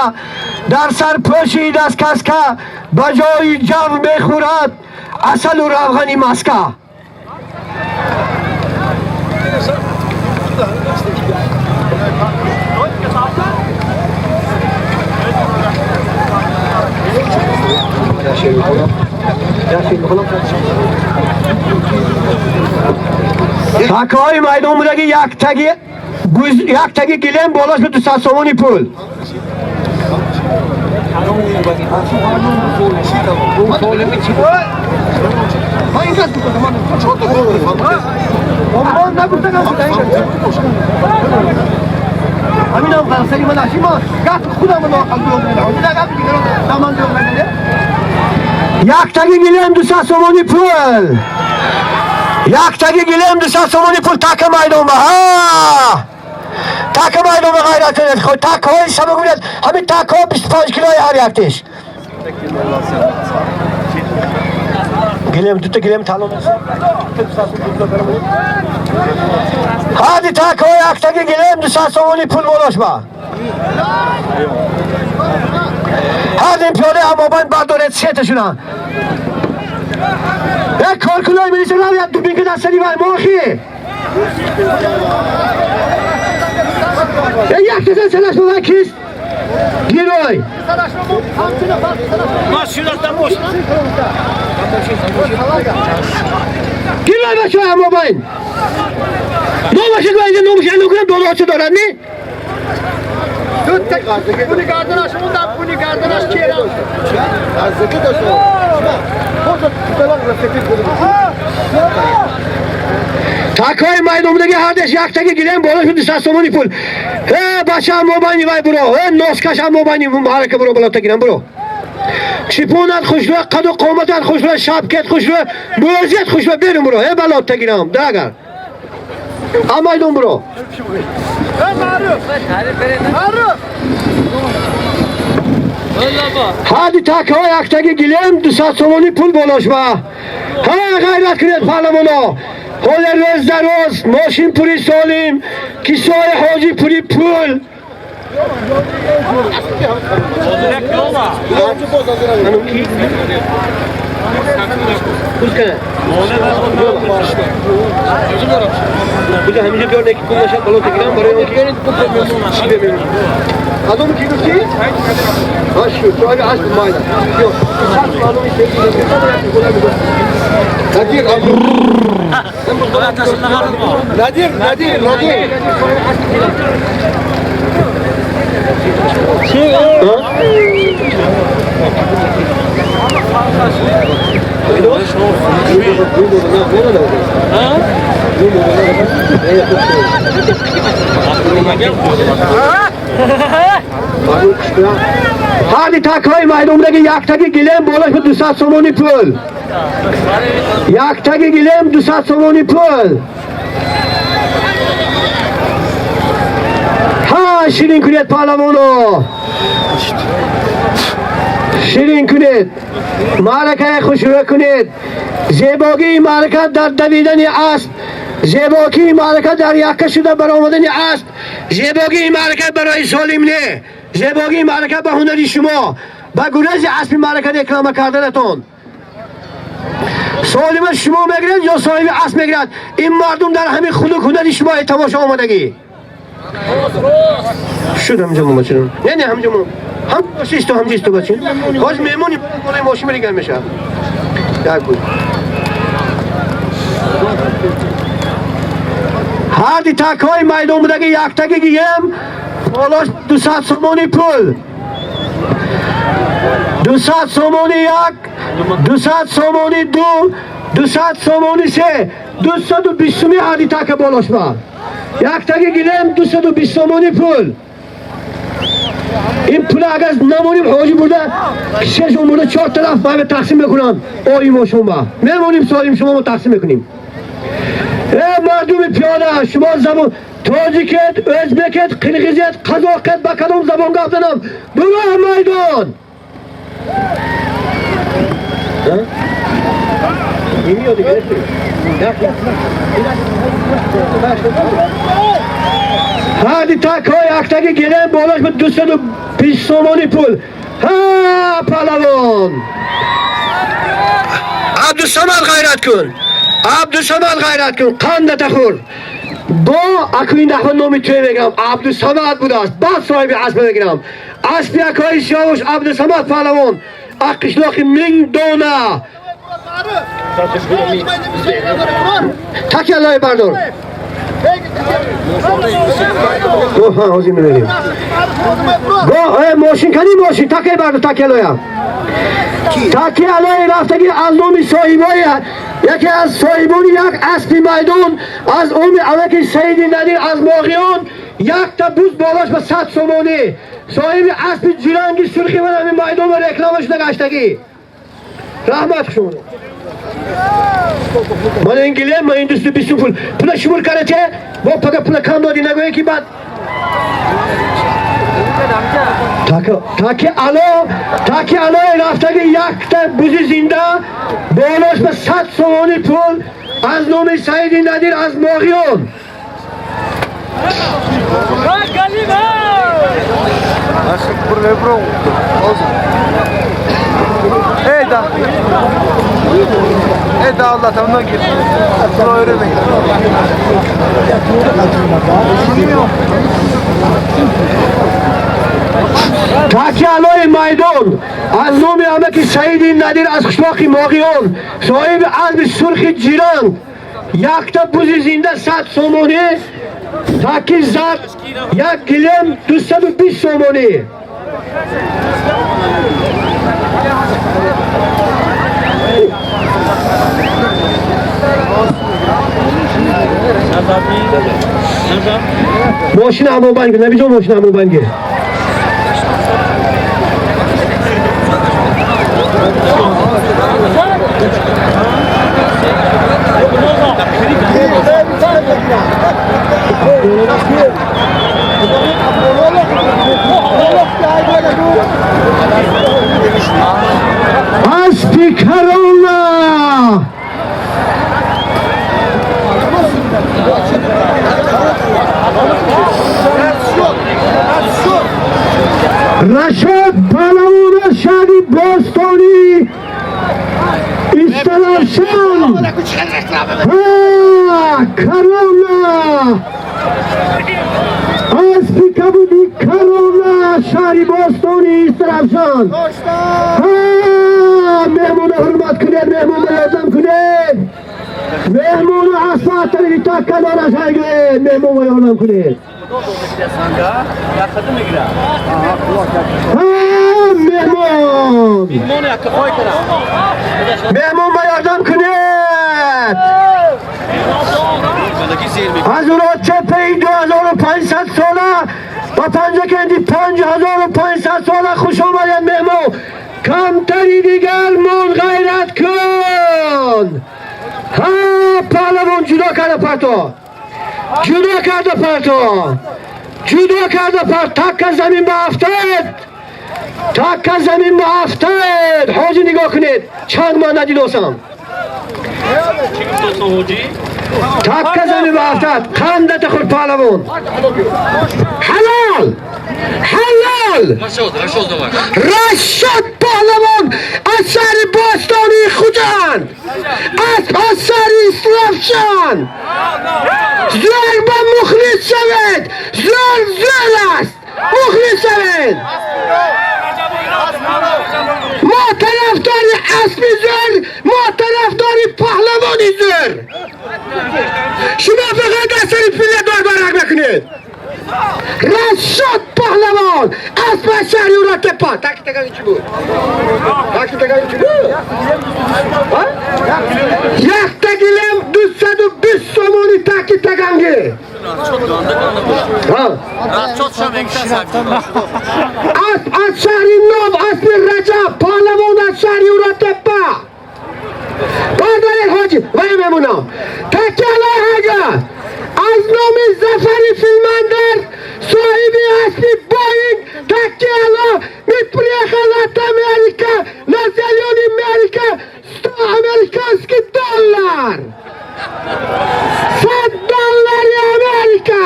дар сар пӯшид аз каска, ба ҷои ҷав мехӯрад асалу равғани маска. Такҳои майдон будаги яктаги гилем болош бу 200 сомони пул. Яктаги гилем 200 сомони пул. Яктаги гилем 200 сомони пул така майдон ба. Ҳа! Така майдон ба ғайрат кунед. Хо такҳои шумо гӯяд, ҳамин такҳо 25 килои ҳар яктиш. Гилем дута гилем талон. Ҳарди такҳои яктаги гилем 200 сомони пул болош ба. Ҳар ин пиёда амобанд бардоред сеташуна. Як коркунои милиса навяд дубинка дастани вай мохи. Як тезен селаш ба вай кист? Гирой. Гирой бачаҳо амобанд. Номашад ва инҷа номаш эълон кунам додача дорад не? Такҳои майдон будаги ҳардеш яктаги гилем болош бу 200 сомони пул. Э бача мобайни вай буро, э носкаша мобайни ҳарака буро болота гирам буро. Чипонат хушрӯ, қаду қоматат хушрӯ, шапкет хушрӯ, мӯзият хушрӯ берун буро, э балотта гирам, дагар. А майдон буро. Ҳарди такҳо яктаги гилем 200 сомони пул болош ба. Ҳа, ғайрат кунед, паҳлавоно. Ҳоле рӯз дар рӯз мошин пури солим, кисои ҳоҷӣ пури пул. Ҳаминҷо биёр, неки кун нашад, бало тегирам барои он ки чӣ бемемонӣ. Одам ки гуфтӣ? Ҳа, шуд. Соҳиби асп майда. Биё. Надир, Надир, Надир, Надир. Ҳарди такҳои майдондаги яктаги гилем болаш ба 200 сомони пул. Яктаги гилем 200 сомони пул. Ҳа, ширин кунед, паҳлавоно. Ширин кунед. Маъракаи хушрӯ кунед. Зебогии маърака дар давидани асп, зебогии маърака дар якка шуда баромадани асп, зебогии маърака барои солим не, зебогии маърака ба ҳунари шумо, ба гурези аспи маърака реклама карданатон. Солима шумо мегирад ё соҳиби асп мегирад? Ин мардум дар ҳамин хунук ҳунари шумо тамошо омадагӣ. Шуд, ҳамҷо мо бача. Не, не, ҳамҷо мо. Ҳам исто, ҳамҷо исто, бача. Ҳоз меҳмони болои мошин мериган мешавад. Як буд. Ҳарди такҳои майдон будаги яктаги гием болош 200 сомони пул. 200 сомони як, 200 сомони ду, 200 сомони се, 220 суми ҳарди така болош ба. Яктаги гилем 220 сомони пул. Ин пула агар намоним, ҳоҷӣ бурда кишашон бурда чор тараф байба тақсим мекунанд. Оим шумо мемоним, солим шумо мо тақсим мекунем. Э, мардуми пиёда, шумо забон тоҷикет, ӯзбекет, қирғизет, қазоқет, ба кадом забон гап занам, буро майдон. Ҳарди такҳои яктаги гилем болош ба 220 сомони пул. Ҳа, паҳлавон Абдусамад, ғайрат кун. Абдусамад, ғайрат кун, қандата хӯр. Бо акӯ ин дафъа номи туе мегирам, Абдусамад будааст, баъд соҳиби асп мегирам. Аспи акои Сиёвуш Абдусамад паҳлавон аз қишлоқи Мингдона. Таки аллоҳи бардор. Ҳозир мебинем. Мошин кани, мошин таки бардор, таки аллоя. Таки аллои рафтагӣ аз номи соҳибои яке аз соҳибони як аспи майдон, аз уми аваки Саиди Надир аз Моғиён, якта буз болош ба 100 сомонӣ. Соҳиби аспи ҷиранги сурхи ман ҳамин майдон ба реклама шуда гаштагӣ. Раҳмат шумо. Ман ин гилем, ман ин 220 пул. Пула шумур карате, бо пага пула кам додӣ нагӯе ки баъд. Таки ало, таки алои рафтаги якта бузи зинда болош ба 100 сомони пул аз номи Саиди Надир аз Моғиён. Ey da. Ey da Allah tamam gir. Bunu öğrenmeyin. Таки алои майдон аз номи амаки Саиди Надир аз қишлоқи Моғиён, соҳиби азби сурхи ҷиранг, якта бузи зинда 100 сомонӣ, таки зард як гилем 220 сомонӣ. Мошина ҳамобанг, набиҷон, мошина ҳамобанге. Аспи корона. Рашод паҳлавон аз шаҳри бостонӣ Истаравшан. Корона, аспи кабуди Корона, шаҳри бостони Истаравшан. Меҳмона ҳурмат кунед, меҳмонро ёрдам кунед, меҳмону аспатари таккадораш ҳайгӯед, меҳмонро ёрдам кунед. Меҳмон, меҳмон ба ёрдам кунед. Аз Уротеппаи 2500 сола ба Панҷакенди 5500 сола хуш омадед, меҳмон. Камтари дигар мон, ғайрат кун. Ҳа, паҳлавон ҷудо карда парто, ҷудо карда парто, ҷудо карда парт. Такка замин ба афтад, такка замин ба афтад. Ҳоҷи, нигоҳ кунед, чанд ман надидосам. Такка замин ба афтад, қандата хӯрд паҳлавон. Ҳалол, ҳалол! Рашод паҳлавон аз шаҳри бостонии Хуҷанд, асп аз шаҳри Истаравшан. Зӯр ба мухлис шавед, зӯр зӯр аст, мухлис шавед. Мо тарафдори аспи зӯр, мо тарафдори паҳлавони зӯр. Шумо фақат аз сари пилла дорбарак мекунед. Рашод паҳлавон, асп аз шаҳри Уротеппа. Таки тагави чӣ буд? Таки тагави чӣ буд? Якта гилем 220 сомони таки таганги. Асп аз шаҳри Нов, аспи Раҷаб, паҳлавон аз шаҳри Уротеппа. Бардоред, ҳоҷи вай мемонам. Такки ҳага аз номи Зафари Филмандар, соҳиби аспи Боинг, такки ало ми приехал от Америка на зелёный Америка 100 американский доллар. 100 доллари Америка.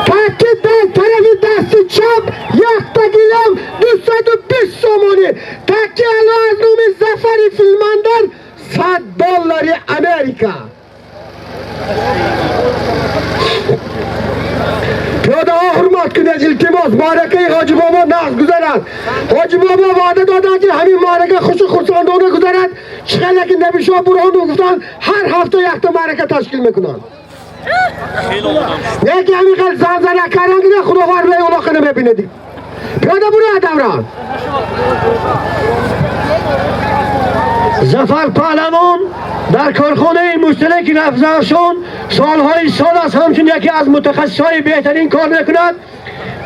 Таки дар тарафи дасти чап якта гилам 220 сомонӣ. Таки ало аз номи Зафари Филмандар 100 доллари Америка. Пиёдаҳо ҳурмат кунед, илтимос. Маъракаи Ҳоҷи Бобо нағз гузарад. Ҳоҷи Бобо ваъда доданд, ки ҳамин маърака хушу хурсандона гузарад. Чӣ хеле ки Набишоҳ Бурҳонов гуфтанд, ҳар ҳафта якта маърака ташкил мекунанд. Яке ҳамин хел занзана кардан ки худовар рӯи улоқа намебинед. Пиёда бурояд давран. Зафар паҳлавон дар корхонаи муштараки Рафзафшон солҳои сол аст ҳамчун яке аз мутахассисҳои беҳтарин кор мекунад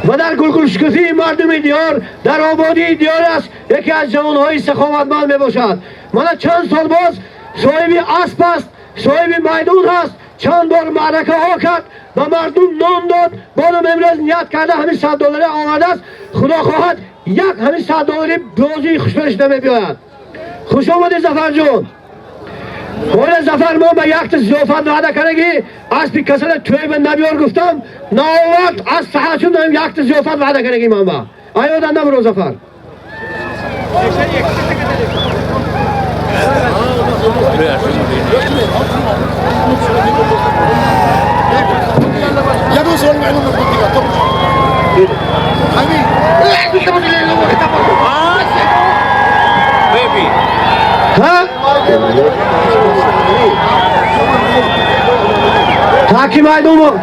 ва дар гулгулшукуфии мардуми диёр, дар ободии диёр аст, яке аз ҷавонҳои саховатманд мебошад. Мана чанд сол боз соҳиби асп аст, соҳиби майдон ҳаст, чанд бор маъракаҳо кард, ба мардум нон дод. Бодам имрӯз ният карда ҳамин 100 доллари овардааст. Худо хоҳад, як ҳамин 100 доллари бозии хушбариш намебиёяд. Хуш омадӣ, Зафарҷон. Ҳола Зафар мо ба якта зиёфат ваъда карда, ки аспи касала тӯйба набиёр гуфтам, наовард. Аз саҳат шуд, якта зиёфат ваъда кардаги ман ба аёдан набуро, Зафар. Таки майдон,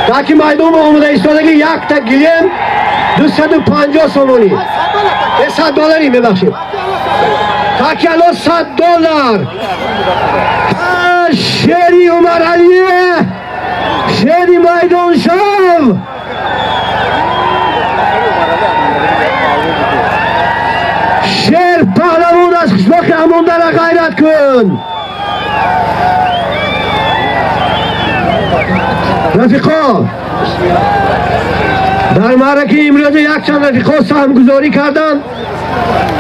таки майдон омода истодаги якта гилем 250 сомонӣ, 100 доллари, мебахшед. Таки ало 100 доллар. Шери Умаралие, шери майдоншав. Шер паҳлавон аз қишлоқи Амондара, ғайрат кун. Рафиқо, дар маъракаи имрӯза якчанд рафиқо саҳмгузорӣ карданд,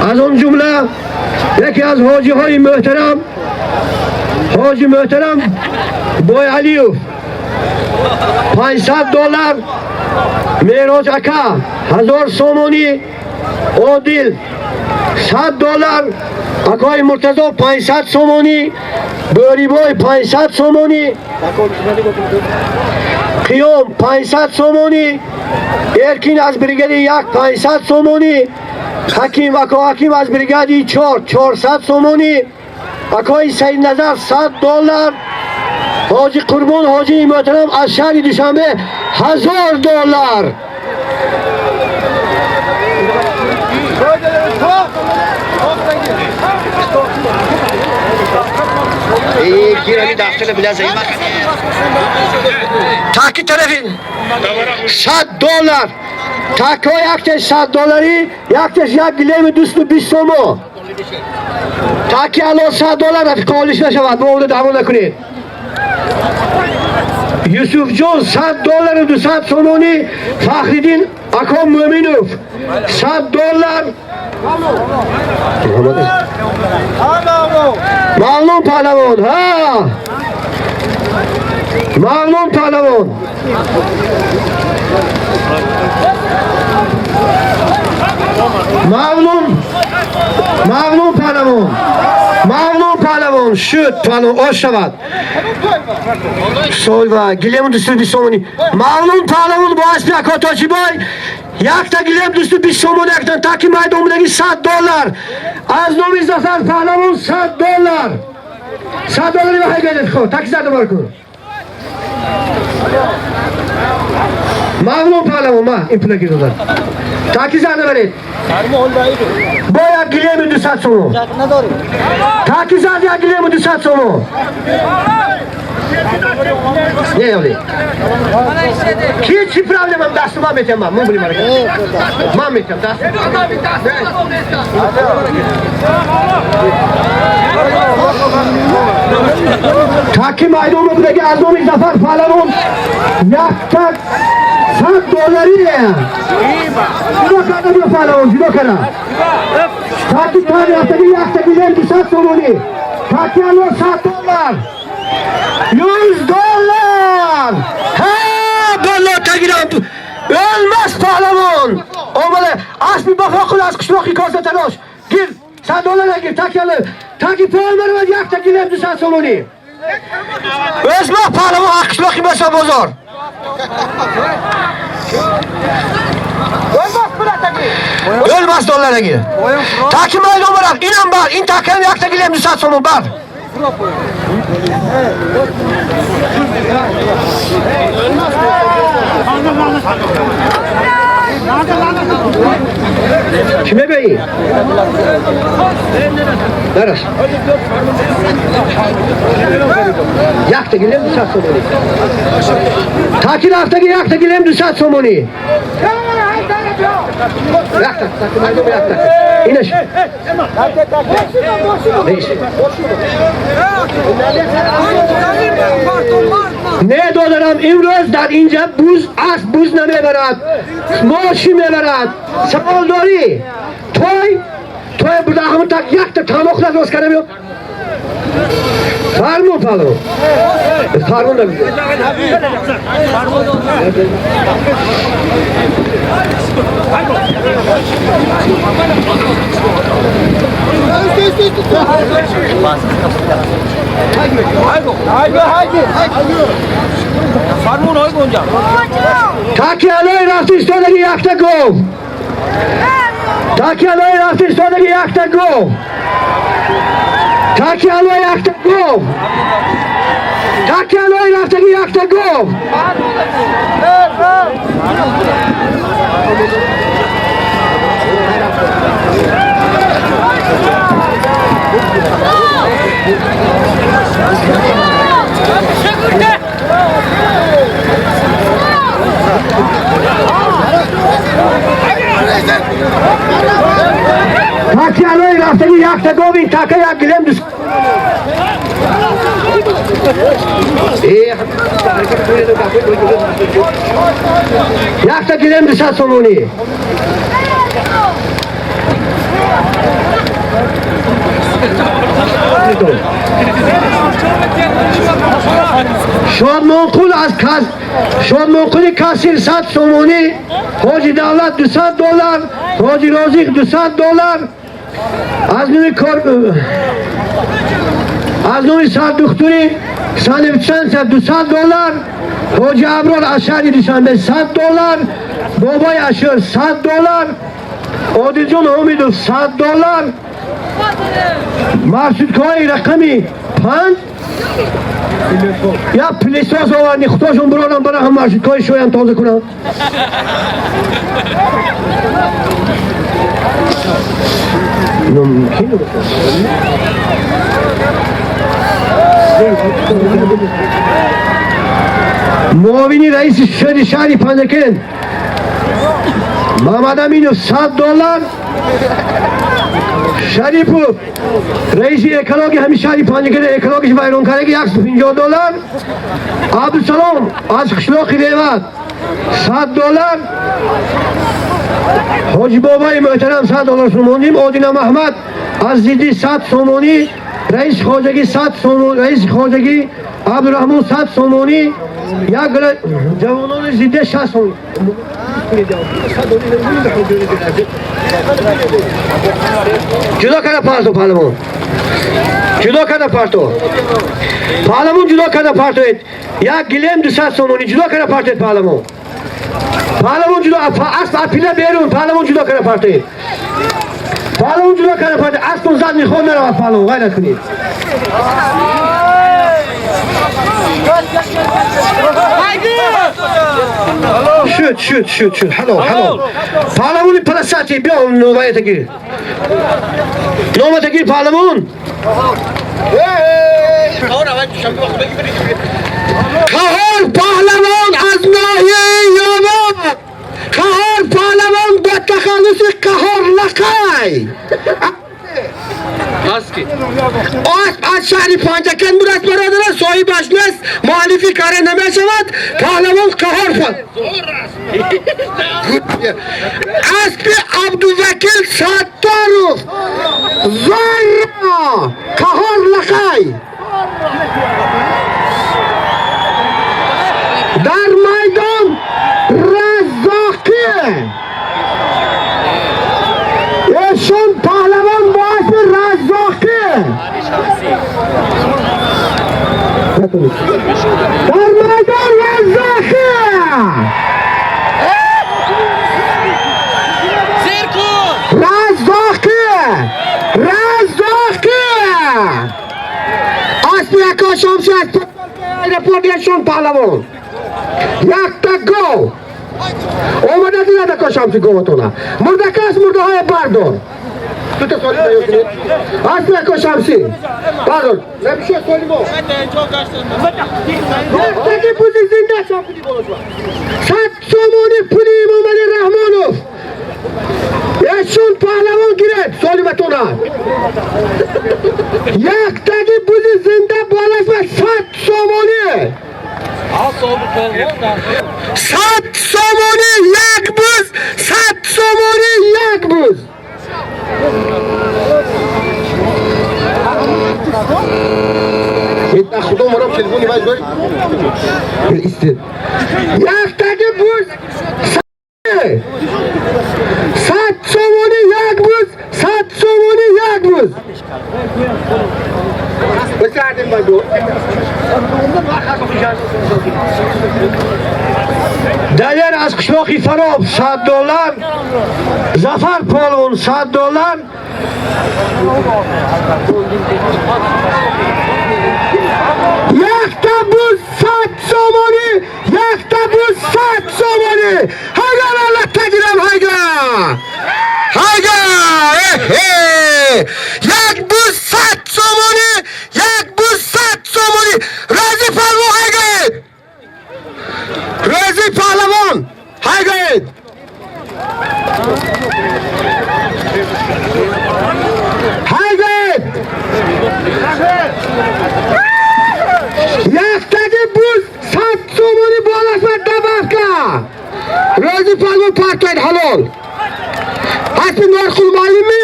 аз он ҷумла яке аз ҳоҷиҳои муҳтарам, ҳоҷи муҳтарам Бойалиев 500 доллар. Мероҷ ака 1000 сомонӣ, Одил $100, акои Муртазо 500 сомонӣ, Бӯрибой 500 сомонӣ, Қиём 500 сомонӣ, Эркин аз бригади 1 500 сомонӣ, Ҳаким ако Ҳаким аз бригади 4 400 сомонӣ, акои Саидназар $100, ҳоҷи Қурбон ҳоҷии муҳтарам аз шаҳри Душанбе $1000. Таки тарафи $100, тако яктеш $100, яктеш як гилеми 220 сомо. Таки ало $100 рафиқо олиш нашавад, мо онро даъво накунед. Юсуфҷон $100 200 сомонӣ, Фахриддин ако Мӯминов $100. Мавлон Паҳлавон, ҳа, Мавлон Паҳлавон. Мавлон, Мавлон Паҳлавон, Мавлон Паҳлавон шуд, паҳлавон ош шавад. Сойва гилему 220 сомонӣ. Мавлон Паҳлавон бо аспи ако Тоҷибой якта гилем 220 сомонӣ яктан таки майдон будаги $100. Аз номи Зафар Паҳлавон $100. $100 ваҳай гардед хо, таки зада бор кун. Мавлон Паҳлавон ма ин пула гир додад. Таки зада баред. Бо як гилеми 200 сомон. Таки зад як гилеми 200 сомон. Не, ёли. Ки чӣ проблемам дасту ман метиҳам ман. Ман були марака. Ман метиҳам даст. Таки майдон будаги аз номи Зафар Паҳлавон якта $100. Ҷудо карда биё Паҳлавон, ҷудо карда. Таки тари рафтаги якта гилем 200 сомонӣ. Таки ало $100. $100. Ҳа, боло тагирам. O'lmas паҳлавон. Омада аспи бафоқул аз қишлоқи Косатарош. Гир, $100 гир, таки ало. Таки поён баравад якта гилем 200 сомонӣ. O'zbek паҳлавон аз қишлоқи Бособозор. O'lmas dollarga gir. Таки maydon barar. Инам бар. Ин такам якта гилем 200 сомон бар. Чӣ мегӯӣ? Нарас. Якта гилем 200 сомонӣ. Таки рафтаги якта гилем 200 сомонӣ. Якта, таки майдон якта. Инаш. Не додарам, имрӯз дар инҷа буз асп буз намебарад, мошин мебарад. Савол дорӣ? Той той бурда ҳамон так якта тамохна рост карда биё. Фармон паҳлавон. Фармон нагӯ. Таки алои рафти истодаги якта гов. Таки алои рафти истодаги якта гов. Таки алои якта гов. Таки алои рафтаги якта гов. Таки алои рафтаги якта гов, ин така як гилем дус. Якта гилем 200 сомонӣ. Шодмонқул аз кас Шодмонқули Касир 100 сомонӣ, Ҳоҷи Давлат 200 доллар, Ҳоҷи Розиқ 200 доллар. Аз номи кор аз номи сардухтури санэпидстансия 200 доллар, Ҳоҷи Аброр аз шаҳри Душанбе 100 доллар, Бобои Ашур 100 доллар, Одилҷон Ҳомидов 100 доллар, маршруткаҳои рақами 5 я пылесос оварди, худошон бурорам бара ҳам маршруткаҳои шоям тоза кунам. Мумкин муовини раиси шӯри шаҳри Панҷакент Мамадаминов 100 доллар, Шарипов раиси экология ҳамин шаҳри Панҷакент экологияш вайронкардаги 150 доллар, Абдусалом аз қишлоқи Реват 100 доллар, Ҳоҷи Бобои муҳтарам 100 доллар сомоним, Одина Маҳмад аз Зидди 100 сомонӣ, раиси хоҷагӣ 100 сомонӣ, раиси хоҷагӣ Абдураҳмон 100 сомонӣ, як гула ҷавонони Зидде 60 сомонӣ. Ҷудо карда парто паҳлавон. Ҷудо карда парто. Паҳлавон ҷудо карда партоед. Як гилем 200 сомонӣ ҷудо карда партоед паҳлавон. Паҳлавон ҷудо асп апила берун, паҳлавон ҷудо карда партоед. Паҳлавон ҷудо карда партоед. Аспон зад мехоҳ наравад паҳлавон, ғайрат кунед. Шуд, шуд, шуд, шуд. Ҳалол, ҳалол. Паҳлавони паласати биё новаята гир. Номата гир паҳлавон. Қаҳор паҳлавон аз ноҳияи Ёвон. Қаҳор паҳлавон ба тахаллуси Қаҳор Лақай. Асп аз шаҳри Панҷакент будааст, бародарон, соҳибаш нест, муаллифӣ карда намешавад. Паҳлавон Қаҳор аспи Абдувакил Сатторов Зорро Қаҳор Лақай дар майдон Раззоқӣ. Эшон паҳлавон бо аспи Раззоқӣ дар майдон Раззоқӣ. Раззоқӣ, Раззоқӣ. Аспи Ако Шамси аз аэропорт эшон паҳлавон. Якта гов. Омада дидад Ако Шамси говатона. Мурдакас мурдаҳоя бардор. Дута соли тайёр кунед. Аспи Ако Шамси. Бардор. Набишо соли мо. Яктаги бузи зинда шампуди болошва. 100 сомони пули Имомали Раҳмонов. Эшон паҳлавон гиред солиматона. Яктаги бузи зинда болашва 100 сомонӣ. 100 сомонӣ як буз, 100 сомонӣ як буз. Худо марам телефони вай дорӣ? Яктаги буз 100 сомонӣ як буз, 100 сомонӣ як буз. Далер аз қишлоқи Фароб 100 доллар, Зафар Полвон 100 доллар, якта буз 100 сомонӣ, якта буз 100 сомонӣ. Ҳайга латта гирам, ҳайга. Ҳайга! Як буз 100 сомонӣ, як буз 100 сомонӣ. Рози паҳлавон ҳайгаед. Рози паҳлавон ҳайгаед. Ҳайгаед. Яктаги буз 100 сомонӣ болашва добавка. Рози паҳлавон партоед ҳалол. Аспи Норқул муаллими?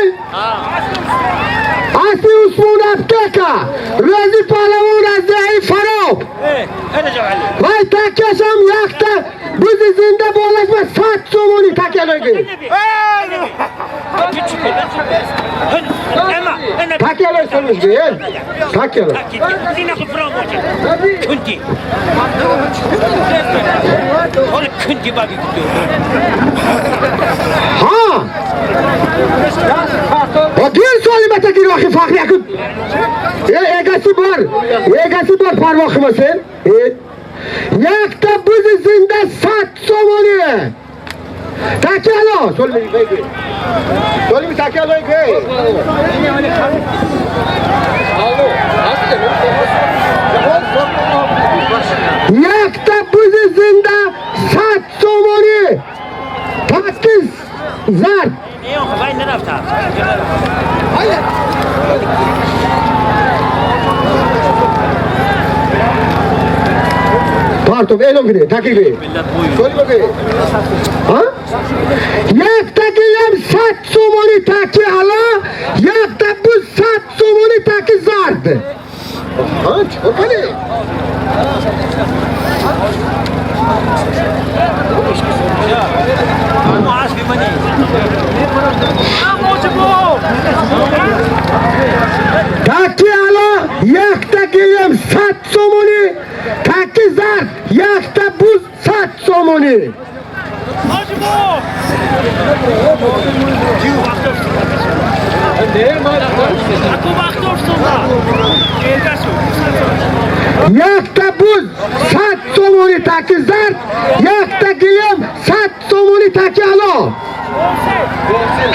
Аспи Усмон аптека. Рози паҳлавон аз деҳаи Фароб. Вай такяшам якта бузи зинда болашма 100 сомони такялоги. Такялой солмиш гел. Такялой. Ha! О дил соли матаки рохи фахри акун. Эгасы бар. Эгасы бар парво химасен. Якта бузи зинда 100 сомони. Такяло. Соли беги. Соли такяло ге. Якта бузи зинда 100 сомони. Такиз зард. Партов элон киде, такиги. Соли беги. Ha? Якта гилем 100 сомони таки ала, якта буз 100 сомони таки зард. Ha, чикор кани? Таки ала, якта гилем 100 сомони, таки зард, якта буз 100 сомони. Якта буз 100 сомони таки зард, якта гилем 100 сомони таки ало.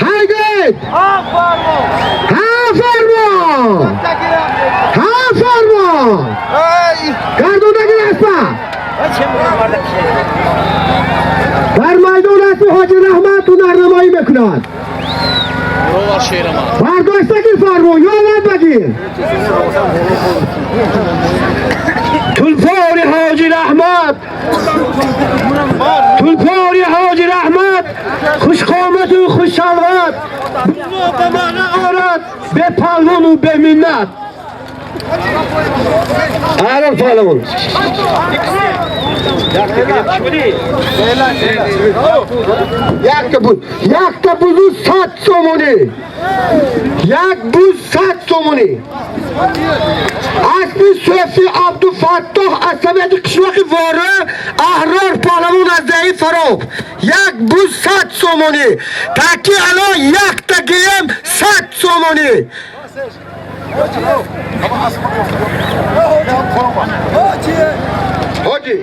Хайгет! Ха фармо! Ха фармо! Гардонаги аспа! Дар майдон аспи Ҳоҷи Раҳмат ҳунарнамоӣ мекунад. Бардоштаги фармо, ёлад багир! Тулпори Ҳоҷи Раҳмат! Тулпори Ҳоҷи Раҳмат! Хушқомату хушшалват! Ба маъна орад бепалвону беминнат! Аҳрор паҳлавон! Якта буз, якта бузу 100 сомонӣ. Як буз 100 сомонӣ. Аспи Суфи Абдуфаттоҳ аз самияти қишлоқи Вора, Аҳрор паҳлавон аз деҳи Фароб. Як буз 100 сомонӣ. Таки ало якта гилем 100 сомонӣ. Ҳоҷи.